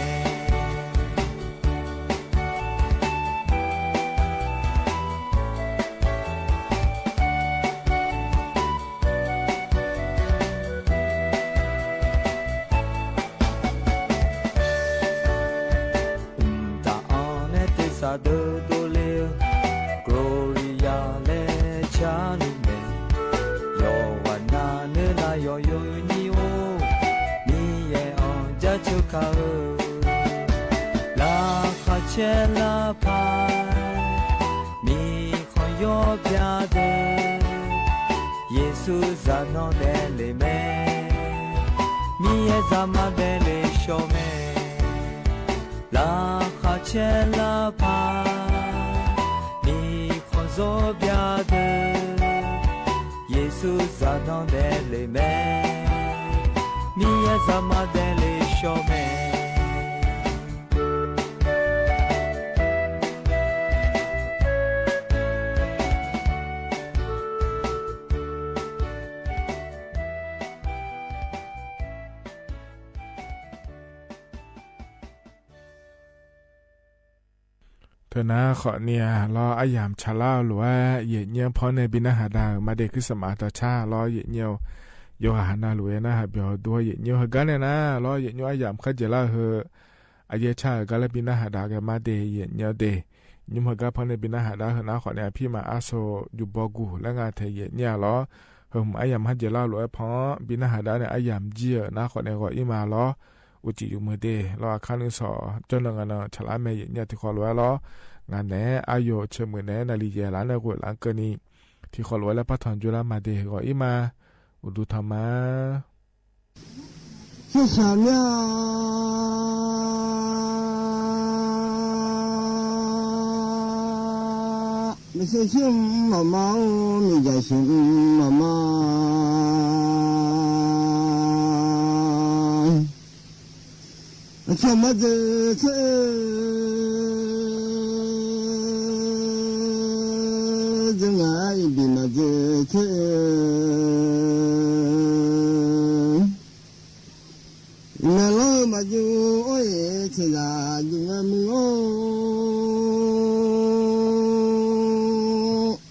တၢ်အီၤနဲတ့ၢ်စၢ်ဒၢဒိၣ်လံ ကျိရံယၤလၢဆၣ်လူၤမဲ ယီၤဝဲနၤလၢလါယီၤယိၤနံၤဧိၤ မံၤယဲၢ်အီၤ ကၠၢ်ဆၢခါဧၢ လါဃးဆဲးလါဖး နံၣ်ခီၣ်စီၤပျၢ်ဒၢး ယ့ၣ်ၡူးစၢ်နီၣ်ဒဲးလံမဲ မံၤယဲၢ်စးမၤဒဲးလၢဆှီမဲ လါဃးဆဲးလါဖး နံၣ်ခီၣ်စီၤပျၢ်ဒၢး ယ့ၣ်ၡူးစၢ်နီၣ်ဒဲးလံမဲ မံၤယဲၢ်စးမၤဒဲးလၢဆှီမဲ เถิดนา ขอเนีย ลอ အယံၤ ဆၣ်လၢ်လူဝဲ ယဲၢ်ညိၣ် ဖီၣ်န့ၢ် ဘံနၢ်ဟဒါ မၤဒ့ၣ် ခရံၣ်စမး တၢ်ဆၣ် လီၤ ယဲၢ်ညိၣ် ယိၤဟၣ်နၢ်လူဝဲ နၢ်ဟးပျီၤဒိ ယဲၢ်ညိၣ် ဟဲကါန့ၣ်နၤ လီၤ ယဲၢ်ညိၣ် အယံၤ ခါယဲၢ်လၢ်ဧိၤ အယဲၢ်ဆၣ်ဧိၤ ကါလၢ ဘံနၢ်ဟဒါ ကဲမၤဒ့ၣ် ယဲၢ်ညိၣ်ဒ့ၣ် ညိၣ်ဟဲကါ ဖီၣ်န့ၢ် ဘံနၢ်ဟဒါ ဟၢၣ်နၤ ခီၣ်န့ၣ် အဖံးမၤအါစိၤ ယူၤဘီကူၣ် လၢငါထဲ ယဲၢ်ညိၣ်လီၤ ဟၢၣ်မုၢ် အယံၤ ဟဲကဲလၢ်လူဝဲဖီ ဘံနၢ်ဟဒါန့ၣ် အယံၤ ကံၣ်ဧိၤ နၤ ခီၣ်န့ၣ် ဂီၤအံၤမးလီၤ အိၣ်စံၣ်ယူၤမုၢ်ဒ့ၣ် လီၤ အခါနုၢ်စီၤ ကၠီၣ်နီၣ်ဂၤနီၣ် ဆၣ်လၢ်မ့ၢ် ယဲၢ်ညိၣ် ထံၣ်ဃီၤလူဝဲ လီၤ ငါန့ၣ် အယိၤ ဆၢမုၢ်န့ၣ် နၣ်လံၤယဲၢ်လၢ် နၢ်ဂိၢ်လၢ်ကၢၢ်နံၤ ထံၣ်ဃီၤလူဝဲလၢ ပၢ်ထီၣ်ကၠိလၢ် မၤဒ့ၣ် ဂီၤအံၤမး အိၣ်ဒူထီၣ်မး ဆၢဆၢမၠၣ် မစၢၣ်ဆၢမၤမၤ မစၢၣ်ဆၢမၤမၤ အဆၢမၤစၢၤဆၢ စၢၤငါအံၤ ဘံမၤစၢၤဆၢ မဲာ်လီၤမၤစၢၤအိၣ်အံၤ ဆဲးသးဒုးငါမုၢ်အိၣ်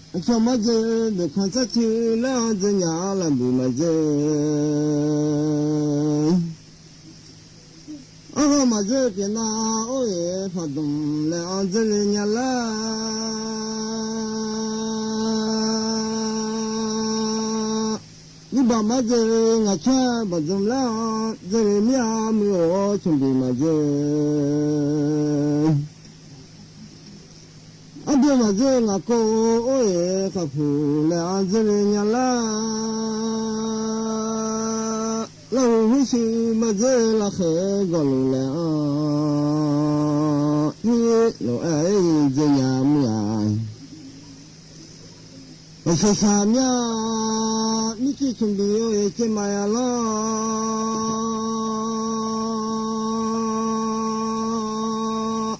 အဆၢမၤစၢၤ ဒုးခီၣ်စၢ်ထံလၢ စၢၤညါလၢ ဘံမၤစၢၤ အဂီၢ်မၤစၢၤ ပျဲနၢ်အိၣ်အံၤ ဖးဒိၣ်လဲၣ် အီၣ် စၢၤလၢညါလၢ် ဒုးဘၣ်မၤစၢၤ ငါဆၢဘၣ်ဒိၣ်လဲၣ် စၢၤလၢမုၢ်အါ မုၢ်အိၣ် ဆိၣ်ဘံမၤစၢၤ အဒိၣ်မၤစၢၤ ငါကိၢ်အိၣ်အံၤ ခီၣ်ဖူလဲၣ် အီၣ် စၢၤလၢညါလၢ် လီၤဟုၣ်ဟုၣ်ဆူၣ်မၤစၢၤ လီၤဃဲၤဂီၢ်လိာ်လဲၣ်အီၣ် ဟံၣ်လိာ်အဲၣ် စၢၤညါမုၢ်အါ အ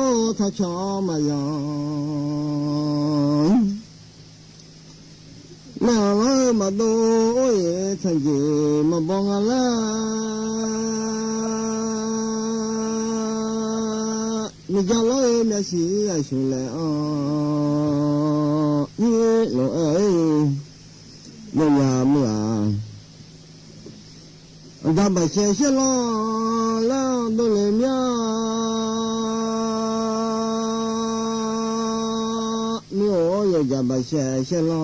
ဆၢဆၢမၠၣ် မ့ၢ်က့ၤဆိၣ်ဘံအိၣ်အံၤ က့ၤမၤယၤလီၤ လၢအမၤဒိၣ်ထီၣ်ဆီမၤယီၤ လၢအလီၤမၤဒိၣ်အိၣ်အံၤ ဆၣ်က့ၤမၤဘီငါလၢ် မ့ၢ်ကလီၤအံၤ မ့ၢ်ဆံးအဆူၣ်လဲၣ်အီၣ် ဟံၣ်လိာ်အဲၣ် မုၢ်ယၤမုၢ်ဧါ ဒၣ်ဘၣ်ရှဲရှဲလီၤ လၢဒိၣ်လၢမၠၣ် မုၢ်အိၣ်ယဲၢ် ဒၣ်ဘၣ်ရှဲရှဲလီၤ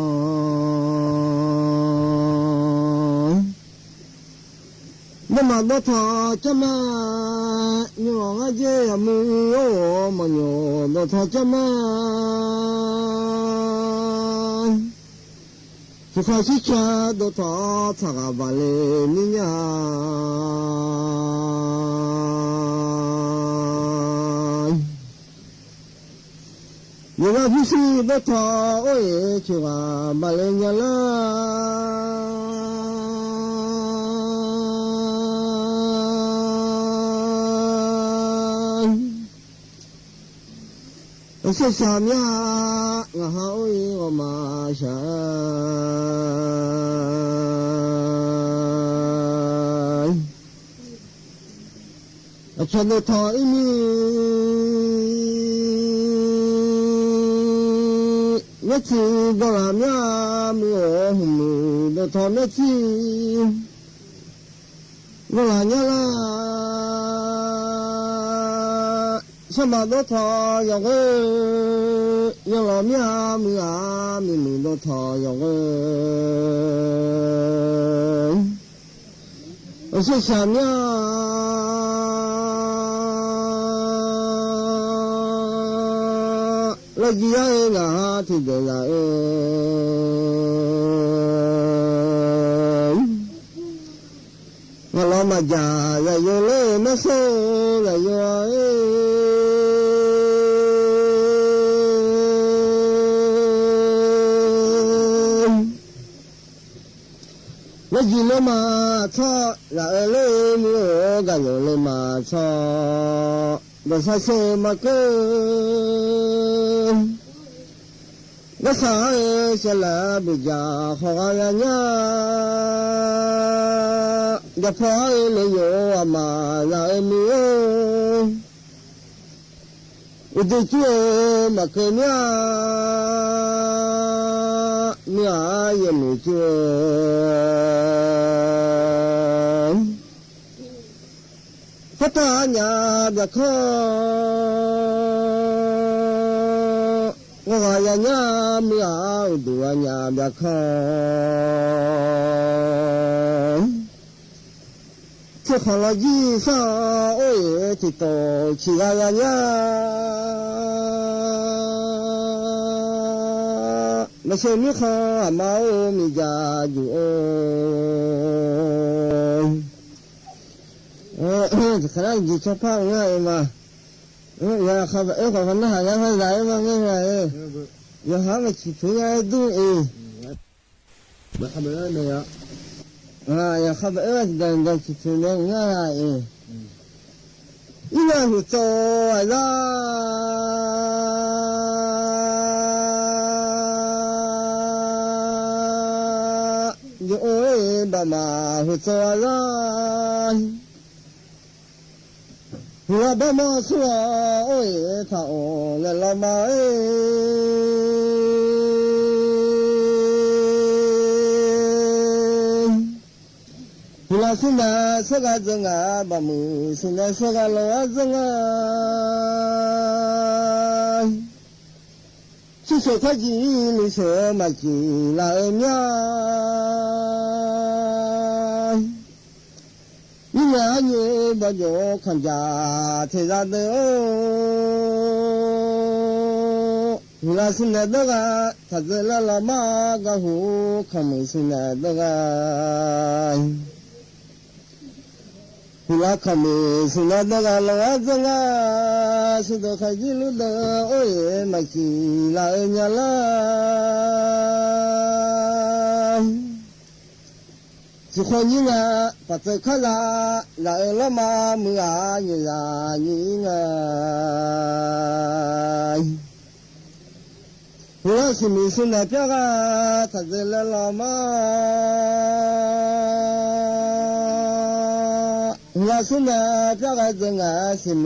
မ့ၢ်မၤဒိၣ်ထီၣ်ကၠီမး ညိၣ်အီၣ်ငါက့ၤယၤ မုၢ်အိၣ် မၤညိၣ်ဒိၣ်ထီၣ်ကၠီမး ဆူၣ်ခီၣ်ဆူၣ်ဆၢဒိၣ်ထီၣ် ဆၣ်ဂၤဘၣ်လၢနံၣ်ညါ ယိၤဂၤဖံးဆံးဒိၣ်ထီၣ်အိၣ်အံၤ ဆူၣ်ဂၤဘၣ်လၢညါလၢ် အဆၢဆၢမၠၣ် ငါဟးအိၣ်အံၤ ဂီၤမးဆၢ အဆၢဒိၣ်ထီၣ်အံၤမံၤ မ့ၢ်ထံၣ်ဂီၤလၢ်မၠၣ် မုၢ်အိၣ်ဟူးမုၢ် ဒိၣ်ထီၣ်မ့ၢ်ထံၣ် ဂီၤလၢ်ညါလၢ် ဆၣ်မးဒိၣ်ထီၣ်ယီၤဂ့ၤ ယီၤလီၤမၠၣ်မုၢ်ဧါ မုၢ်မုၢ်ဒိၣ်ထီၣ်ယီၤဂ့ၤ အဆၢဆၢမၠၣ် လၢကံယၤအံၤ ငါဟးထံၣ်ဒၢးလၢ်အံၤ ငါလီၤမၤစၢၤ ယၤယိၤလၢမဲၢ်စိ ယၤယိၤဧၢ လၢကံလၢမၤဆီၣ် လၢအၢလၢမုၢ်အိၣ် ကၤယိၤလၢမၤဆီၣ် ဒီးဆၣ်ဆၢမၤကၢၢ် ဒီးဆၣ်ဟဲဆဲးလၢဘုၣ်ကၠၣ်ဃီဂၤယၤညါ ဒီးဖီအၢလၢယိၤအမၤလၢအၢမုၢ်အိၣ် အိၣ်ဒိၣ်ကၠူၣ် မၤကၢၤမၠၣ် မုၢ်ဧၢ ယဲၢ်မုၢ်ကၠူၣ် ဟီၣ်တၢ်ညၣ်ဘျၣ်ခီ ဂီၤဂၤယၤညၣ် မုၢ်ဧၢ အိၣ်ဒိၣ်အညၣ်ဘျၣ်ခီ ဆ့ၣ်ခီၣ်လီၤယံၣ်သၣ် အိၣ်အ့ၣ် ထံၣ်တိၣ်ဆံးဂၤယၤညၣ် မ့ၢ်ဆ့ၣ်မုၢ်ခီ အမါအိၣ်မံၤယၤယုၢ်အိၣ် တခါလၢယံၤဆီဖါငါအံၤမး ယၤခီပအၢ ခီပနၢ်ဟး ယၤခီပအၢ မ့ၢ်ဂ့ၤ ယဟးမ့ၢ်ဆံၣ်ဖုညါဒူၣ်အံၤ ယၤခီပအၢ ဒီးဆံၣ်ဖုညါဒူၣ်အံၤ အံၤနဟူသိအလၢ ယအိၣ်အ့ၣ် ဘၣ်မၤဟူသိအလၢ ဟူလီၤဘၣ်မၤဆူၣ်အီၤ အိၣ်အ့ၣ် ထးအိၣ်လၢလီၤမးအ့ၣ် ဟူလီၤဆူၼ်ဆၢဂၤဒၢးဂၤ ဘၣ်မုာ်ဆူၼ်ဆၢဂၤလီၤဝဲဒၢးဂၤ ဆံၣ်စိၣ်ခီၣ်ကံၣ် လူၤဆၢမၤကံၣ်လၢအၢမၠၣ် မုၢ်နၤညိဘီယိခီၣ်ကၠၣ် ထဲးသးဒၢးအိၣ် ဟူလီၤဆူၼ်ဆၢဒၢးဂၤ ထးဒၢးလၢလီၤမး ကဟူခီၣ်မုၢ်ဆူၼ်ဆၢဒၢးဂၤ ဟူလီၤခီၣ်မုၢ်ဆူၼ်ဆၢဒၢးဂၤ လီၤဝဲဒၢးဂၤ ဆံၣ်စိၣ်ခီၣ်ကံၣ်လူၤဒၢး အိၣ်အ့ၣ် မၤကံၣ်လၢအၢမၠၣ်လၢ စူၣ်ဃီနံၤဂၤ ပာ်တၢၢ်ခီၣ်လၢ လၢအၢလီၤမး မုၢ်ဧၢ ယုၢ်ယၤနံၤဂၤ ဟူလီၤဆူၼ်မုၢ်ဆူၼ်ဆၢပျၢ်ဂၤ ထးဒၢးလၢလီၤမး ဟူလီၤဆူၼ်ဆၢပျၢ်ဂၤ ဒၢးဂၤဆံၣ်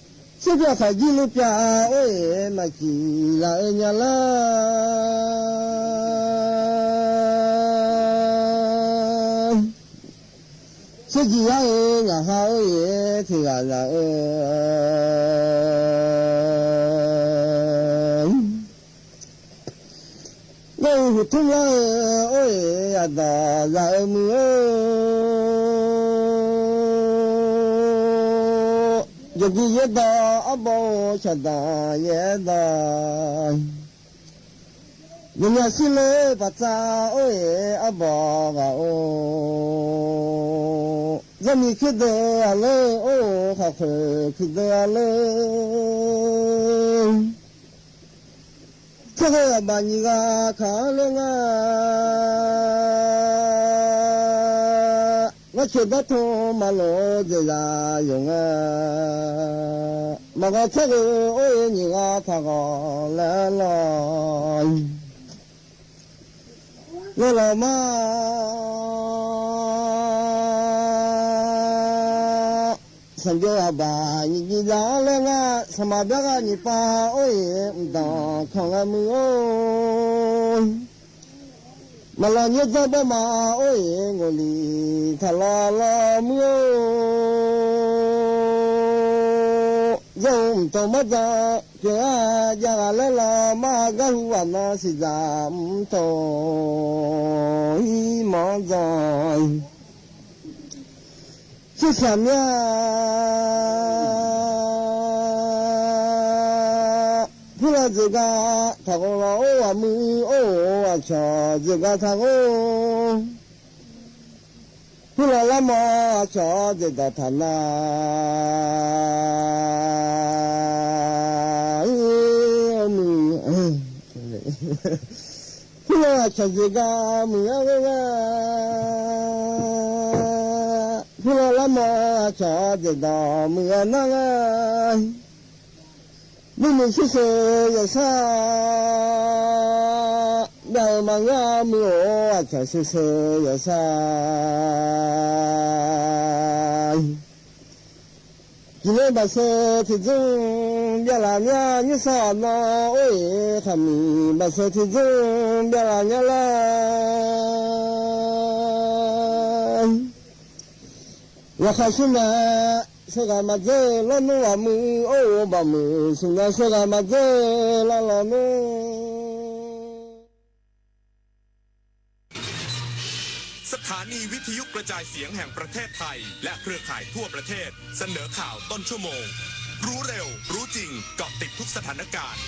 မုၢ် ဆူၣ်ပျၢ်ခီၣ်ကံၣ်လူၤပျၢ် အိၣ်အ့ၣ် မၤကံၣ်လၢအၢမၠၣ်လၢ ဆူၣ်ကံၣ်ယါအ့ၣ် ယၤဟးအိၣ်အ့ၣ် ထံဂၤလၢအၢ လၢအဟူထူလၢအၢ အိၣ်အ့ၣ် ယၤဒီးယၤအၢမုၢ်ဧၢ ယကံၣ်ယဲဒီးအဘီအိၣ် ဆၣ်ဒီးယဲဒီး ယညၣ်စံလၢပှၤသး အိၣ်အ့ၣ် အဘီဂၤအိၣ် ယမံၤခံဒၢးအလၢ အိၣ်ဃီၣ်ဃၢၤခံဒၢးအလၢ ဆၢဂ့ၤအဘၣ်နံၤဂၤခါလၢငါ ဂီၤဆၢဒီးထိးမၤလိာ်ဒၢးယၤယိာ်ငါ မၤဂီၤဆၢဂ့ၤအိၣ်အ့ၣ် နံၤဂၤထးဂီၤလၢလီၤ လၢလီၤမး သၣ်ဒိၣ်အဘၣ်နံၤဒံးဒၣ်လၢငါ သးမၤဘၣ်ဂၤနံၤပၢ်အိၣ်အ့ၣ် မတၤခီၣ်ငါမုၢ်ဧၢ မၤလီၤညိၣ်တၢ်ဘီမးအိၣ်အ့ၣ် ငိၢ်လံထးလီၤလီၤမုၢ်ဧၢ ယအိၣ်မတီၢ်မီၢ်ဒီး ပျဲၤအါယၤဂၤလၢလီၤမး ဂၤဟူဝဲနီၢ်စံးဒၣ်မတီၢ် ဟံးမီၢ်ဒီး ဆူၣ်ဆၣ်မၠၣ် ဖုလီၤစ့ၢ်ကီး ထးဂီၤလီၤအိၣ်အမုၢ်အိၣ်အဆီၣ်စ့ၢ်ကီးထးဂီၤ ဖုလီၤလါမီၢ်အဆီၣ်စ့ၢ်ကီးထးနၤ အမုၢ် ဖုလီၤအဆီၣ်စ့ၢ်ကီးမုၢ်အဝဲဝဲ ဖုလီၤလါမီၢ်အဆီၣ်စ့ၢ်ကီးမုၢ်အနၤ မုၢ်နံၤဆံးဆံးယဲၢ်ဆၢ ဘၣ်မၤငါမုၢ်အိၣ်အဆီၣ်ဆံးဆံးယဲၢ်ဆၢ กิเลสบ่าเซอที่จุ้งเบียร์ลาเนี่ยยื้อสอนนอ โอ้ย ข้ามีบ่าเซอที่จุ้งเบียร์ลาเนี่ยละ ว่าข้าชุนนะ เซกามาเจอละหนูว่ามือ โอ้ บ่ามือชุนนะ เซกามาเจอละละหนู สถานีวิทยุกระจายเสียงแห่งประเทศไทย และเครือข่ายทั่วประเทศ เสนอข่าวต้นชั่วโมง รู้เร็ว รู้จริง เกาะติดทุกสถานการณ์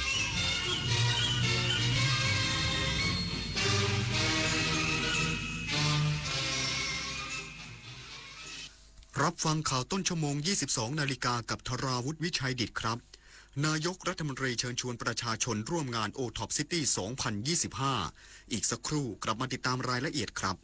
รับฟังข่าวต้นชั่วโมง ยี่สิบสองนาฬิกา กับธราวุฒิ วิชัยดิษฐครับ นายกรัฐมนตรีเชิญชวนประชาชนร่วมงาน โอท็อป City สองพันยี่สิบห้า อีกสักครู่กลับมาติดตามรายละเอียดครับ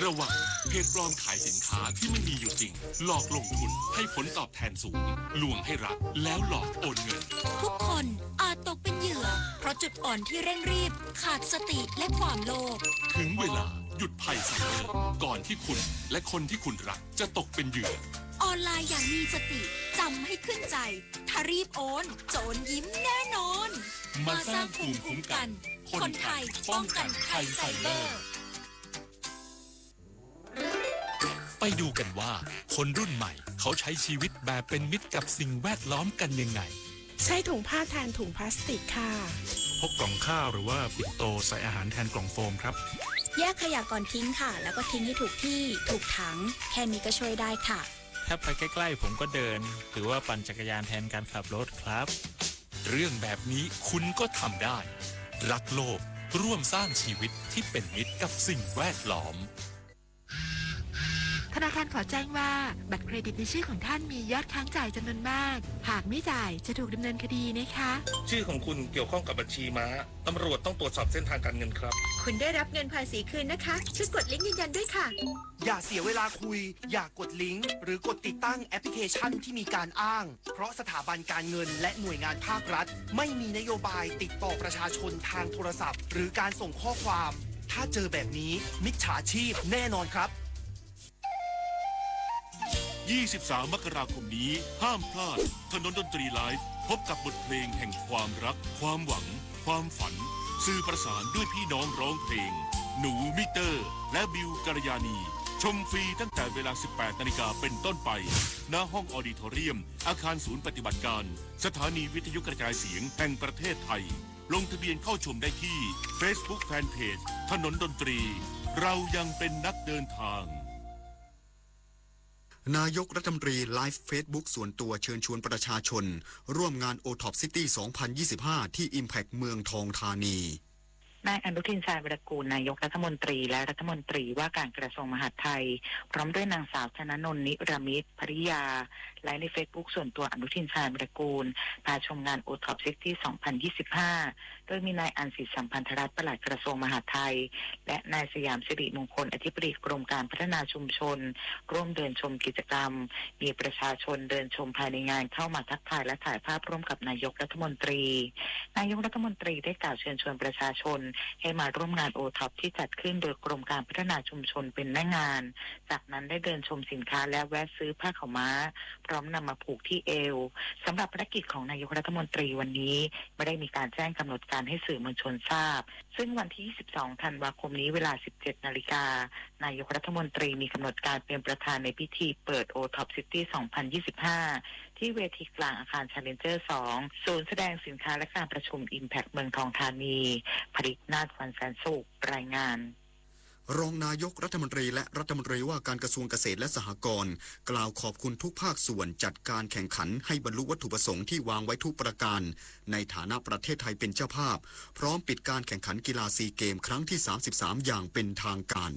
ระวัง เพจปลอมขายสินค้าที่ไม่มีอยู่จริง หลอกลงทุนให้ผลตอบแทนสูง ลวงให้รัก แล้วหลอกโอนเงิน ทุกคนอาจตกเป็นเหยื่อ เพราะจุดอ่อนที่เร่งรีบ ขาดสติและความโลภ ถึงเวลาหยุดภัยไซเบอร์ ก่อนที่คุณและคนที่คุณรักจะตกเป็นเหยื่อ ออนไลน์อย่างมีสติ จำให้ขึ้นใจ ถ้ารีบโอน โจรยิ้มแน่นอน มาสร้างภูมิคุ้มกัน คนไทยป้องกันภัยไซเบอร์ ไปดูกันว่า คนรุ่นใหม่เขาใช้ชีวิตแบบเป็นมิตรกับสิ่งแวดล้อมกันยังไง ใช้ถุงผ้าแทนถุงพลาสติกค่ะ พกกล่องข้าวหรือว่าปิ่นโตใส่อาหารแทนกล่องโฟมครับ แยกขยะก่อนทิ้งค่ะ แล้วก็ทิ้งให้ถูกที่ ถูกถัง แค่นี้ก็ช่วยได้ค่ะ ถ้าไปใกล้ๆ ผมก็เดิน หรือว่าปั่นจักรยานแทนการขับรถครับ เรื่องแบบนี้คุณก็ทำได้ รักโลก ร่วมสร้างชีวิตที่เป็นมิตรกับสิ่งแวดล้อม ธนาคารขอแจ้งว่า บัตรเครดิตในชื่อของท่านมียอดค้างจ่ายจำนวนมาก หากไม่จ่ายจะถูกดำเนินคดีนะคะ ชื่อของคุณเกี่ยวข้องกับบัญชีม้า ตำรวจต้องตรวจสอบเส้นทางการเงินครับ คุณได้รับเงินภาษีคืนนะคะ ช่วยกดลิงก์ยืนยันด้วยค่ะ อย่าเสียเวลาคุย อย่ากดลิงก์ หรือกดติดตั้งแอปพลิเคชันที่มีการอ้าง เพราะสถาบันการเงินและหน่วยงานภาครัฐ ไม่มีนโยบายติดต่อประชาชนทางโทรศัพท์ หรือการส่งข้อความ ถ้าเจอแบบนี้ มิจฉาชีพแน่นอนครับ ยี่สิบสาม มกราคมนี้ ห้ามพลาด ถนนดนตรีไลฟ์ พบกับบทเพลงแห่งความรัก ความหวัง ความฝัน สื่อประสานด้วยพี่น้องร้องเพลง หนู มิเตอร์ และบิว กัลยาณี ชมฟรีตั้งแต่เวลา สิบแปดนาฬิกาเป็นต้นไป ณ ห้องออดิทอเรียม อาคารศูนย์ปฏิบัติการ สถานีวิทยุกระจายเสียงแห่งประเทศไทย ลงทะเบียนเข้าชมได้ที่ Facebook Fanpage ถนนดนตรี เรายังเป็นนักเดินทาง นายกรัฐมนตรีไลฟ์เฟซบุ๊กส่วนตัวเชิญชวนประชาชนร่วมงาน โอท็อป City สองพันยี่สิบห้า ที่ Impact เมืองทองธานี นายอนุทิน ชาญวีรกูร นายกรัฐมนตรี และรัฐมนตรีว่าการกระทรวงมหาดไทย พร้อมด้วยนางสาว ธนนนท์ นิรมิตร ภริยา ไลฟ์ในเฟซบุ๊กส่วนตัวอนุทิน ชาญวีรกูร พาชมงาน โอท็อป City สองพันยี่สิบห้า โดยมีนายอัญสิทธิ์ สัมพันธรัตน์ ปลัดกระทรวงมหาดไทย และนายสยาม สิริมงคล อธิบดีกรมการพัฒนาชุมชน ร่วมเดินชมกิจกรรม มีประชาชนเดินชมภายในงานเข้ามาทักทายและถ่ายภาพร่วมกับนายกรัฐมนตรี นายกรัฐมนตรีได้กล่าวเชิญชวนประชาชนให้มาร่วมงาน โอท็อป ที่จัดขึ้นโดยกรมการพัฒนาชุมชนเป็นแม่งาน จากนั้นได้เดินชมสินค้าและแวะซื้อผ้าขาวม้า พร้อมนำมาผูกที่เอว สำหรับภารกิจของนายกรัฐมนตรีวันนี้ไม่ได้มีการแจ้งกำหนดการให้สื่อมวลชนทราบ ซึ่งวันที่ ยี่สิบสอง ธันวาคมนี้เวลา สิบเจ็ดนาฬิกา นายกรัฐมนตรีมีกำหนดการเป็นประธานในพิธีเปิด โอท็อป City สองพันยี่สิบห้า ที่เวทีกลางอาคาร Challenger สอง ศูนย์แสดงสินค้าและการประชุม Impact เมืองทองธานี ผลิตนาถ วันแสนสุข รายงาน รองนายกรัฐมนตรีและรัฐมนตรีว่าการกระทรวงเกษตรและสหกรณ์ กล่าวขอบคุณทุกภาคส่วนจัดการแข่งขันให้บรรลุวัตถุประสงค์ที่วางไว้ทุกประการ ในฐานะประเทศไทยเป็นเจ้าภาพ พร้อมปิดการแข่งขันกีฬาซีเกมครั้งที่ สามสิบสาม อย่างเป็นทางการ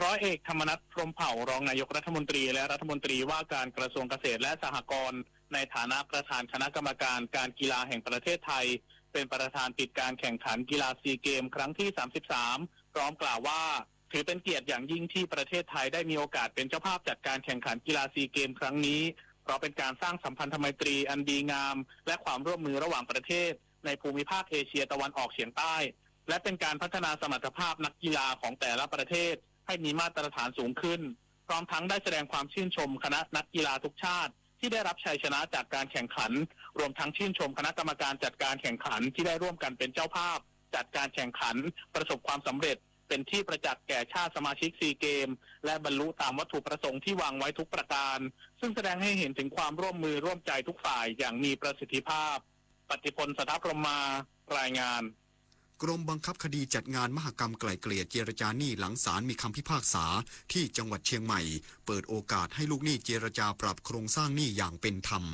ร้อยเอกธรรมนัส พรหมเผ่า รองนายกรัฐมนตรีและรัฐมนตรีว่าการกระทรวงเกษตรและสหกรณ์ ในฐานะประธานคณะกรรมการการกีฬาแห่งประเทศไทย เป็นประธานปิดการแข่งขันกีฬาซีเกมครั้งที่ สามสิบสาม พร้อมกล่าวว่า ถือเป็นเกียรติอย่างยิ่งที่ประเทศไทยได้มีโอกาสเป็นเจ้าภาพจัดการแข่งขันกีฬาซีเกมครั้งนี้ เพราะเป็นการสร้างสัมพันธไมตรีอันดีงาม และความร่วมมือระหว่างประเทศในภูมิภาคเอเชียตะวันออกเฉียงใต้ และเป็นการพัฒนาสมรรถภาพนักกีฬาของแต่ละประเทศให้มีมาตรฐานสูงขึ้น พร้อมทั้งได้แสดงความชื่นชมคณะนักกีฬาทุกชาติ ที่ได้รับชัยชนะจากการแข่งขัน รวมทั้งชื่นชมคณะกรรมการจัดการแข่งขันที่ได้ร่วมกันเป็นเจ้าภาพจัดการแข่งขัน ประสบความสำเร็จเป็นที่ประจักษ์แก่ชาติสมาชิกซีเกม และบรรลุตามวัตถุประสงค์ที่วางไว้ทุกประการ ซึ่งแสดงให้เห็นถึงความร่วมมือร่วมใจทุกฝ่ายอย่างมีประสิทธิภาพ ปัตติพล สัทธพรหมา รายงาน กรมบังคับคดีจัดงานมหกรรมไกล่เกลี่ยเจรจาหนี้หลังศาลมีคำพิพากษาที่จังหวัดเชียงใหม่ เปิดโอกาสให้ลูกหนี้เจรจาปรับโครงสร้างหนี้อย่างเป็นธรรม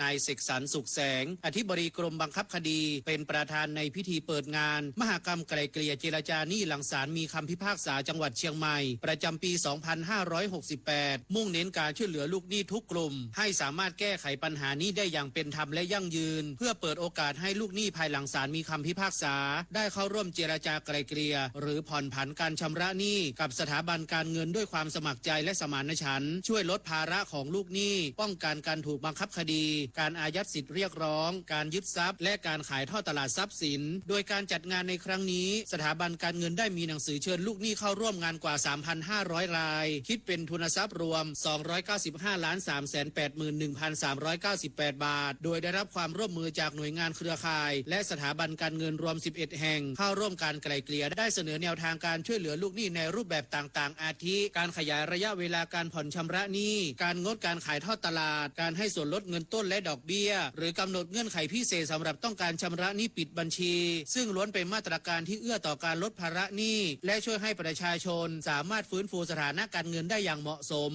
นายเสกสรร สุขแสง อธิบดีกรมบังคับคดี เป็นประธานในพิธีเปิดงานมหกรรมไกล่เกลี่ยเจรจาหนี้หลังศาลมีคำพิพากษาจังหวัดเชียงใหม่ ประจำปี สองพันห้าร้อยหกสิบแปด มุ่งเน้นการช่วยเหลือลูกหนี้ทุกกลุ่ม ให้สามารถแก้ไขปัญหาหนี้ได้อย่างเป็นธรรมและยั่งยืน เพื่อเปิดโอกาสให้ลูกหนี้ภายหลังศาลมีคำพิพากษา ได้เข้าร่วมเจรจาไกล่เกลี่ย หรือผ่อนผันการชำระหนี้กับสถาบันการเงินด้วยความสมัครใจและสมานฉันท์ ช่วยลดภาระของลูกหนี้ ป้องกันการถูกบังคับคดี การอายัดสิทธิ์เรียกร้อง การยึดทรัพย์ และการขายทอดตลาดทรัพย์สิน โดยการจัดงานในครั้งนี้ สถาบันการเงินได้มีหนังสือเชิญลูกหนี้เข้าร่วมงานกว่า สามพันห้าร้อย ราย คิดเป็นทุนทรัพย์รวม สองร้อยเก้าสิบห้าล้านสามแสนแปดหมื่นหนึ่งพันสามร้อยเก้าสิบแปด บาท โดยได้รับความร่วมมือจากหน่วยงานเครือข่าย และสถาบันการเงินรวม สิบเอ็ด แห่ง เข้าร่วมการไกล่เกลี่ย ได้เสนอแนวทางการช่วยเหลือลูกหนี้ในรูปแบบต่างๆ อาทิ การขยายระยะเวลาการผ่อนชำระหนี้ การงดการขายทอดตลาด การให้ส่วนลดเงินต้นและดอกเบี้ย หรือกำหนดเงื่อนไขพิเศษสำหรับต้องการชำระหนี้ปิดบัญชี ซึ่งล้วนเป็นมาตรการที่เอื้อต่อการลดภาระหนี้ และช่วยให้ประชาชนสามารถฟื้นฟูสถานะการเงินได้อย่างเหมาะสม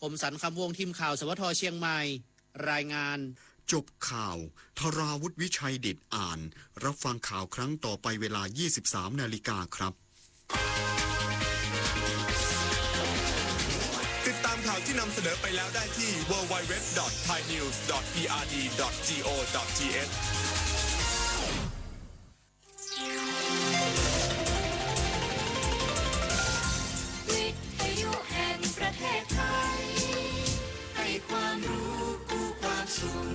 คมสันต์ คำวงศ์ ทีมข่าว สวท เชียงใหม่ รายงาน จบข่าว ธราวุฒิ วิชัยดิษฐ อ่าน รับฟังข่าวครั้งต่อไปเวลา ยี่สิบสามนาฬิกาครับ ติดตามข่าวที่นำเสนอไปแล้วได้ที่ ดับเบิลยู ดับเบิลยู ดับเบิลยู ดอท ไทยนิวส์ ดอท พีอาร์ดี ดอท จีโอ ดอท ทีเอช วิทยุแห่งประเทศไทย ให้ความรู้คู่ความสุข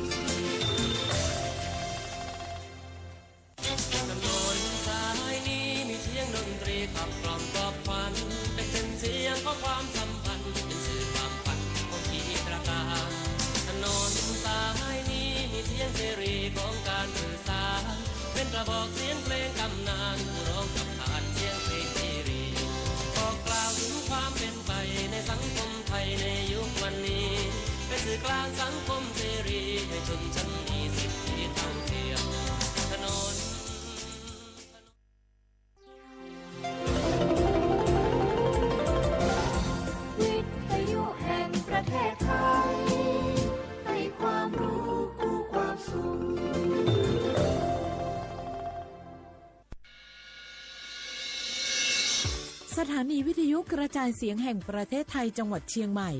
ถนนสายนี้มีเสียงดนตรีขับกล่อมปลอบขวัญ เป็นเส้นเสียงของความสัมพันธ์ เป็นสื่อความฝันของกีตราการ ถนนสายนี้มีเสียงเสรีของการสื่อสาร เป็นกระบอกเสียงเพลงตำนาน ผู้ร้องขับขานเสียงเพลงเสรี บอกกล่าวถึงความเป็นไปในสังคมไทยในยุควันนี้ เป็นสื่อกลางสังคมเสรี ให้ชนชั้นมีสิทธิเท่าเทียม ถนน วิทยุแห่งประเทศไทย ให้ความรู้คู่ความสุข สถานีวิทยุกระจายเสียงแห่งประเทศไทยจังหวัดเชียงใหม่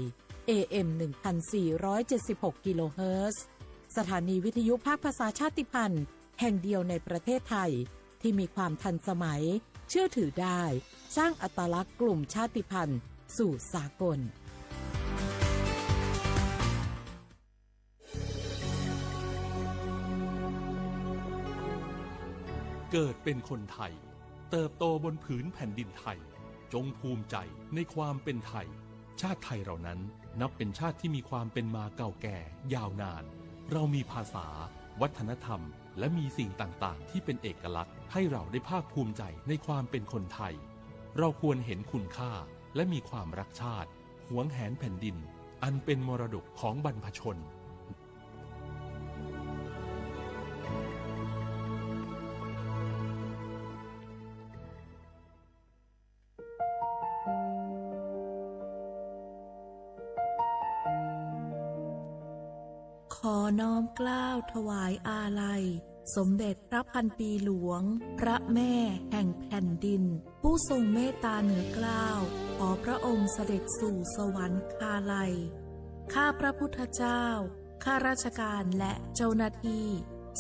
เอเอ็ม หนึ่งพันสี่ร้อยเจ็ดสิบหก กิโลเฮิรตซ์ สถานีวิทยุภาคภาษาชาติพันธุ์ แห่งเดียวในประเทศไทย ที่มีความทันสมัย เชื่อถือได้ สร้างอัตลักษณ์กลุ่มชาติพันธุ์สู่สากล เกิดเป็นคนไทย เติบโตบนผืนแผ่นดินไทย จงภูมิใจในความเป็นไทย ชาติไทยเรานั้นนับเป็นชาติที่มีความเป็นมาเก่าแก่ยาวนาน เรามีภาษา วัฒนธรรม และมีสิ่งต่างๆ ที่เป็นเอกลักษณ์ ให้เราได้ภาคภูมิใจในความเป็นคนไทย เราควรเห็นคุณค่า และมีความรักชาติ หวงแหนแผ่นดิน อันเป็นมรดกของบรรพชน ขอน้อมเกล้าถวายอาลัย สมเด็จพระพันปีหลวง พระแม่แห่งแผ่นดิน ผู้ทรงเมตตาเหนือเกล้า ขอพระองค์เสด็จสู่สวรรคาลัย ข้าพระพุทธเจ้า ข้าราชการและเจ้าหน้าที่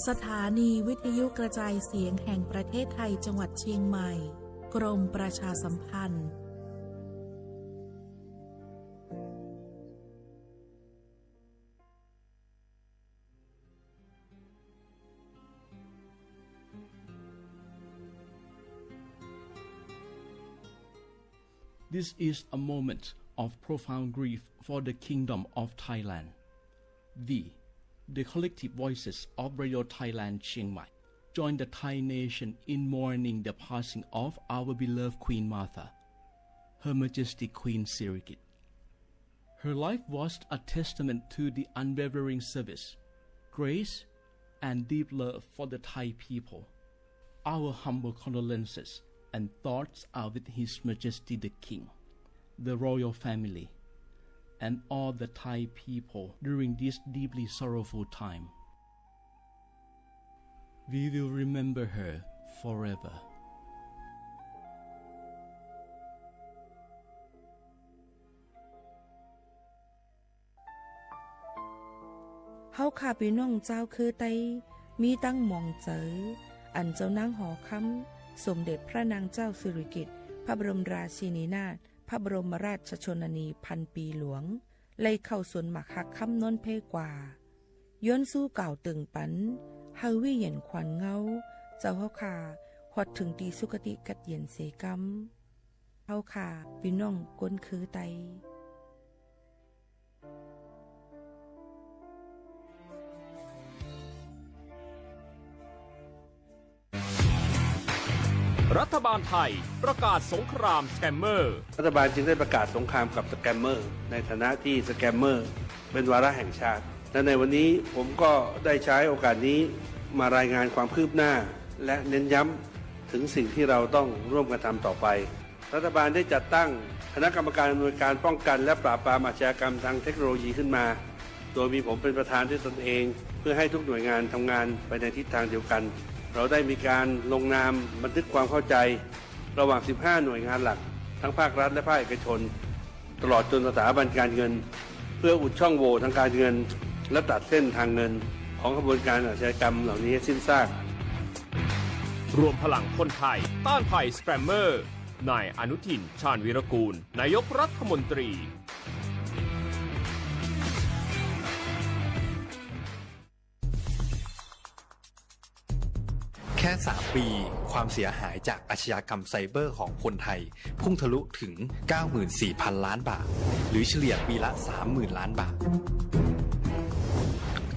สถานีวิทยุกระจายเสียงแห่งประเทศไทยจังหวัดเชียงใหม่ กรมประชาสัมพันธ์ This is a moment of profound grief for the Kingdom of Thailand. We, the collective voices of Radio Thailand Chiang Mai, join the Thai nation in mourning the passing of our beloved Queen Mother, Her Majesty Queen Sirikit. Her life was a testament to the unwavering service, grace, and deep love for the Thai people. Our humble condolences and thoughts are with His Majesty the King, the royal family, and all the Thai people during this deeply sorrowful time. We will remember her forever. เฮาข้าปี้น้องจาวเคือไต มีตังหมองเจอ อันเจ้านางหอคำ สมเด็จพระนางเจ้าสิริกิติ์ พระบรมราชินีนาถ พระบรมราชชนนีพันปีหลวง ไล่เข้าสวนหมากฮักคำนนเพกว่า ย้อนสู้กล่าวเติ่งปัน หื้อวิญญาณขวัญเงา เจ้าเฮาข้า ฮอดเถิงตี้สุคติกัดเย็นเสกำ เฮาข้าปี้น้องคนเคือไต รัฐบาลไทยประกาศสงครามสแกมเมอร์ รัฐบาลจึงได้ประกาศสงครามกับสแกมเมอร์ ในฐานะที่สแกมเมอร์เป็นวาระแห่งชาติ และในวันนี้ผมก็ได้ใช้โอกาสนี้มารายงานความคืบหน้า และเน้นย้ำถึงสิ่งที่เราต้องร่วมกันทำต่อไป รัฐบาลได้จัดตั้งคณะกรรมการอำนวยการป้องกันและปราบปรามอาชญากรรมทางเทคโนโลยีขึ้นมา โดยมีผมเป็นประธานด้วยตนเอง เพื่อให้ทุกหน่วยงานทำงานไปในทิศทางเดียวกัน เราได้มีการลงนามบันทึกความเข้าใจระหว่าง สิบห้า หน่วยงานหลัก ทั้งภาครัฐและภาคเอกชน ตลอดจนสถาบันการเงิน เพื่ออุดช่องโหว่ทางการเงิน และตัดเส้นทางเงินของขบวนการอาชญากรรมเหล่านี้ให้สิ้นซาก รวมพลังคนไทยต้านภัยสแกมเมอร์ นายอนุทิน ชาญวีรกูล นายกรัฐมนตรี แค่สามปี ความเสียหายจากอาชญากรรมไซเบอร์ของคนไทย พุ่งทะลุถึง เก้าหมื่นสี่พันล้านบาท หรือเฉลี่ยปีละ สามหมื่นล้านบาท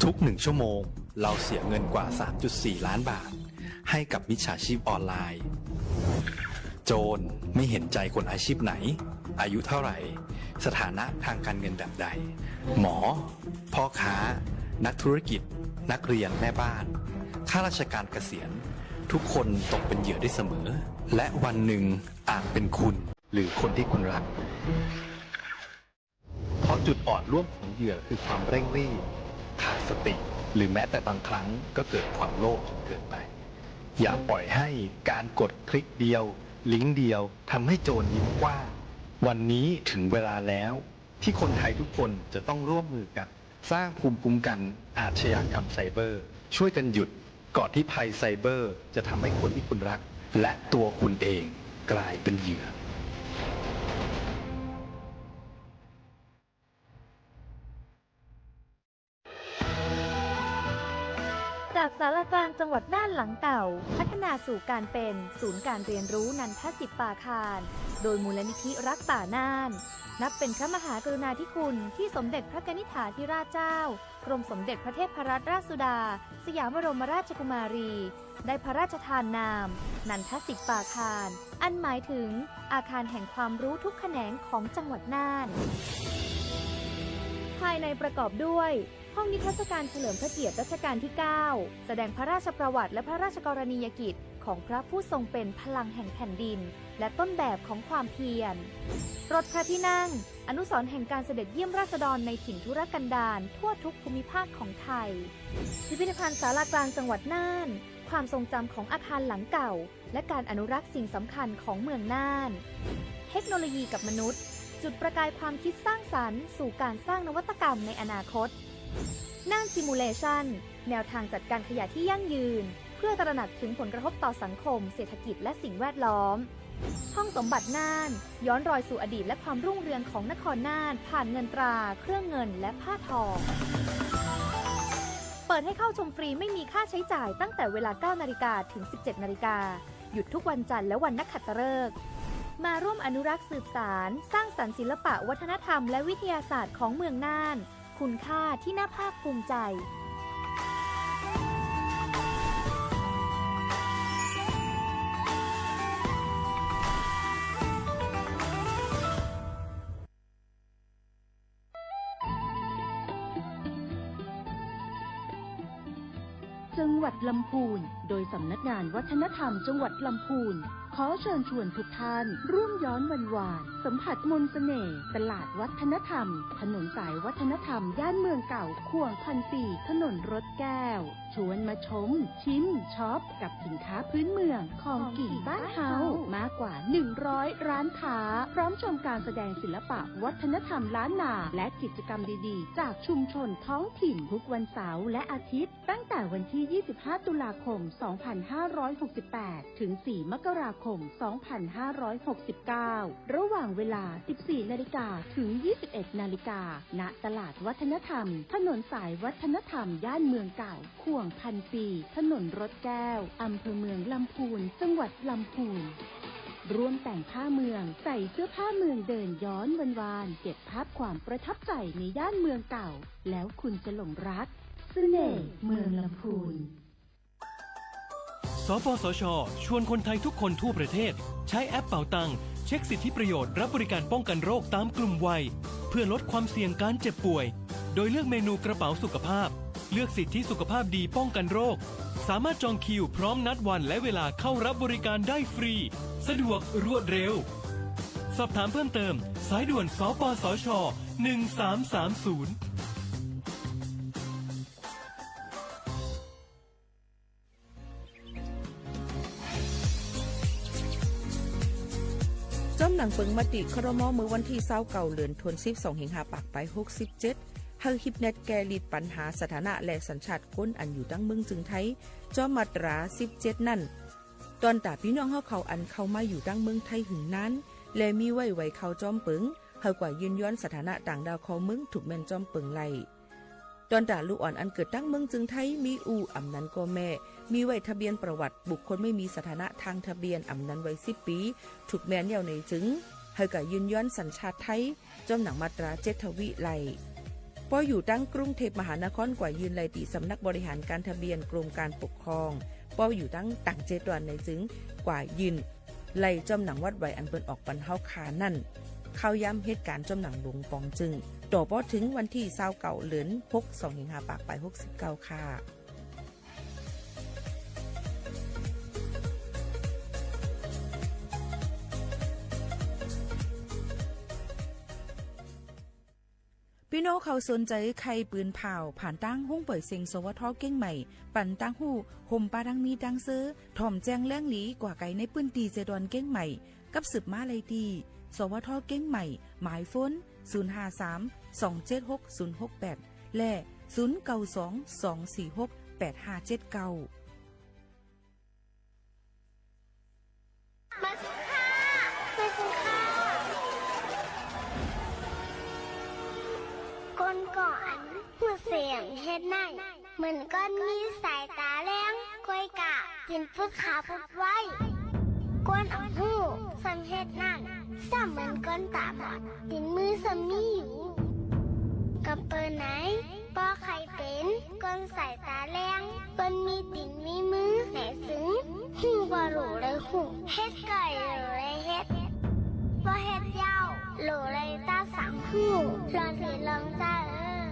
ทุกหนึ่งชั่วโมง เราเสียเงินกว่า สามจุดสี่ล้านบาท ให้กับมิจฉาชีพออนไลน์ โจรไม่เห็นใจคนอาชีพไหน อายุเท่าไหร่ สถานะทางการเงินแบบใด หมอ พ่อค้า นักธุรกิจ นักเรียน แม่บ้าน ข้าราชการเกษียณ ทุกคนตกเป็นเหยื่อได้เสมอ และวันหนึ่งอาจเป็นคุณ หรือคนที่คุณรัก เพราะจุดอ่อนร่วมของเหยื่อคือความเร่งรีบ ขาดสติ หรือแม้แต่บางครั้งก็เกิดความโลภจนเกินไป อย่าปล่อยให้การกดคลิกเดียว ลิงก์เดียว ทำให้โจรยิ้มกว้าง วันนี้ถึงเวลาแล้ว ที่คนไทยทุกคนจะต้องร่วมมือกัน สร้างภูมิคุ้มกันอาชญากรรมไซเบอร์ ช่วยกันหยุด ก่อนที่ภัยไซเบอร์จะทำให้คนที่คุณรัก และตัวคุณเองกลายเป็นเหยื่อ จากศาลากลางจังหวัดน่านหลังเก่า พัฒนาสู่การเป็นศูนย์การเรียนรู้นันทสิปปาคาร โดยมูลนิธิรักป่าน่าน นับเป็นพระมหากรุณาธิคุณที่สมเด็จพระกนิษฐาธิราชเจ้า กรมสมเด็จพระเทพรัตนราชสุดา สยามบรมราชกุมารี ได้พระราชทานนาม นันทสิปปาคาร อันหมายถึงอาคารแห่งความรู้ทุกแขนงของจังหวัดน่าน ภายในประกอบด้วย ห้องนิทรรศการเฉลิมพระเกียรติรัชกาลที่เก้า แสดงพระราชประวัติและพระราชกรณียกิจของพระผู้ทรงเป็นพลังแห่งแผ่นดิน และต้นแบบของความเพียร รถพระที่นั่ง อนุสรณ์แห่งการเสด็จเยี่ยมราษฎรในถิ่นทุรกันดารทั่วทุกภูมิภาคของไทย พิพิธภัณฑ์ศาลากลางจังหวัดน่าน ความทรงจำของอาคารหลังเก่า และการอนุรักษ์สิ่งสำคัญของเมืองน่าน เทคโนโลยีกับมนุษย์ จุดประกายความคิดสร้างสรรค์สู่การสร้างนวัตกรรมในอนาคต น่าน Simulation แนวทางจัดการขยะที่ยั่งยืน เพื่อตระหนักถึงผลกระทบต่อสังคม เศรษฐกิจ และสิ่งแวดล้อม ห้องสมบัติน่าน ย้อนรอยสู่อดีตและความรุ่งเรืองของนครน่าน ผ่านเงินตรา เครื่องเงิน และผ้าทอ เปิดให้เข้าชมฟรีไม่มีค่าใช้จ่ายตั้งแต่เวลา เก้านาฬิกา ถึง สิบเจ็ดนาฬิกา หยุดทุกวันจันทร์และวันนักขัตฤกษ์ มาร่วมอนุรักษ์สืบสาน สร้างสรรค์ศิลปะวัฒนธรรมและวิทยาศาสตร์ของเมืองน่าน คุณค่าที่น่าภาคภูมิใจ จังหวัดลำพูน โดยสำนักงานวัฒนธรรมจังหวัดลำพูน ขอเชิญชวนทุกท่านร่วมย้อนวันวาน สัมผัสมนต์เสน่ห์ ตลาดวัฒนธรรม ถนนสายวัฒนธรรมย่านเมืองเก่า ข่วงพันปี ถนนรถแก้ว ชวนมาชม ชิม ช็อป กับสินค้าพื้นเมือง ของกิ๋นบ้านเฮา มากกว่า หนึ่งร้อย ร้านค้า พร้อมชมการแสดงศิลปะวัฒนธรรมล้านนา และกิจกรรมดีๆ จากชุมชนท้องถิ่น ทุกวันเสาร์และอาทิตย์ ตั้งแต่วันที่ ยี่สิบห้า ตุลาคม สองพันห้าร้อยหกสิบแปด ถึง สี่ มกราคม สองพันห้าร้อยหกสิบเก้า ระหว่างเวลา สิบสี่ นาฬิกา ถึง ยี่สิบเอ็ด นาฬิกา ณ ตลาดวัฒนธรรม ถนนสายวัฒนธรรม ย่านเมืองเก่า ข่วงพันปี ถนนรถแก้ว อำเภอเมืองลำพูน จังหวัดลำพูน ร่วมแต่งผ้าเมือง ใส่เสื้อผ้าเมือง เดินย้อนวันวาน เก็บภาพความประทับใจในย่านเมืองเก่า แล้วคุณจะหลงรักเสน่ห์เมืองลำพูน สปสช ชวนคนไทยทุกคนทั่วประเทศ ใช้แอปเป๋าตัง เช็คสิทธิประโยชน์รับบริการป้องกันโรคตามกลุ่มวัย เพื่อลดความเสี่ยงการเจ็บป่วย โดยเลือกเมนูกระเป๋าสุขภาพ เลือกสิทธิสุขภาพดีป้องกันโรค สามารถจองคิวพร้อมนัดวันและเวลาเข้ารับบริการได้ฟรี สะดวกรวดเร็ว สอบถามเพิ่มเติม สายด่วน สปสช หนึ่งสามสามศูนย์ จ้อมหนังเปิงมติ ครม. เมื่อวันตี้ ซาวเก้า เดือนธันวาคม สองพันห้าร้อยหกสิบเจ็ด หื้อฮิปเน็ตแก้ลิดปัญหาสถานะและสัญชาติคนอันอยู่ตังเมืองจึงไทย จ้อมมาตรา สิบเจ็ด นั้น ตอนต๋าปี้น้องเฮาเขาอันเข้ามาอยู่ตังเมืองไทยหึงนาน และมีไว้ใวเข้าจ้อมเปิง หื้อกว่ายื่นย้อนสถานะต่างด้าวเข้าเมือง ถูกแม่นจ้อมเปิงไล่ ตอนต๋าลูกอ่อนอันเกิดตังเมืองจึงไทย มีอู้อำนั้นก็แม่ มีไว้ทะเบียนประวัติบุคคลไม่มีสถานะทางทะเบียนอำนั้นไว้ สิบ ปี๋ ถูกแม่นแล้วในจึง หื้อกว่ายื่นย้อนสัญชาติไทย จ้อมหนังมาตรา เจ็ด ทวีไล่ ปออยู่ตังกรุงเทพมหานครกว่ายื่นไล่ตี้สำนักบริหารการทะเบียนกรมการปกครอง ปออยู่ตังต่างเจตวันในจึงกว่ายื่นไล่จ้อมหนังวัดไวอันเปิ้นออกปันเฮาคานั้น เข้าย้ำเหตุการณ์จ้อมหนังหลวงป๋องจึง ต่อปอเถิงวันตี้ ซาวเก้า เดือนธันวาคม สองพันห้าร้อยหกสิบเก้า ค่ะ ปี้น้องเขาสนใจ๋ใค่ปืนผ่าว ผ่านตางห้องป่อยเซ็ง สวท. เกียงใหม่ ปันตางฮู้ ห่มปาตังมีตังเซอ ถ่อมแจ้งแหล่งหลีกว่าไก๋ในปื้นตี้เจตวันเกียงใหม่ กับสืบมาไล่ตี้ สวท. เกียงใหม่ หมายโฟน ศูนย์ ห้า สาม สอง เจ็ด หก ศูนย์ หก แปด และ ศูนย์ เก้า สอง สอง สี่ หก แปด ห้า เจ็ด เก้า มาสุขค่ะ มาสุขค่ะ คนก่ออันฮู้เสียงเฮ็ดไหน เหมือนก้อนมีสายต๋าแลง ก้อยก่า ติ่นปุดขาปุดไว้ คนอ่ำฮู้ส่ำเฮ็ดนั้น ส่ำเหมือนคนต๋าบอด ติ่นมือส่ำมีอยู่ กำเปิดไหน ปอใค่เป๋นคนสายต๋าแลง คนมีติ่นมีมือ ไหนตึง ฮู้บ่หลูเลยฮู้ เฮ็ดก่อยหลูเลยเฮ็ด บ่เฮ็ดเย้า หลูเลยตาสังฮู้ ลองสิลองจ้าเออ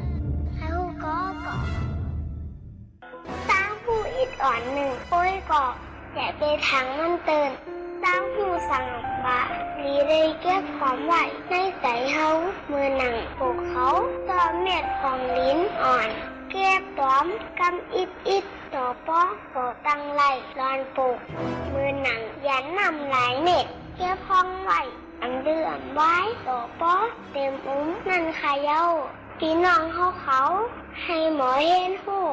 ใค่ฮู้ก่อก่อ ตางฮู้อิดอ่อนนึ่ง โอ้ยก่อ อย่าไปถางมันเติ่น ตางฮู้สังบ่า หลีได้เก็บหอมไว้ในใจ๋เฮา เมื่อหนังปลูกเขา ก็เม็ดของหลินอ่อน เก็บต๋อมกำอิดอิด ต่อปอ ก่อตังไล่ ลอนปลูก เมื่อหนังหยันน้ำหลายเม็ด เก็บห้องไว้ อำดื้ออำวาย ต่อปอ เต็มอุ้ม นั่นค่ะเย้า ปี้น้องเฮาเขา หื้อหมอเฮียนฮู้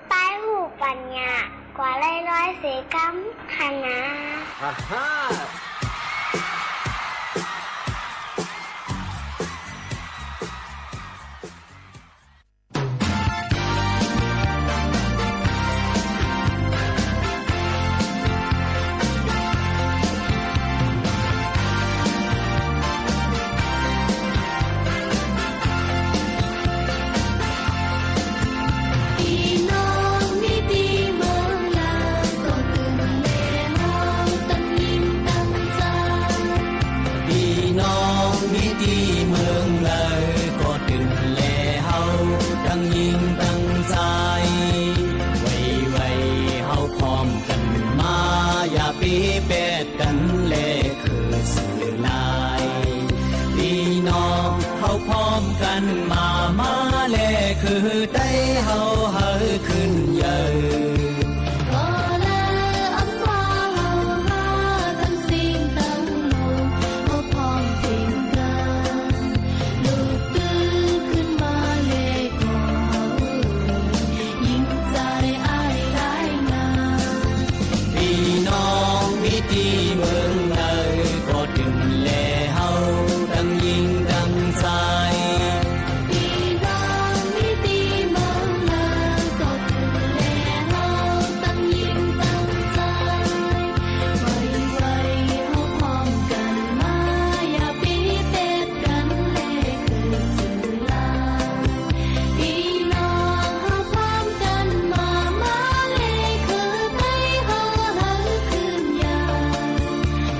ไปฮู้ปัญญา กว่าไล่ร้อยเสียกำ คะนา ฮ่าฮ่า เ ตั้งญิงตั้งจาย ไวๆ เฮาพร้อมกั๋นมา อย่าปี้แป๊ดกั๋นแล คือสื่อหลาย ปี้น้องเฮาพร้อมกั๋นมา มาแล คือไตเฮาหื้อขึ้นเยิน ก็เลยอำว่าเฮาหา ตั้งสิ่งตั้งหลวง เฮาพร้อมเคียงกั๋น ลุกตื่นขึ้นมาแล ก็เฮา ญิงจายอ้ายหลายงาน ปี้น้องมีตี้เมืองใด ก็ตึงแลเฮา ตั้งญิงตั้งจาย ปี้น้องมีตี้เมืองใด ก็ตึงแลเฮา ตั้งญิงตั้งจาย ไวๆ เฮาพร้อมกั๋นมา อย่าปี้แป๊ดกั๋นแล คือสื่อหลาย ปี้น้องเฮาพร้อมกั๋นมา มาแล คือไตเฮาหื้อขึ้นเยิน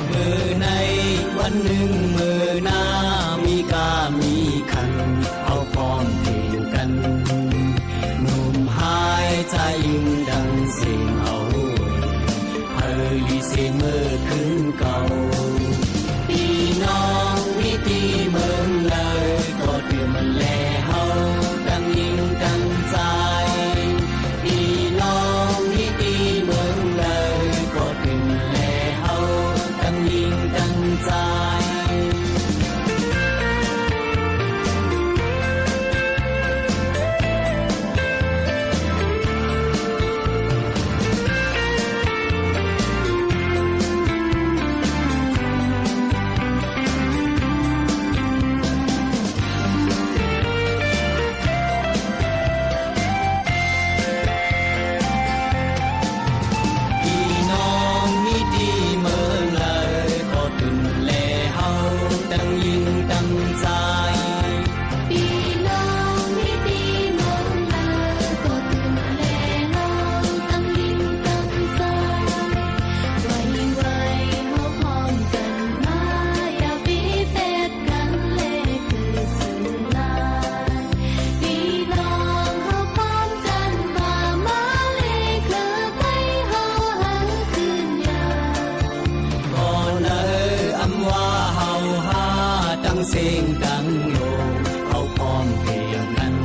เมื่อในวันหนึ่งเมื่อหน้า มีก้ามีขัน เฮาพร้อมเคียงกั๋น หนุ่มหายจายญิงดังเสียงเอา หื้อลีเสมอขึ้นเก่า ปี้น้องมีตี้เมืองใด ก็ตึงแลเฮา ตั้งญิงตั้งจาย ปี้น้องมีตี้เมืองใด ก็ตึงแลเฮา ตั้งญิงตั้งจาย ปี้น้องมีตี้เมืองใด ก็ตึงแลเฮา ตั้งญิงตั้งจาย ปี้น้องมีตี้เมืองใด ก็ตึงแลเฮา ตั้งญิงตั้งจาย ไวๆ เฮาพร้อมกั๋นมา อย่าปี้แป๊ดกั๋นแล คือสื่อหลาย ปี้น้องเฮาพร้อมกั๋นมา มาแล คือไตเฮาหื้อขึ้นเยิน ก็เลยอำว่าเฮาหา ตั้งสิ่งตั้งหลวง เฮาพร้อมเคียงกั๋น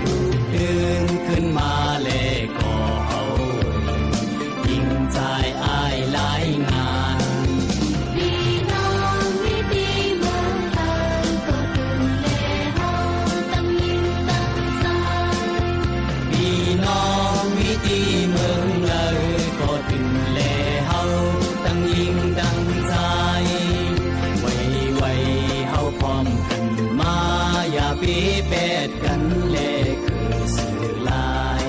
ลุกตื่นขึ้นมาแล ก็เฮา ญิงจายอ้ายหลายงาน ปี้น้องมีตี้เมืองใด ก็ตึงแลเฮา ตั้งญิงตั้งจาย ปี้น้องมีตี้เมืองใด ก็ตึงแลเฮา ตั้งญิงตั้งจาย ไวๆ เฮาพร้อมกั๋นมา อย่าปี้แป๊ดกั๋นแล คือสื่อหลาย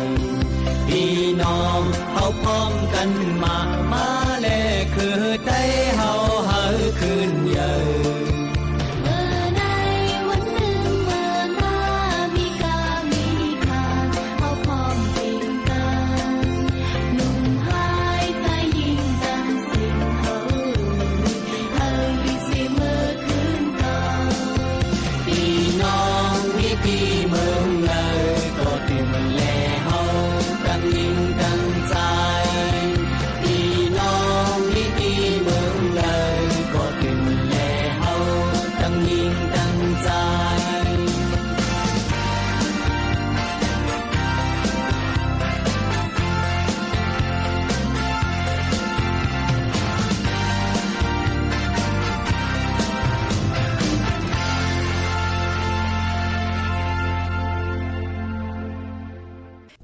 ปี้น้องเฮาพร้อมกั๋นมา มาแล คือไตเฮาหื้อขึ้นเยิน เมื่อในวันหนึ่งเมื่อหน้า มีก้ามีขัน เฮาพร้อมเคียงกั๋น หนุ่มหายจายญิงดังเสียงเฮา หื้อลีเสมอขึ้นเก่า ปี้น้องมีตี้เมืองใด ก็ตึงแลเฮา ตั้งญิงตั้งจาย ปี้น้องมีตี้เมืองใด ก็ตึงแลเฮา ตั้งญิงตั้งจาย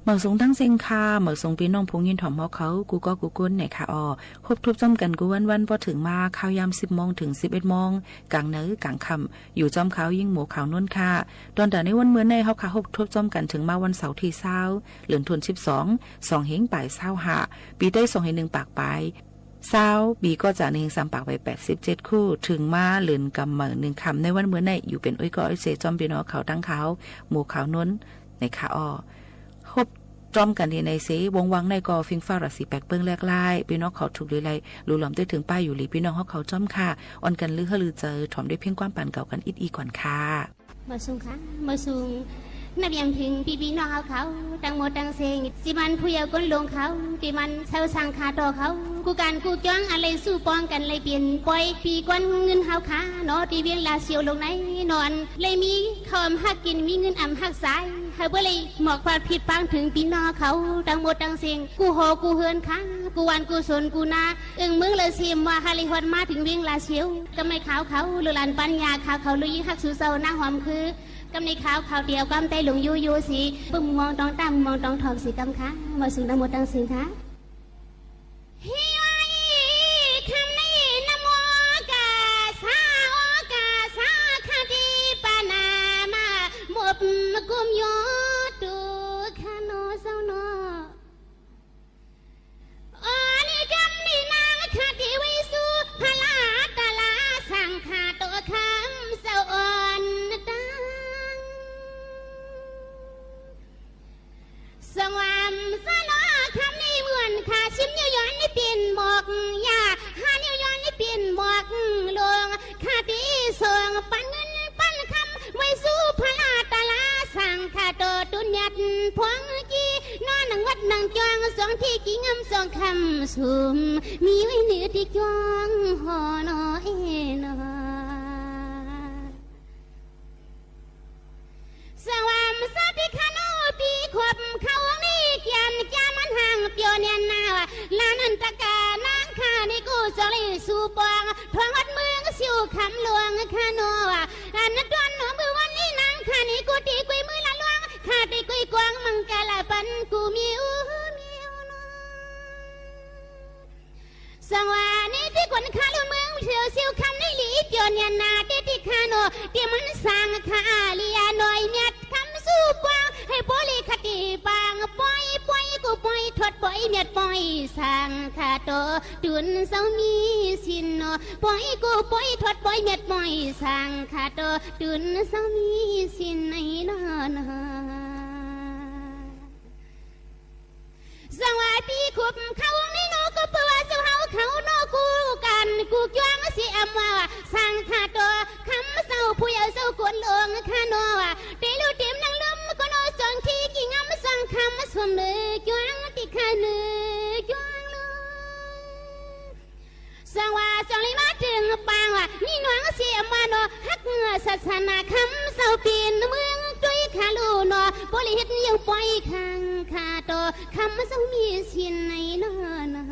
เหมาะสูงตังเส้งค่ะ เหมาะสูงปี้น้องผู้ยินถ่อมเฮาเขากู้ก๊อกู้คนเนี่ยค่ะอ้อ ฮบทบจ้อมกั๋นกู้วันๆ ปอเถิงมา ข่าวยามสิบโมงเถิงสิบเอ็ดโมง ก๋างเนินก๋างค่ำ อยู่จ้อมข่าวหญิงหมวกขาวนวลค่ะ ต๋อนแต่ในวันเมื่อนี้เฮาค่ะฮบทบจ้อมกั๋นเถิงมาวันเสาร์ตี้ซาว เดือนธันวาสิบสอง สองเฮงป๋ายซาวห้า ปี๋ไตสองเฮงหนึ่งปากป๋ายซาว ปี๋ก็จะหนึ่งเฮงสามปากป๋ายแปดสิบเจ็ดคู่ เถิงมาเดือนกำเมิดหนึ่งค่ำ ในวันเมื่อนี้อยู่เป๋นอุ้ยก้อยเสจ้อมปี้น้องเขาตังข่าวหมวกขาวนวลเนี่ยค่ะอ้อ ฮบจ้อมกั๋นตี้ในเส วงวางในก็ฟิ้งฟ้าราศีแปลกเปิ้งแหลกหลาย ปี้น้องเขาถูกหรือไล หลูหลอมได้เถิงป้ายอยู่หลีปี้น้องเฮาเขาจ้อมค่ะ อ่อนกั๋นลือเฮอลือเจอ ถ่อมได้เพียงความปานเก่ากั๋นอิดอีก่อนค่ะ บ่าสุงค่ะ บ่าสุง นับเยี่ยมเถิงปี้ๆ น้องๆ เฮาเขา ตังหมดตังเซ็ง สิมันผู้เยาว์ก้นหลวงเขา ตี้มันเซาสังขาต่อเขา กู้ก๋านกู้จ้อง อันไล่สู้ปองกั๋นไล่เป๋น ป่อยปี้ก้อนเงินเฮาขา เนาะ ตี้เวียงลาเซียวหลวงในเนาะ อันไล่มีข้าวอำฮักกิ๋น มีเงินอำฮักใจ๊ หื้อบ่ไล่หมอกความผิดปางเถิงปี้น้องเขา ตังหมดตังเซ็ง กู้หอกู้เฮือนขา กู้บ้านกู้สวนกู้นา เอิงเมืองละเสียมว่า หาไล่ฮอดมาเถิงเวียงลาเซียว กำในข่าวเขา ลูกหลานปั๋ญญาข่าวเขา ลูกยิ่งฮักสู่เจ้า นางหอมคือ กำในข่าวเขา เตียวกำใต้หลวงโยโย่สี ปึ้มมองตองตั้มมองตองทองสีกำค่ะ มาสู่ตังหมดตังเซ็งค่ะ ฮิวาย คำนี้นะโมกาสา โอกาสา คติปะนามะ มบกุมโยตุ คะโนเจ้าเนาะ อันนี้กำนี้นางคติไหว้สู่ พระรัตนะสังฆาโต คำเจ้าอ่อนตัง สวามสนอ คำนี้เหมือนข้า สิบนิ้วย้อนนี้เป๋นหมอกยา ห้านิ้วย้อนนี้เป๋นหมอกลวง คติสองปันเงินปันคำ ไหว้สู่พระรัตนะสังฆาโต ตุ๊นยัดพวง กี้นอนนั่งวัดนั่งจอง สองตี้กี้งามสองคำสุม มีไว้เนื้อตี้จองหอเนาะเอเนาะ สวามสติคะโน ปี้คบเข้านี้ เกียรติจามันห่างเปียวเนียนนาว่า ลานันตกานางคติกู้สองไล่สู่ปอง ทองวัดเมืองสิวคำหลวงคะโนว่า อันนั้นตอนหนอมือวันนี้นางคติกู้ตี้กุยมือละหลวง คติกุยกวางมังกรปันกู้มิวมิวเนาะ สังวานี้ตี้คนข้าลุ่นเมืองเสียวสิวคำนี้หลีเปียวเนียนนาตี้ตี้คะโน ตี้มันสังขาเลียน้อยเมียดคำสู่ปวง หื้อบ่ไล่คติปาง ป่อยป่อยกู้ป่อยถอดป่อยเมียดป่อยสังฆาโต ตุ๊นเจ้ามีศีลเนาะ ป่อยกู้ป่อยถอดป่อยเมียดป่อยสังฆาโต ตุ๊นเจ้ามีศีลในเนาะเนาะ สังวาปี้คบเข้าในเนาะ ก็เปื้อว่าเจ้าเฮาเขาเนาะ กู้กั๋นกู้จ้องเสียอำว่า สังฆาโต คำเจ้าผู้เยาว์เจ้ากวนหลวงคะโนว่า เตลูเตรียมนั่งลมก็เนาะ สองตี้กี้งามสองคำสมเนอจ้องตี้คะเนอจ้องเนาะ สังวาสองไล่มาเถิงปางว่า นี่น้องเสียมาเนาะ ฮักเหงือศาสนาคำเจ้าเป๋นเมืองตุ้ยคะลูเนาะ บ่ไล่เฮ็ดยังป่อยขังขาโต คำเจ้ามีศีลในเนาะเนาะ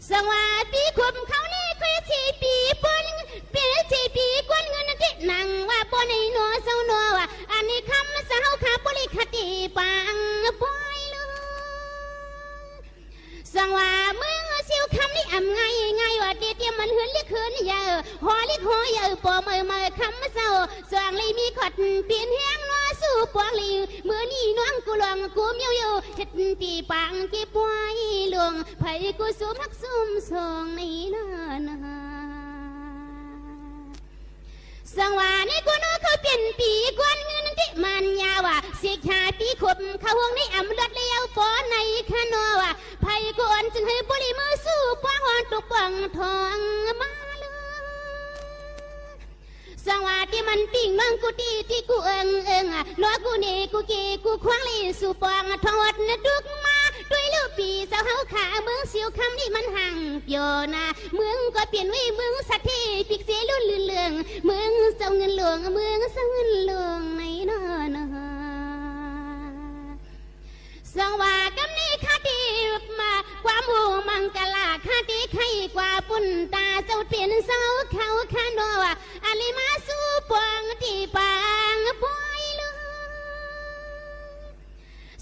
สังวาปี้คบเข้านี้เคยสี่ปี๋ปน เป๋นสี่ปี๋กวนเงินตี้นังว่าบ่ในเนาะเจ้าเนาะว่า อันนี้คำเจ้าข้าบ่ไล่คติปางป่อยลูก สังวาเมืองสิวคำนี้อำง่ายง่ายว่า ตี้เตรียมมันเฮือนเล็กเฮือนใหญ่ หอเล็กหอใหญ่ ป่อเมอเมอคำเจ้า สว่างเลยมีขอดเป๋นแฮงเนาะสู่ปวงเลย มื้อนี้น้องกู้หลวงกู้เมียวอยู่ เฮ็ดตี้ปางเก็บไว้หลวง ใผกู้สุมฮักสุมสองในเนาะเนาะ สังวานี้กู้เนาะเขาเป๋นปี้กวนเงินตี้มันยาว่า สิกขาปี้คบเข้าห้องนี้อำลวดเลี้ยวปอในคะเนาะว่า ใผกู้อ่อนจึงหื้อบ่ไล่มือสู่ปวงหอนตุกปวงทองมาเลย สังวาตี้มันปิ้งน้องกู้ตี้ตี้กู้เอิงเอิงอะ เนาะกู้นี่กู้กี้กู้ขวางไล่สู่ปวงทองอดดุกมา ตุ้ยลูกปี้เจ้าเฮาข้าเมืองสิวคำนี้มันห่างเปียวนา เมืองก็เป๋นวิเมืองสัตว์ตี้ปิ๊กเสลุ่นลื่นเรือง เมืองเจ้าเงินหลวง เมืองเจ้าเงินหลวงในเนาะเนาะ สังวากำนี้คติมา ความฮู้มังกลาคติไขกว่าปุณตาเจ้าเป๋นเจ้าเขาคะเนาะว่า อันนี้มาสู่ปวงตี้ปางป่อยลูก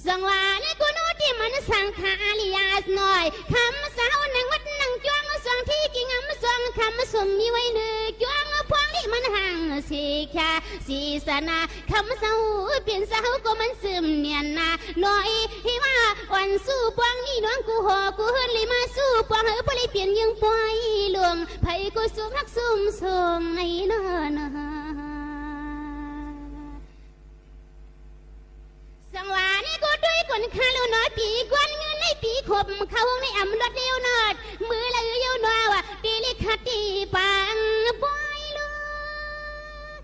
สังวานี้กู้เนาะตี้มันสังขาริยาน้อย คำเจ้านั่งวัดนั่งจวง สองตี้กี้งามสองคำสมมีไว้เนื้อจวง ปวงนี้มันห่างสิกขา ศีสนา คำเจ้าเป๋นเจ้าก็มันซึมเนียนนา น้อย หื้อว่าอ่อนสู่ปวงนี้น้องกู้หอกู้เฮือนเลยมาสู่ปวง หื้อบ่ไล่เป๋นยังป่อยหลวง ใผกู้สุมฮักสุมสองในเนาะเนาะ สังวานี้กู้ตุ้ยคนคะลูเนาะ ปี้กวนเงินในปี้คบเข้าห้องนี้อำลวดเลี้ยวเนาะ มื้อละเยียวเนาะว่า ตี้ไล่คติปางป่อยลูก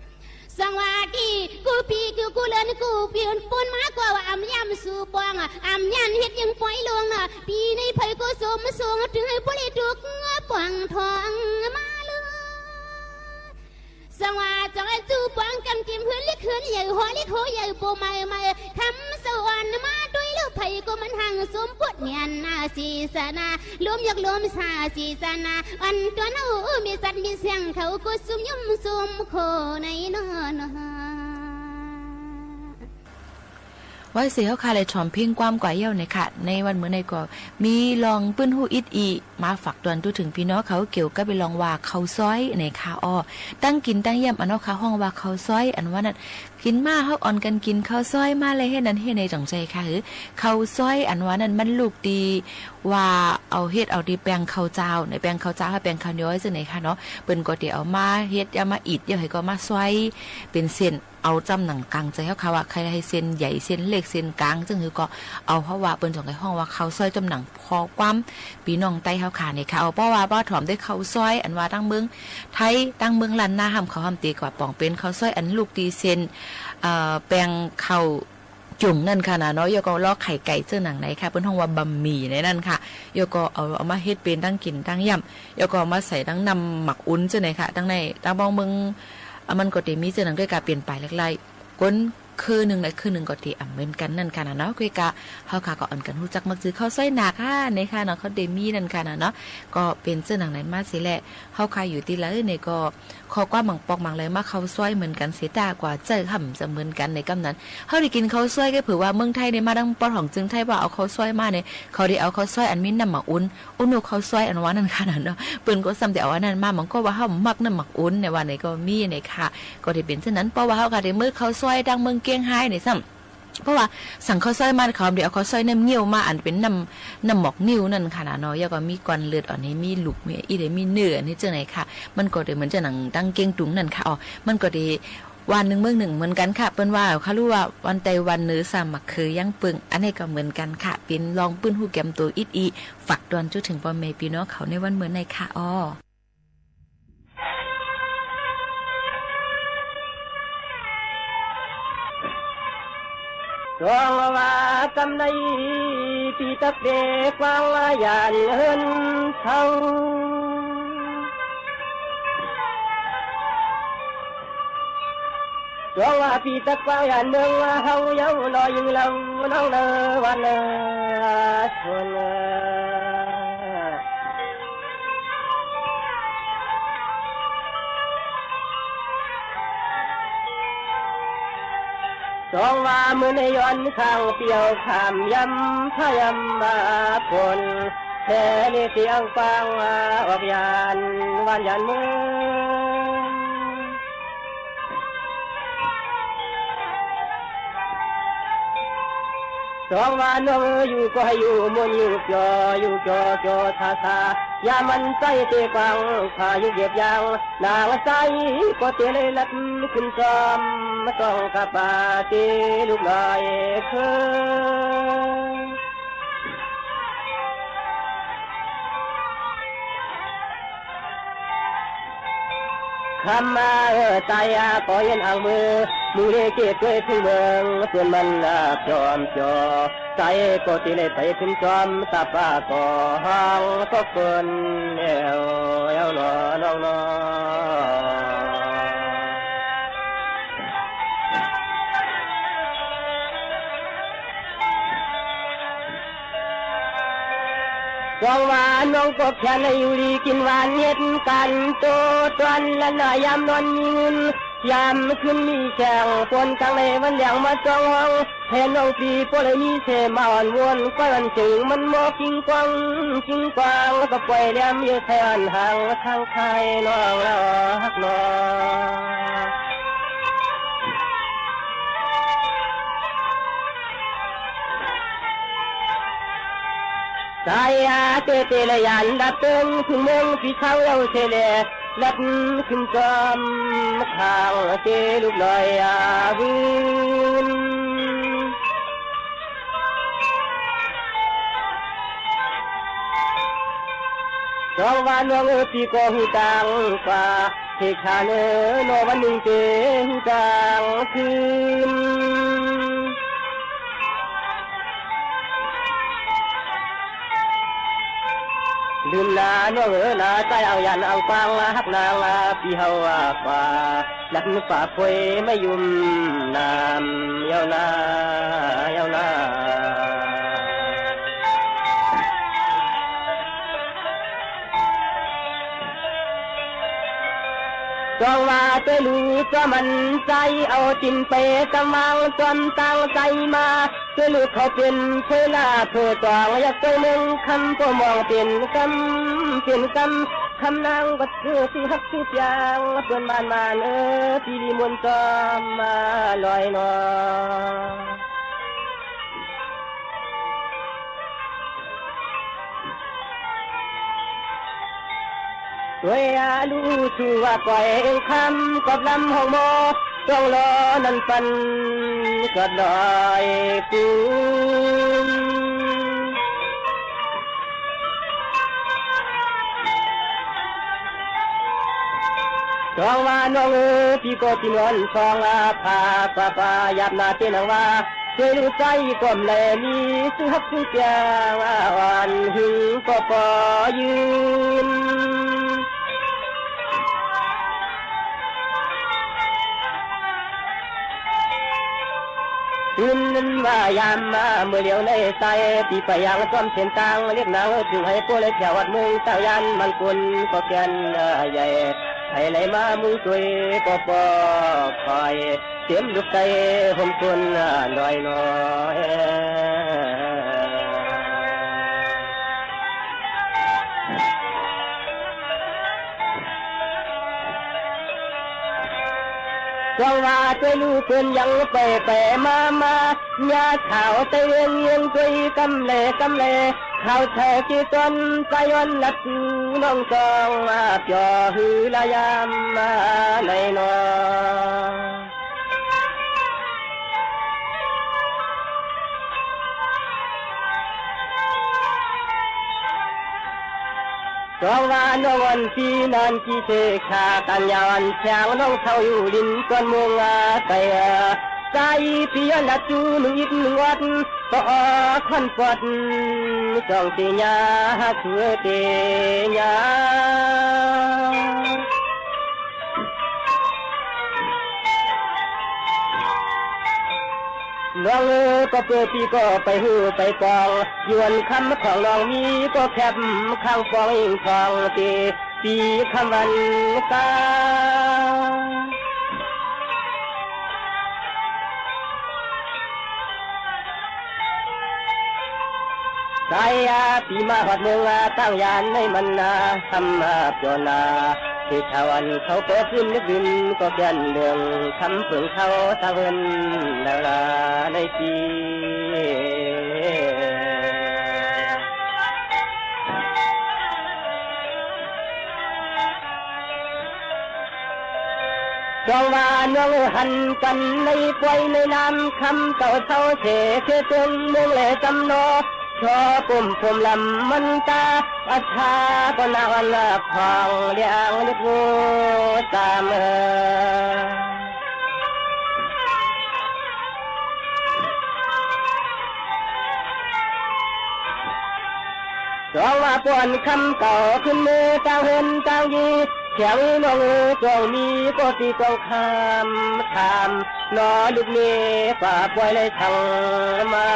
สังวาตี้ ปี้กู้กู้เลินกู้ปี้ปูนมาก็ว่าอำยำสู่ปอง อำยันเฮ็ดยังป่อยลง ปี้ในไผก็สมทรง ตึงหื้อบ่ได้ถูกปองทองมาเลย สังว่าจองอันจู้ปองกำกิมหื้อลิกหื้อใหญ่ หัวลิกหัวใหญ่บ่ใหม่ใหม่ คำสวรรค์มาด้วยลูกไผก็มันหังสมบทเนียนนาศีสนา ลมยกลมสาศีสนา อันตัวเนามีสัตว์มีเสียงเขาก็สุมยุมสุมโคในนอน ไว้เสียเฮาค่ะ ได้ถอมเพลงความกว่าเย้าเนี่ยค่ะ ในวันมื้อนี้ก็มีลองปื้นฮู้อิดอี้มาฝากตวนตู้เถิงปี้น้องเขา เกี่ยวกับลองว่าข้าวซอยเนี่ยค่ะ อ้อ ตังกิ๋นตังเยี่ยมอันเฮาค่ะฮ้องว่าข้าวซอยอันว่านั้น กิ๋นมาเฮาอ่อนกั๋นกิ๋นข้าวซอยมาเลย เฮ็ดนั้นเฮ็ดนี้ จ๋องใจ๋ค่ะ หื้อข้าวซอยอันว่านั้นมันลูกตี้ว่าเอาเฮ็ดเอาตี้แป้งข้าวเจ้า ในแป้งข้าวเจ้า แป้งข้าวเหนียวจั่งใด๋ค่ะเนาะ เปิ้นก็ตี้เอามาเฮ็ด เอามาอิด เยียะหื้อก็มาซอยเป๋นเส้น เอาจ้ำหนังก๋างใจ๋เฮาค่ะ ว่าใค่หื้อเส้นใหญ่ เส้นเล็ก เส้นก๋าง จั่งหื้อก็เอา เฮาว่าเปิ้นจ๋องใจ๋ฮ้องว่าข้าวซอย จ้ำหนังข้อความปี้น้องใต้เฮาค่ะเนี่ยค่ะ เอา เพราะว่า เพราะถอมได้ข้าวซอยอันว่าตังเมืองไทย ตังเมืองล้านนา ห่ำเขาห่ำเต๋กว่าป๋องเป๋นข้าวซอยอันลูกตี้เส้น เอ่อ แป้งข้าวจุ่งนั่นค่ะนะเนาะ เยียะก็ลอกไข่ไก่เจ้าหนังในค่ะ เปิ้นฮ้องว่าบะหมี่ในนั้นค่ะ เยียะก็เอา เอามาเฮ็ดเป๋นตังกิ๋นตังเยี่ยม เยียะก็เอามาใส่ตังน้ำหมากอุ่นเจ้าในค่ะ ตังใน ตังบ้องเมือง อ่ะ มันก็ตี้มีเจ้าหนังก้อยกาเป๋นไปหลากหลาย ก้นเคืองนึ่งและเคืองนึ่งก็ตี้อ่ำเหมือนกั๋นนั่นค่ะนะเนาะ ก้อยกาเฮาค่ะก็อ่อนกั๋นฮู้จักมักจื้อข้าวซอยหนาค่ะ ในค่ะเนาะ เขาตี้มีนั่นค่ะนะเนาะ ก็เป๋นเจ้าหนังในมาเสียแล เฮาค่ะอยู่ตี้ใด๋เนี่ยก็ ข้อความบางปอกบางไหลมาข้าวซอยเหมือนกั๋นเสีย แต่กว่าเจ้าห่ำจะเหมือนกั๋นในกำนั้น เฮาได้กิ๋นข้าวซอยก็เผื่อว่าเมืองไทยเนี่ยมาตังปอดของเจิงไทยว่าเอาข้าวซอยมาเนี่ย เขาได้เอาข้าวซอยอันมีน้ำหมากอุ่น โอ้โน ข้าวซอยอันว่านั้นค่ะนะเนาะ เปิ้นก็ซ้ำแต่เอาอันนั้นมา มันก็ว่าเฮามักน้ำหมากอุ่นในว่าในก็มีในค่ะ ก็ได้เป๋นเจ้านั้น เพราะว่าเฮาค่ะได้มื้อข้าวซอยตังเมืองเกียงไฮ้เนี่ยซ้ำ เพราะว่าสั่งข้าวซอยมา เขาได้เอาข้าวซอยน้ำเงี้ยวมา อันเป๋นน้ำ น้ำหมอกนิ้วนั่นค่ะนะเนาะ เยียะก็มีก้อนเลือดอ่อน หื้อมีลูก มีอิด หื้อมีเนื้อ อันนี้เจ้าในค่ะ มันก็ได้เหมือนเจ้าหนังตังเกียงตุงนั่นค่ะ อ้อ มันก็ได้ วันนึ่งเมืองนึ่งเหมือนกั๋นค่ะ เปิ้นว่า เขาฮู้ว่าวันใต้วันเหนือสามัคคียังเปิง อันนี้ก็เหมือนกั๋นค่ะ เป๋นลองปื้นฮู้แก้มโตอิดอี้ ฝากตวนตู้เถิงป้อแม่ปี้น้องเขาในวันมื้อนี้ค่ะ อ้อ จวงว่าจำได้ ปี้ตักเดกวางยานเฮือนเฮา จวงว่าปี้ตักวางยานเมืองเฮา เย้าลอยยิงเล่าน้องเนอวันเนอชวนเนอ สองว่ามื้อนี้ย้อนข้างเปรียวข้ามยำพะยำมาฝน แท้นี่เสียงฟังออกยานวันยานเมือง สองว่าน้องอยู่ก็ให้อยู่ม่วนอยู่จ่อ อยู่จ่อจ่อท่าท่า อย่ามันใส่เตะกวาง พายุเหยียบยาง นางใสก็เตะเลยลัดขึ้นจอม มาต้องกะปาเตะลูกน้อยเคิง คำมาเออ ตายอา ก็เย็นอ่างมือ มือเลเกตด้วยพึ่งเมือง ส่วนมันอาบจอมจ่อ ใสก็เตะเลยไปขึ้นจอม ตาป้าก็ห้องก็เปิ้น แอว แอวหนอ น้องหนอ สองว่าน้องก็แค่นอยู่ดีกิ๋นหวาน เฮ็ดก๋านโตตอนละหน้ายามนอนมีเงิน ยามคืนมีแสง ฝนกลางในวันแลงมาจ้องห้อง แผ่นน้องปี๋บ่ได้มีเสมาอ่อนวอน ก้อยอันจึงมันมอกิ่งกวาง กิ่งกวาง แล้วก็ปล่อยแหลมอยู่แทนหางทางไทยน้องลาฮักน้อง สายอาเตเตละยานดับเติง ถึงเมืองปี๋เฒ่าเย้าเสแล ลัดขึ้นจอมข้างเตลูกน้อยอาวืน สองว่าน้องเออ ปี๋ก็ฮู้ต่างกว่า เทคาเนอ นอวันนึ่งเตฮู้ต่างคืน น้องเอ๋ยนา ใจ๊อ่างหยันอ่างกว้าง ฮักนางปี้เฮาว่าฟ้า หลักฟ้าป่วยไม่ยุ่มน้ำ เย้านา เย้านา จ้องว่าตวยลู่จ้อมมันใจ๋ เอาตี๋นไปกำวาง จ้อมตางใจ๋มา ตวยลู่เขาเป๋นถ้วยลาถ้วยตอง อยากตวยเมืองคำ ก็มองเป๋นกำ เป๋นกำ คำนางก็คือตี้ฮักตี้ปยาง เปิ้นบ้านมาเนอ ตี้ลีมนต์จ้อมมาลอยหนอ ตวยอาลู่สู่ว่าก้อยเอ็งคำ กอบลำห้องหมอ ต้องรอนั้นปัน กอดลอยปูน จ้องว่าน้องเอ๋ย ปี้ก็ตี้นอนท้อง อา ผ้า ผ้า ผ้า หยาบหนาเต๋นหนังว่า ตวยลู่ใจ๋ก็มแล มีตี้ฮักตี้ปยาง อ่อนหึงก็ปอยืน อืนนั้นว่ายามมาเมื่อเหลียวในใส ปี้ไปยังจ้อมเส้นตาง เรียกนางเอ๋ย เถิงหื้อป้อเลยแถววัดเมืองตางยาน มันคนก็แก่นใหญ่ ใผไหลมามุงตวยก็ปอคอย เต๋มลุกใต้ห่มคนน้อยน้อย จ้องว่าตวยลู่เปิ้นยังไปไปมามา ญาติขาวใต้เวียงเยียงตวยกำแลกำแล ขาวแท้ตี้ตนตะย้อนหลับสู่น้องจ้องว่า เปียวหื้อละยามมาไหนหนอ จ้องว่าน้องอ่อนปี้นั้นตี้เต๋ขา กั๋นยาวอันแขง น้องเฒ่าอยู่ลินจวนมุงอาไก ใจ๋ปี้ย้อนหลับสู่นึ่งอิดนึ่งวัด ก็ออกควันปอด จ้องเต๋ยา หาสู่เต๋ยา น้องเอ๋ย ก็เปื้อปี้ก็ไปฮู้ไปปอง ยวนคำของน้องมีก็แคบข้างปองอิงทองตี้ ปี้คำวันกา ใสอาปี้มาฮอดเมืองอาตางยานในมันนา คำมาเปียวนา ตี้เฒ่าอันเขาก็ขึ้นนึกดิน ก็แก่นเรื่องคำเปิงเขาตางเฮือนดาราในปี จ้องว่าน้องหันกั๋นในป่วยในน้ำ คำเก่าเศร้าเส เสตึงเมืองแลจำนอ ชอปุ่มผมลำมันตา อัฏฐาก็นางอันละของเลี้ยงเล็กงูตามเออ จ้องว่าป้อนคำเก่าขึ้นเมือตางเฮือนตางยี แถวน้องเอ๋ยจ้องมีก็ตี้ต้องคำถาม นอลูกเมย์ฝ่าป่วยเลยทั้งมา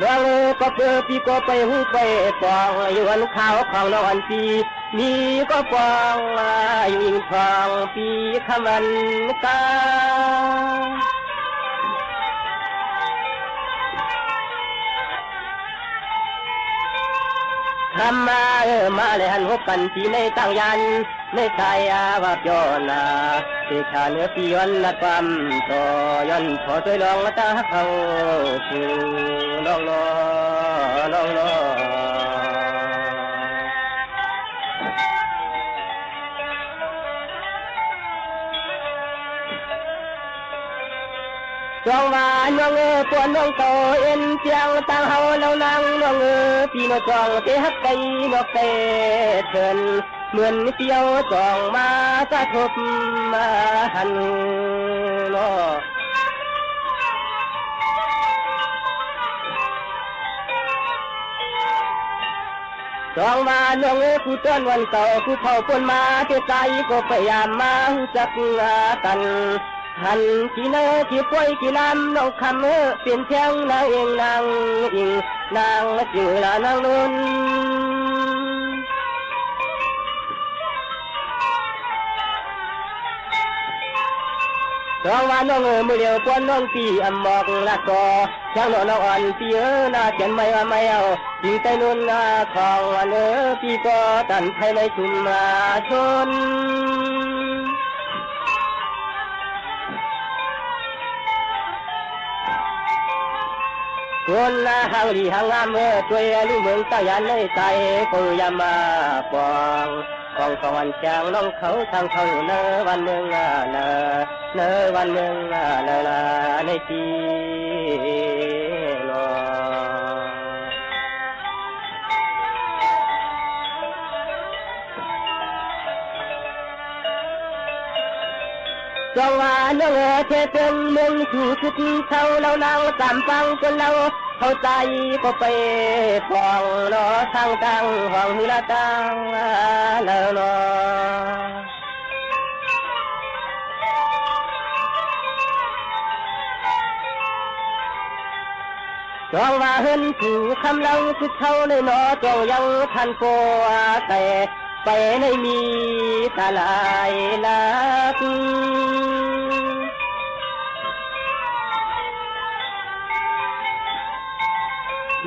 น้องเอ๋ย ก็เปื้อปี้ก็ไปฮู้ไปปอง อยู่อันข่าวของน้องอันปี้ มีก็ปอง อยู่อิงทองปี้คำวันกา คำมาเออมาเลยหันฮบกั๋นตี้ในตางยาน ในสายอาว่าเปียวนา เตชะเนื้อปี้ย้อนนัดความต่อ ย้อนขอตวยลองตาฮักเฮาสู่น้องนอ น้องนอ จ้องว่าน้องเอ๋ย ป้อนน้องเก่าเอ็นเปียงตางเฮาเล่านาง น้องเอ๋ย ปี้นอจ้องเตฮักไกนอกไกเถิน เหมือนเปียวจ้องมาสะทบมาหันนอ จองว่าน้องเอ๋ย ผู้ต้นวันเก่า ผู้เฒ่าป้นมา เตใสก็ไปยามมาฮู้จักกั๋น หันตี้เนินตี้ปอยตี้ลำ น้องคำเอ๋ย เป๋นเพียงนางเอกนางอิง นางจิ๋วละนางนุ้น จองว่าน้องเอ๋ย มื้อเหลียวป้อนน้องปี้อำหมอกละก่อ เสียงหนอน้องอ่อนปี้เอ๋ย หน้าเตียนไม่ว่าไม่เอา ตี้ใต้นุ้นหน้าของวันเอ๋ย ปี้ก็ตันไทยในชุมชน คนหน้าหางดีหางงามเอ๋ย ตวยลูกเมืองเต้ายานในใต้ ก็อย่ามาปอง ของของอันจางน้องเขาทางเขาอยู่เนอวันเมืองอ่าเนอ เนอวันเมืองอ่าเนอละในตี้นอ จองว่าน้องเอ๋ย เทเติงเมืองสู่สุดเฒ่า เล่านางต๋ามฟังคนเล่า เข้าใจ๋ก็ไปปองเนาะ ตางตางห้องหื้อละตางแล้วเนาะ จองว่าเฮือนสู่คำเล่าสุดเฒ่าเลยเนาะ จองยังทันปอแต่ ไปในมีตาหลายหลัก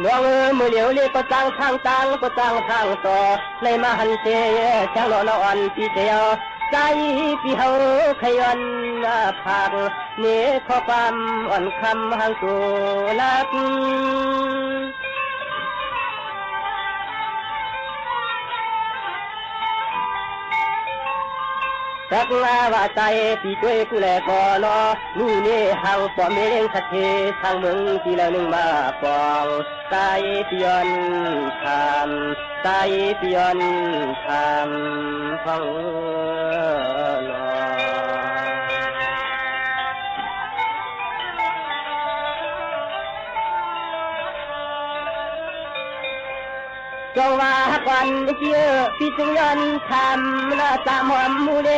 น้องเอ๋ย มื้อเหลียวเล่ยก็ตั้งตางตาง ก็ตั้งตางต่อ เลยมาหันเต เสียงหนอน้องอ่อนปี้เตียว ใจ๋ปี้เฮาใค่ย้อนมาฝาก เนข้อความอ่อนคำหางสู่หลัก สักว่าว่าใจ๋ปี้ตวยกู้แลก่อเนาะ นี่เนหางป้อแม่เล้งสักเท ตางเมืองตี้ละนึ่งมาปอง ใจ๋ปี้ย้อนคำ ใจ๋ปี้ย้อนคำฟังเอ๋ยเนาะ จองว่าฮักวันเดียวปี้จึงย้อนคำ ละต๋ามหอมหมู่เล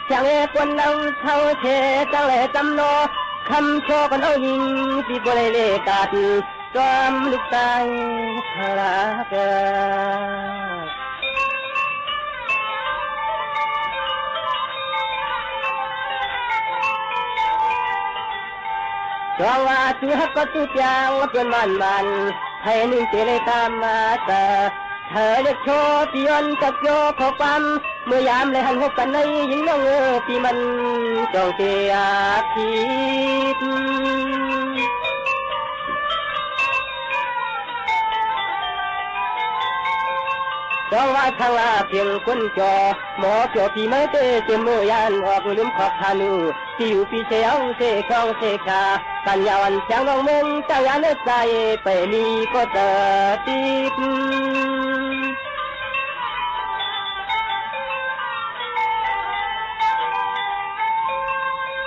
เสียงเอ๋ยคนเล่าเฒ่าเท จังแลต๋ามเนาะ คำโชคคนเอาหญิง ปี้บ่ได้เลกัด จอมลูกใต้พระเจ้า จองว่าจื้อฮักก็จื้อจาง เปื้อนบ้านมัน ใผนึ่งเต๋เลยต๋ามมาเตอ เธอเรียกโชติยนต์กับโยข้อความ เมื่อยามได้หันพบกั๋นในหญิงน้องเอ๋ย ปี้มันจ้องเตียกทิพย์ จองว่าทางลาเพียงคนจ่อ หมอจ่อปี้เมิดเต๋ เต๋ยเมื่อยานออกลืมขอบพานุ ตี้อยู่ปี้เซาเซคองเซคา กั๋นยาวอันจางน้องเมือง เต้ายานเอิ้นใจ๋ ไปมีก็เต๋อติด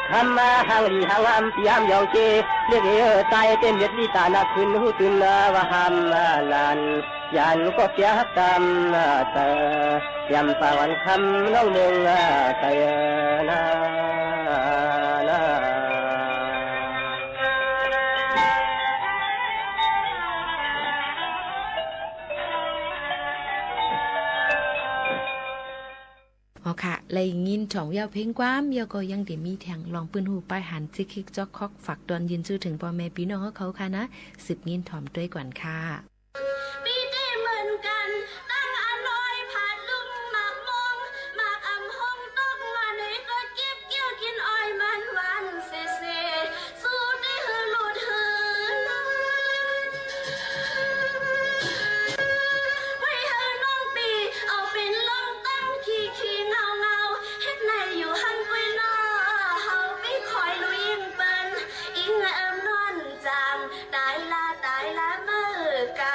คำมาหางดีหางงามปี้ยามยองเก เรียกเอ๋ยใจ๋เต้นเวียดลีต๋านักขึ้น ฮู้ตื่นว่าห้ามนาน ยานก็เปียฮักต๋ามเต๋อ ยามปางวันคำน้องเมืองเต๋อนานา อ๋อค่ะ ได้ยินถ่องแว่วเพลงความ แล้วก็ยังได้มีแถ่งลองปื้นหูป้ายหัน จิกคิกจ๊อกคอก ฝากตอนยืนจื้อเถิงป้อแม่ปี้น้องเขาค่ะนะ สืบยินถ่อมตวยก่อนค่ะ ปี้ตี้เหมือนกั๋น ตั้งอาน้อยผาดลึงหมากมอง หมากอ่ำห้องตกมาไหนก็เก็บเกี่ยวกิ๋นอ้อยมันหวานเซเซ สู้ตี้หื้อหลุดหื้อ ไว้หื้อน้องปี้ เอาเป๋นลองตั้งขี้ขี้เงาเงา เฮ็ดไหนอยู่หั้นกุ้ยน้อ เฮาปี้คอยลุยอิงเปิ้น อิงเอิมนวลจาง ต๋ายละต๋ายละเมื่อกา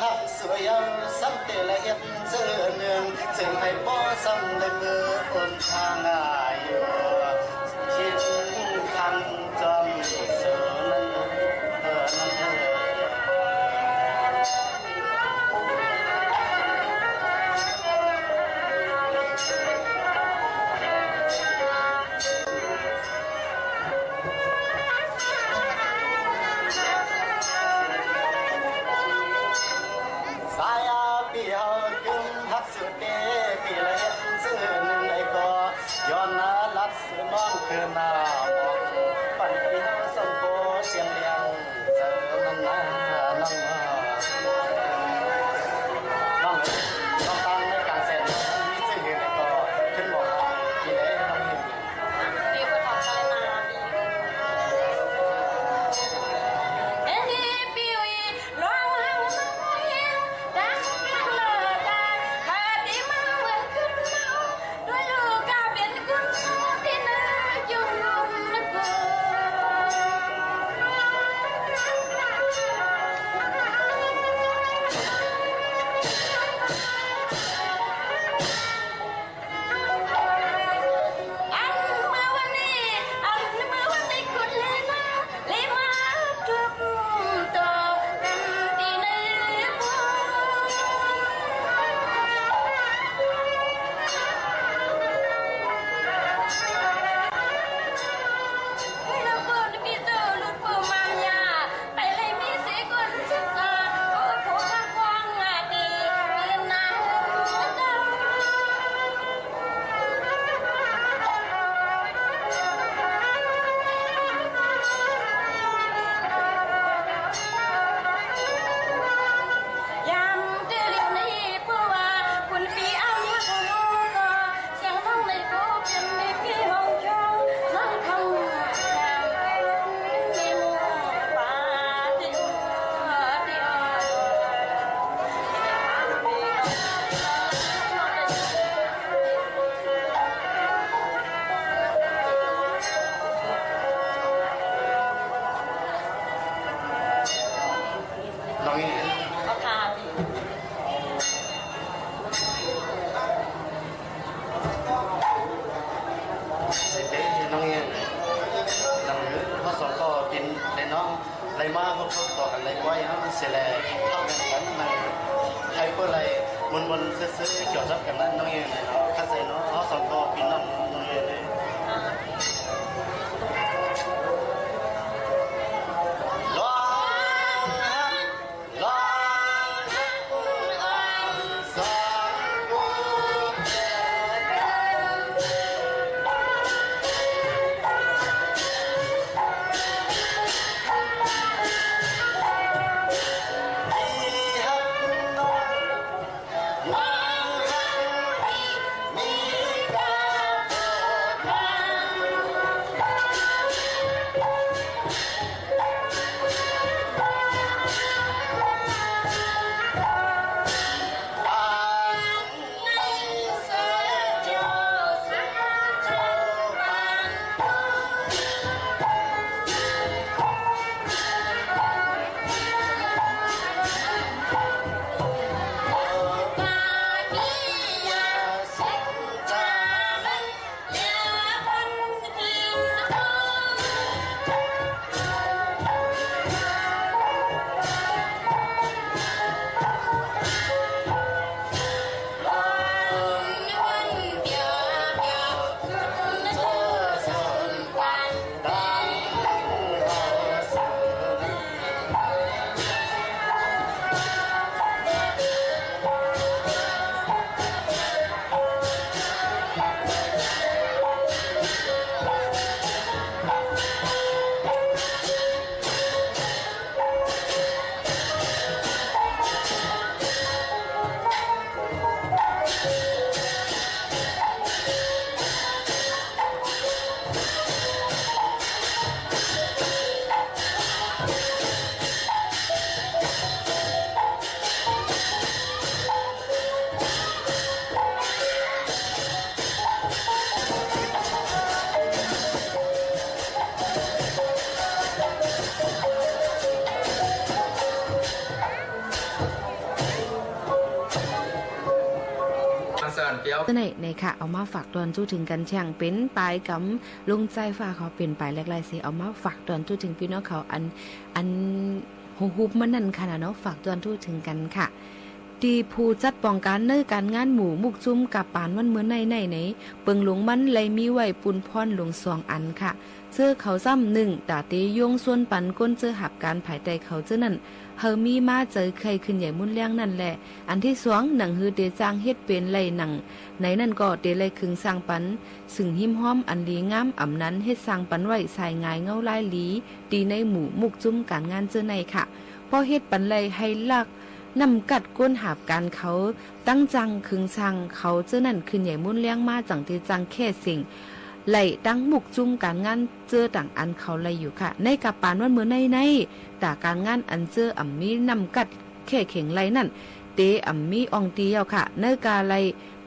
ฮักสวยเยาว์ซ้ำเตละเฮ็ดเจ้อเนือง เจิงใผป้อซ้ำได้เปื้อคนทางอายุ คิดคันจอมเสือนั้นเออนั้นเออ สายอาปี้เฮากึ๊มฮักสุดเต้ ปี้ละเฮ็ดจื้อนึ่งใดก็ ย้อนนาลัดสืบน้องคืนหน้าหมอก ปันปี้เฮาส่งโปเสียงเลี้ยง เออ นั่นนะ นั่นนะ น้อง น้องตังในกลางแสน มีจื้อหื้อไหนก็ ขึ้นบอกว่า ปีไหนน้องเห็น ปีก็ทำได้มา เอ็นดีปีวี อันเมื่อวันนี้ อันเมื่อวันนี้คุณเลมา เลมาทุกต่อกันที่ในบุญ แล้วบุญพี่เจ้าหลุดผู้มันยา ไปเลยมีสีกุลศึกษา โอ้ ผู้ข้างกว้างอาดี เรียนนาน ยามเจอลิงนี้ ผู้ว่าคุณปีอ้ำผู้ก็ เสียงน้องในโกเป็นในปีห้องช่อง น้องทำงานในหมู่ป่าที่อ่อนที่อ่อน น้องนี่ เอาค่ะ เสร็จเด้น้องเอียง หลังเฮาสองก็เป๋นได้น้อง ได้มาพบๆ ต่อกั๋นได้ก้อยเนาะ เสียแล พักกั๋นกั๋นใน ใผเปิ้นได้มนต์ๆ ซื่อๆ เกี่ยวกับกั๋นนั้นน้องเอียงเนาะ คัดใส่เนาะ เฮาสองก็เป๋นน้องน้องเอียงเลย ลอง เตื้อใน ในค่ะ เอามาฝากตอนจู้เถิงกั๋น แจ้งเป๋นปายกำลงใจ้ฟ้าเขา เป๋นปายแหลกลายเส เอามาฝากตอนจู้เถิงปี้น้องเขา อัน อันฮู้ฮูบมานั้นค่ะนะเนาะ ฝากตอนจู้เถิงกั๋นค่ะ ตี้ผู้จัดป๋องก๋านเนินก๋านงานหมู่มุกจุ้มก๋าป๋านวันเมื่อไน้ไน้ใน เปิงหลวงมันไล่มีไว้ปูนพ่อนหลวงสองอันค่ะ เจื้อเขาจ้ำนึ่ง ต๋าเตโยงชวนปันคนเจื้อหับก๋านภายใต้เขาเจื้อนั้น หื้อมีม้าใจ๋ใค่ขึ้นใหญ่มุนแลงนั้นแล อันตี้สอง หนังหื้อเตจ้างเฮ็ดเป๋นไล่หนัง ในนั้นก็เตไล่เคิงสร้างปัน ซึ่งฮิมฮอมอันดีงาม อ่ำนั้นเฮ็ดสร้างปันไว้สายหงายเงาลายหลี ตี้ในหมู่มุกจุ้มก๋านงานเจื้อไน้ค่ะ ปอเฮ็ดปันไล่หื้อลักน้ำกัดคนหับก๋านเขา ตึงจ้างเคิงสร้างเขาเจื้อนั้นขึ้นใหญ่มุนแลงมา จั่งเตจ้างแค่เส้ง ไล่ตังมุกจุ้มก๋านงานเจื้อต่างอันเขาไล่อยู่ค่ะ ในก๋าป๋านวันเมื่อไน้ไน้ ต๋าก๋านงานอันเจื้ออ่ำมีน้ำกัดแค่เข็งไล่นั้น เตอ่ำมีอ่องตี้เย้าค่ะ ในก๋าไล่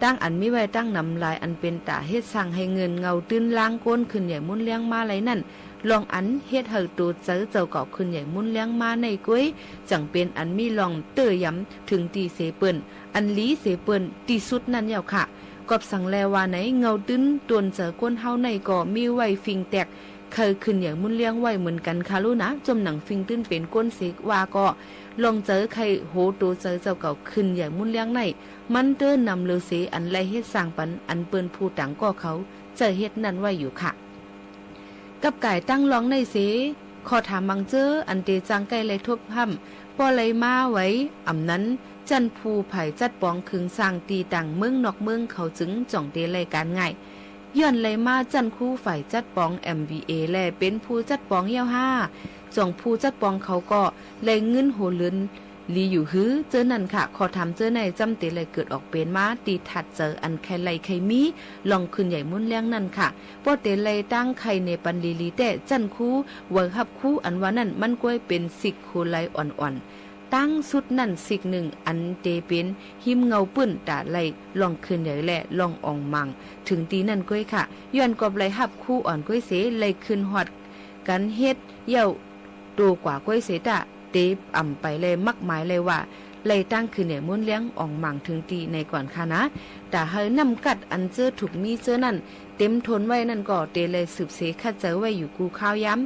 ตังอันมีไว้ตังนำหลาย อันเป๋นต๋าเฮ็ดสร้างหื้อเงินเงาตื้นล้างคนขึ้นใหญ่มุนแลงมาไล่นั้น ลองอันเฮ็ดหื้อตั๋วใจ๋เจ้าเก่าขึ้นใหญ่มุนแลงมาไน้ก้วย จั่งเป๋นอันมีลองเตื้อยำเถิงตี้เสเปิ้น อันหลีเสเปิ้นตี้สุดนั้นเย้าค่ะ กอบสังแลว่าไหน เงาตื้นตวนใจ๋คนเฮาไน้ก็มีไว้ฟิงแตก ใค่ขึ้นใหญ่มุนแลงไว้เหมือนกั๋นค่ะลูกนะ จมหนังฟิงตื้นเป๋นคนเสกว่าก็ ลองใจ๋ใค่โหตั๋วใจ๋เจ้าเก่าขึ้นใหญ่มุนแลงไน้ มันเตื้อนำเลือเส อันไล่เฮ็ดสร้างปัน อันเปิ้นผู้ต่างก่อเขา ใจ๋เฮ็ดนั้นไว้อยู่ค่ะ กับก๋ายตังลองไน้เส ข้อถามบางเจื้อ อันเตจ้างใก้ไล่ทบฮ่ำ ป้อไล่มาไว้ อ่ำนั้น จั้นผู้ฝ่ายจัดป๋องเคิงสร้างตี้ต่างเมืองนอกเมืองเขาจึงจ่องเตไล่ก๋านง่าย ย้อนไล่มาจั้นครูฝ่ายจัดป๋อง เอ็ม วี เอ แล เป๋นผู้จัดป๋องเย้าฮ่า จ่องผู้จัดป๋องเขาก็ไล่เงินหัวเรือนหลีอยู่หื้อ เจื้อนั้นค่ะ ข้อถามเจื้อไน้จ้ำเตไล่เกิดออกเป๋นมา ตี้ถัดใจ๋อันใค่ไล่ใค่มี ลองขึ้นใหญ่มุนแลงนั้นค่ะ ป้อเตไล่ตังใค่เนปันหลีๆ แต๊ จั้นครู ไหวฮับครูอันว่านั้น มันก้วยเป๋นสิกหัวไล่อ่อนๆ ตังสุดนั้นสิกนึ่ง อันเตเป๋นฮิมเงาปื้นต๋าไล่ลองขึ้นใหญ่แล ลองอ่องหม่าง เถิงตี้นั้นก้วยค่ะ ย้อนกอบไล่ฮับครูอ่อนก้วยเส ไล่ขึ้นฮอดกั๋นเฮ็ดเย้า ตั๋วกว่าก้วยเสต๊ะ เตอ่ำไปไล่มักหมายไล่ว่า ไล่ตังขึ้นใหญ่มุนแลงอ่องหม่างเถิงตี้ในก่อนค่ะนะ ต๋าหื้อน้ำกัดอันเจื้อถูกมีเจื้อนั้น เต๋มทนไว้นั้นก็ เตไล่สืบเสคัดใจ๋ไว้อยู่กู้คราวยาม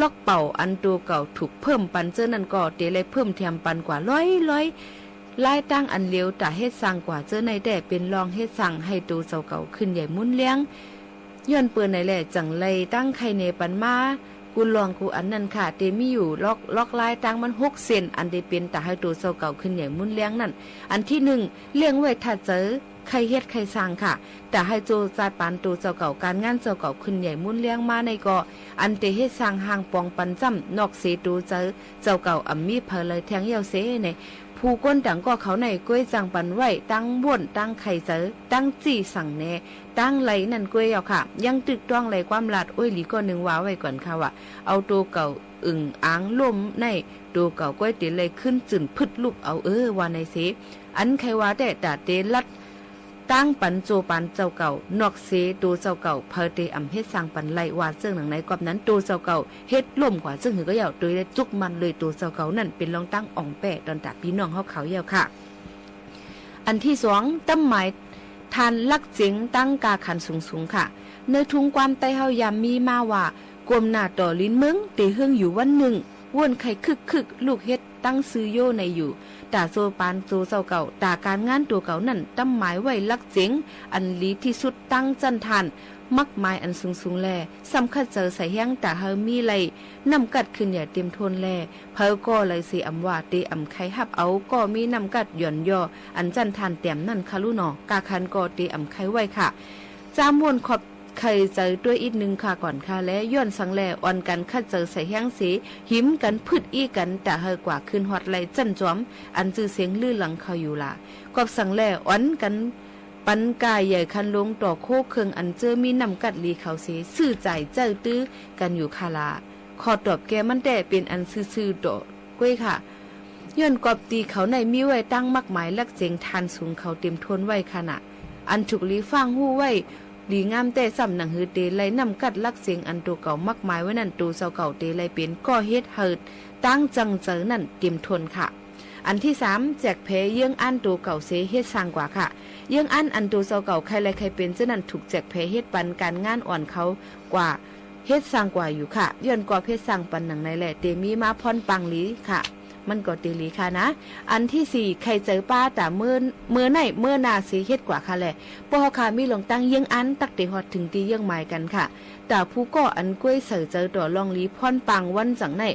ลอกเป่าอันตั๋วเก่าถูกเพิ่มปันเจื้อนั้นก็ เตไล่เพิ่มแถมปันกว่าร้อยๆ ลายตังอันเหลียวต๋าเฮ็ดสร้างกว่าเจื้อไน้แต๊ เป๋นลองเฮ็ดสร้างหื้อตั๋วเจ้าเก่าขึ้นใหญ่มุนแลง ย้อนเปื้อไหนแล จั่งไล่ตังใค่เนปันมา กู้ลองกู้อันนั้นค่ะ เตมีอยู่ลอก ลอกลายตังมันหกเส้น อันเตเป๋นต๋าหื้อตั๋วเจ้าเก่าขึ้นใหญ่มุนแลงนั้น อันตี้นึ่ง เลี่ยงไว้ถัดใจ๋ ใค่เฮ็ดใค่สร้างค่ะ ต๋าหื้อโจจาดปานตั๋วเจ้าเก่า ก๋านงานเจ้าเก่าขึ้นใหญ่มุนแลงมาไน้ก็ อันเตเฮ็ดสร้างห้างป๋องปันจ้ำ นอกเสตั๋วใจ๋เจ้าเก่าอ่ำมีใผไล่แทงเย้าเส ในผู้คนต่างก่อเขาไน้ก้วยจ้างปันไว้ ตังบ้วน ตังใค่ใจ๋ ตังจี้สั่งแน ตังไล่นั้นก้วยเย้าค่ะ ยังตึกต้องไล่ความลาด โอ้ย หลีก้อนึ่งว่าไว้ก่อนค่ะว่า เอาตั๋วเก่าอึ่งอ่างล่มไน้ ตั๋วเก่าก้วยเตไล่ขึ้นจื้นพึดลุกเอาเออ ว่าไน้เส อันใค่ว่าแต๊ ต๋าเตลัด ตังปันโจปานเจ้าเก่า นอกเสตั๋วเจ้าเก่า ใผเตอ่ำเฮ็ดสร้างปันไล่ ว่าเซิ่งหนังในกอบนั้น ตั๋วเจ้าเก่าเฮ็ดล่มกว่าเซิ่งหื้อก็เย้า โตยได้จุกมันเลยตั๋วเจ้าเก่านั้น เป๋นลองตังอ่องแป้ต๋อนต๋าปี้น้องเฮาเขาเย้าค่ะ อันตี้สอง ตำหมายทานลักเจ๋งตังก้าขันสูงๆ ค่ะ ในทุงความใต้เฮายามมีมาว่า ก้มหน้าต่อลิ้นเมิง เตเฮืองอยู่วันนึ่ง ว้นใค่คึกๆ ลูกเฮ็ด ตังซื่อโยในอยู่ ต๋าโจปานโจเจ้าเก่า ต๋าก๋านงานตั๋วเก่านั้น ตำหมายไว้ลักเจ๋ง อันหลีตี้สุดตังจั้นทาน มักหมายอันสูงๆ แล ซ้ำคัดใจ๋ใส่แฮง ต๋าหื้อมีไล่น้ำกัดขึ้นใหญ่เต๋มทนแล ใผก่อไล่เสอ่ำว่า เตอ่ำใค่ฮับเอา ก่อมีน้ำกัดหย่อนย่อ อันจั้นทานแต๋มนั้นค่ะลูกหนอ ก้าขันก็เตอ่ำใค่ไหว้ค่ะ จ้ำว้นขอบ ใค่ใจ๋ตวยอิดนึ่งค่ะก่อนค่ะ และย้อนสังแล อ่อนกั๋นคัดใจ๋ใส่แฮงเส หิมกั๋นพึดอี้กั๋น ต๋าหื้อกว่าขึ้นฮอดไล่จั้นจอม อันจื้อเสียงลือหลังเขาอยู่หล่า กอบสังแล อ่อนกั๋นปันก้าใหญ่คันลงต่อโคเคิงอันเจ้อมีน้ำกัดหลีเขาเส ซื่อจ่ายเจ้าตื้อกั๋นอยู่ค่ะหล่า ข้อตอบแก่มันแต๊เป๋นอันซื่อๆ ต่อ ก้วยค่ะ ย้อนกอบตี้เขาในมีไว้ตังมักหมายลักเจ๋งทานสูงเขาเต๋มทนไว้ค่ะนะ อันถูกหลีฟ้างฮู้ไว้ หลีงามแต๊ซ้ำ หนังหื้อเตไล่น้ำกัดลักเจ๋งอันตั๋วเก่ามักหมายไว้นั้น ตั๋วเจ้าเก่าเตไล่เป๋นก่อเฮ็ดหื้อตังจั้งใจ๋นั้นเต๋มทนค่ะ อันตี้สาม แจกแผเยื้องอันตั๋วเก่าเสเฮ็ดสร้างกว่าค่ะ เยื้องอันอันตั๋วเจ้าเก่าใค่ไล่ใค่เป๋นเจ้านั้น ถูกแจกแผเฮ็ดปันก๋านงานอ่อนเขากว่า เฮ็ดสร้างกว่าอยู่ค่ะ ย้อนกอบเฮ็ดสร้างปันหนังในแหละ เต๋มีมาพ่อนปังหลีค่ะ มันก็เต๋หลีค่ะนะ อันตี้สี่ ใค่เจอป้าต๋าเมื่อ เมื่อไหนเมื่อหน้าเสเฮ็ดกว่าค่ะแหละ ป้อเฮาค่ะมีลองตั้งเยื้องอัน ตั๊กเต๋ฮอดเถิงตี้เยื้องหมายกั๋นค่ะ ต๋าผู้ก่ออันก้วยใส่เจอต่อลองหลีพ่อนปังวันจังไหน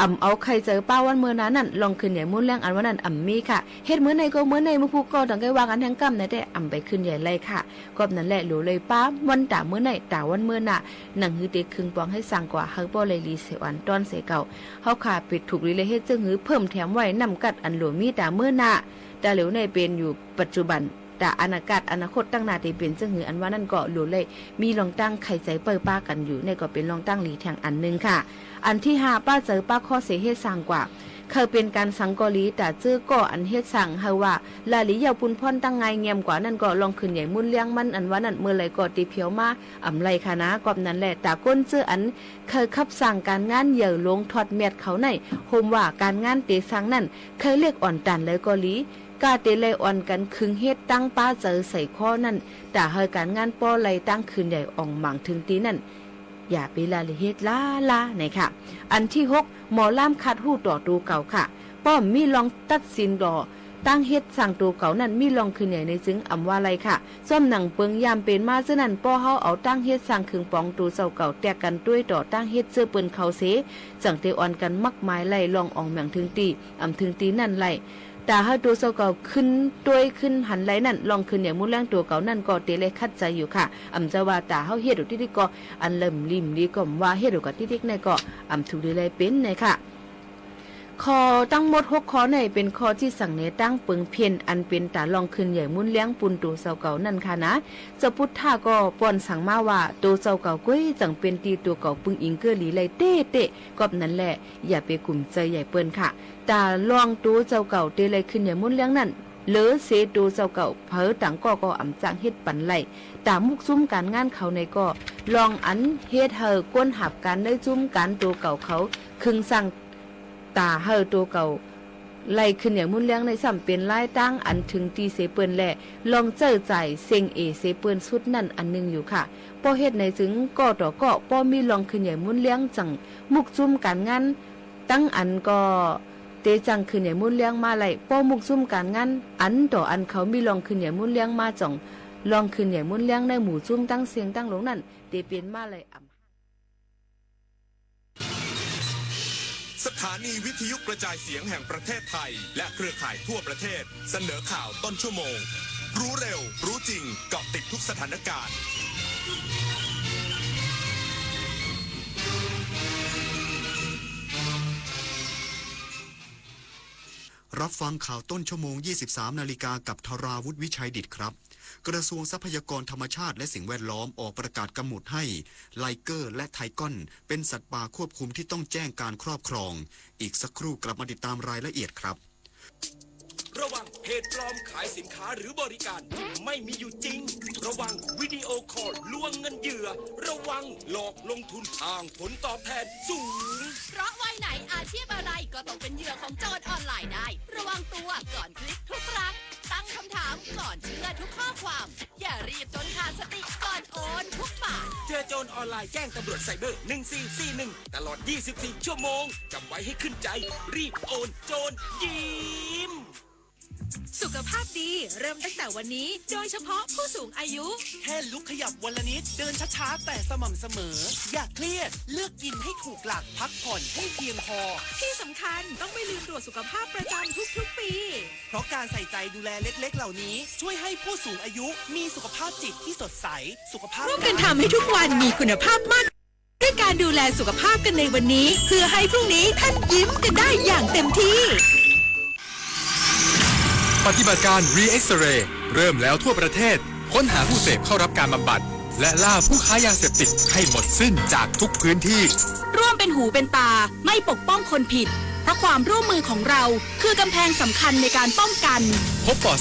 อ่ำเอาใค่เจอป้าวันเมื่อหน้านั้น ลองขึ้นใหญ่มูลแรงอันว่านั้นอ่ำมีค่ะ เฮ็ดเมื่อไหนก็เมื่อไหน เมื่อผู้ก่อต้องใก้ว่ากั๋นแฮงก้ำในแต่อ่ำไปขึ้นใหญ่ไล่ค่ะ กอบนั้นแหละ หลัวเลยป้าวันต๋าเมื่อไหนต๋าวันเมื่อหน้า หนังหื้อเต๋คึงปองเฮ็ดสร้างกว่า หื้อป้อไล่หลีเสอันต้อนเสเก่า เฮาค่ะปิดถูกหลีเลยเฮ็ดเจิ่งหื้อเพิ่มแถมไว้น้ำกัดอันหลัวมีต๋าเมื่อหน้า ต๋าเหลียวในเป๋นอยู่ปัจจุบัน ต๋าอนาคต อนาคตตั้งหน้าเต๋เป๋นเจิ่งหื้ออันว่านั้นก็หลัวเลย มีลองตั้งใค่ใจเปิ้อป้ากั๋นอยู่ นี่ก็เป๋นลองตั้งหลีแถงอันนึ่งค่ะ อันตี้ห้า ป้าเจอป้าข้อเสเฮ็ดสร้างกว่า ใค่เป๋นก๋านสังก็หลี ต๋าเจอก่ออันเฮ็ดสร้างหื้อว่า ลาหลีเย้าปูนพ่อนตั้งง่ายเงี่ยมกว่านั้นก็ลองขึ้นใหญ่มูลแรงมันอันว่านั้น เมื่อไหร่ก็เต๋เผียวมาอ่ำไล่ค่ะนะ กอบนั้นแหละ ต๋าก้นเจออันใค่ขับสร้างก๋านงานใหญ่หลวงถอดแมดเขาใน โฮมว่าก๋านงานเต๋สร้างนั้น ใค่เรียกอ่อนตานเลยก็หลี ก้าเต๋ไล่อ่อนกั๋นคึงเฮ็ดตั้งป้าเจอใส่ข้อนั้น ต๋าหื้อก๋านงานป้อไล่ตั้งขึ้นใหญ่อ่องหมั่งเถิงตี้นั้น อย่าไปละเลยเฮ็ดล้าๆ ไหนค่ะ อันตี้หก หมอล่ามขัดฮู้ต่อตั๋วเก่าค่ะ ป้อมมีลองตัดสินต่อตั้งเฮ็ดสร้างตั๋วเก่านั้น มีลองขึ้นใหญ่ในจึงอ่ำว่าไล่ค่ะ ซ่อมหนังเปิงยามเป๋นมาเจ้านั้น ป้อเฮาเอาตั้งเฮ็ดสร้างคึงปองตั๋วเจ้าเก่าแตกกั๋นตวยต่อตั้งเฮ็ดเจ้อเปิ้นเขาเส จั่งเต๋อ่อนกั๋นมักหมายไล่ลองอ่องแหม่งเถิงตี้ อ่ำเถิงตี้นั้นไล่ ต๋าหื้อตั๋วเจ้าเก่าขึ้นตวยขึ้นหันไล่นั้น ลองขึ้นใหญ่มูลแรงตั๋วเก่านั้นก็เต๋ไล่ขัดใจ๋อยู่ค่ะ อ่ำจะว่าต๋าเฮาเฮ็ดออกตี้ๆ ก็ อันเริ่มลิ่มดีก็ว่าเฮ็ดออกกับตี้ๆ ในก็อ่ำถูกดีไล่เป๋นในค่ะ ข้อตังหมดหกข้อในเป๋นข้อตี้สั่งแหนตั้งเปิงเพี้ยน อันเป๋นต๋าลองขึ้นใหญ่มูลแรงปูนตั๋วเจ้าเก่านั้นค่ะนะ เจ้าปุทธะก็ป้อนสั่งมาว่า ตั๋วเจ้าเก่าก้วยจั่งเป๋นตี้ตั๋วเก่าปึงอิงเกื้อหลีไล่เต๊ะๆ กอบนั้นแหละ อย่าไปกุ่มใจ๋ใหญ่เปิ้นค่ะ ต๋าลองตั๋วเจ้าเก่าเต๋ไล่ขึ้นใหญ่มูลแรงนั้น เหลือเสตั๋วเจ้าเก่าเผลอต่างก่อก็อ่ำจ้างเฮ็ดปันไล่ ต๋ามุกจุ้มก๋านงานเขาในก็ ลองอันเฮ็ดหื้อก้นหับก๋านในจุ้มก๋านตั๋วเก่าเขา คึงสร้าง ต๋าหื้อตั๋วเก่าไล่ขึ้นใหญ่มูลแรงในซ้ำเป๋นลายตั้งอันเถิงตี้เสเปิ้นแล ลองเจ้าจ่ายเซ็งเอเสเปิ้นสุดนั้นอันนึ่งอยู่ค่ะ ป้อเฮ็ดในจึงก่อต่อก่อ ป้อมีลองขึ้นใหญ่มูลแรงจั่งมุกจุ้มก๋านงาน ตั้งอันก็เต๋จั่งขึ้นใหญ่มูลแรงมาไล่ ป้อมุกจุ้มก๋านงาน อันต่ออันเขามีลองขึ้นใหญ่มูลแรงมาจ่อง ลองขึ้นใหญ่มูลแรงในหมู่จุ้มตั้งเสียงตั้งหลงนั้น เต๋เป๋นมาไล่อ่ำ สถานีวิทยุกระจายเสียงแห่งประเทศไทย และเครือข่ายทั่วประเทศ เสนอข่าวต้นชั่วโมง รู้เร็ว รู้จริง เกาะติดทุกสถานการณ์ รับฟังข่าวต้นชั่วโมง ยี่สิบสามนาฬิกา กับธราวุฒิ วิชัยดิษฐครับ กระทรวงทรัพยากรธรรมชาติและสิ่งแวดล้อมออกประกาศกำหนดให้ไลเกอร์และไทกอนเป็นสัตว์ป่าควบคุมที่ต้องแจ้งการครอบครอง อีกสักครู่กลับมาติดตามรายละเอียดครับ ระวังเพจปลอมขายสินค้าหรือบริการที่ไม่มีอยู่จริง ระวังวิดีโอคอลลวงเงินเหยื่อ ระวังหลอกลงทุนอ้างผลตอบแทนสูง เพราะวัยไหนอาชีพอะไรก็ตกเป็นเหยื่อของโจรออนไลน์ได้ ระวังตัวก่อนคลิกทุกครั้ง ตั้งคำถามก่อนเชื่อทุกข้อความ อย่ารีบจนขาดสติก่อนโอนทุกบาท เจอโจรออนไลน์แจ้งตำรวจไซเบอร์ หนึ่งสี่สี่หนึ่ง ตลอด ยี่สิบสี่ ชั่วโมง จำไว้ให้ขึ้นใจ รีบโอน โจรยิ้ม สุขภาพดีเริ่มตั้งแต่วันนี้ โดยเฉพาะผู้สูงอายุ แค่ลุกขยับวันละนิด เดินช้าๆ แต่สม่ำเสมอ อย่าเครียด เลือกกินให้ถูกหลัก พักผ่อนให้เพียงพอ ที่สำคัญต้องไม่ลืมตรวจสุขภาพประจำทุกๆ ปี เพราะการใส่ใจดูแลเล็กๆ เหล่านี้ ช่วยให้ผู้สูงอายุมีสุขภาพจิตที่สดใส สุขภาพ ร่วมกันทำให้ทุกวันมีคุณภาพมาก ด้วยการดูแลสุขภาพกันในวันนี้ เพื่อให้พรุ่งนี้ท่านยิ้มกันได้อย่างเต็มที่ ปฏิบัติการ Re-X-Ray เริ่มแล้วทั่วประเทศ ค้นหาผู้เสพเข้ารับการบำบัด และล่าผู้ค้ายาเสพติดให้หมดสิ้นจากทุกพื้นที่ ร่วมเป็นหูเป็นตา ไม่ปกป้องคนผิด เพราะความร่วมมือของเรา คือกำแพงสำคัญในการป้องกัน พบเบาะ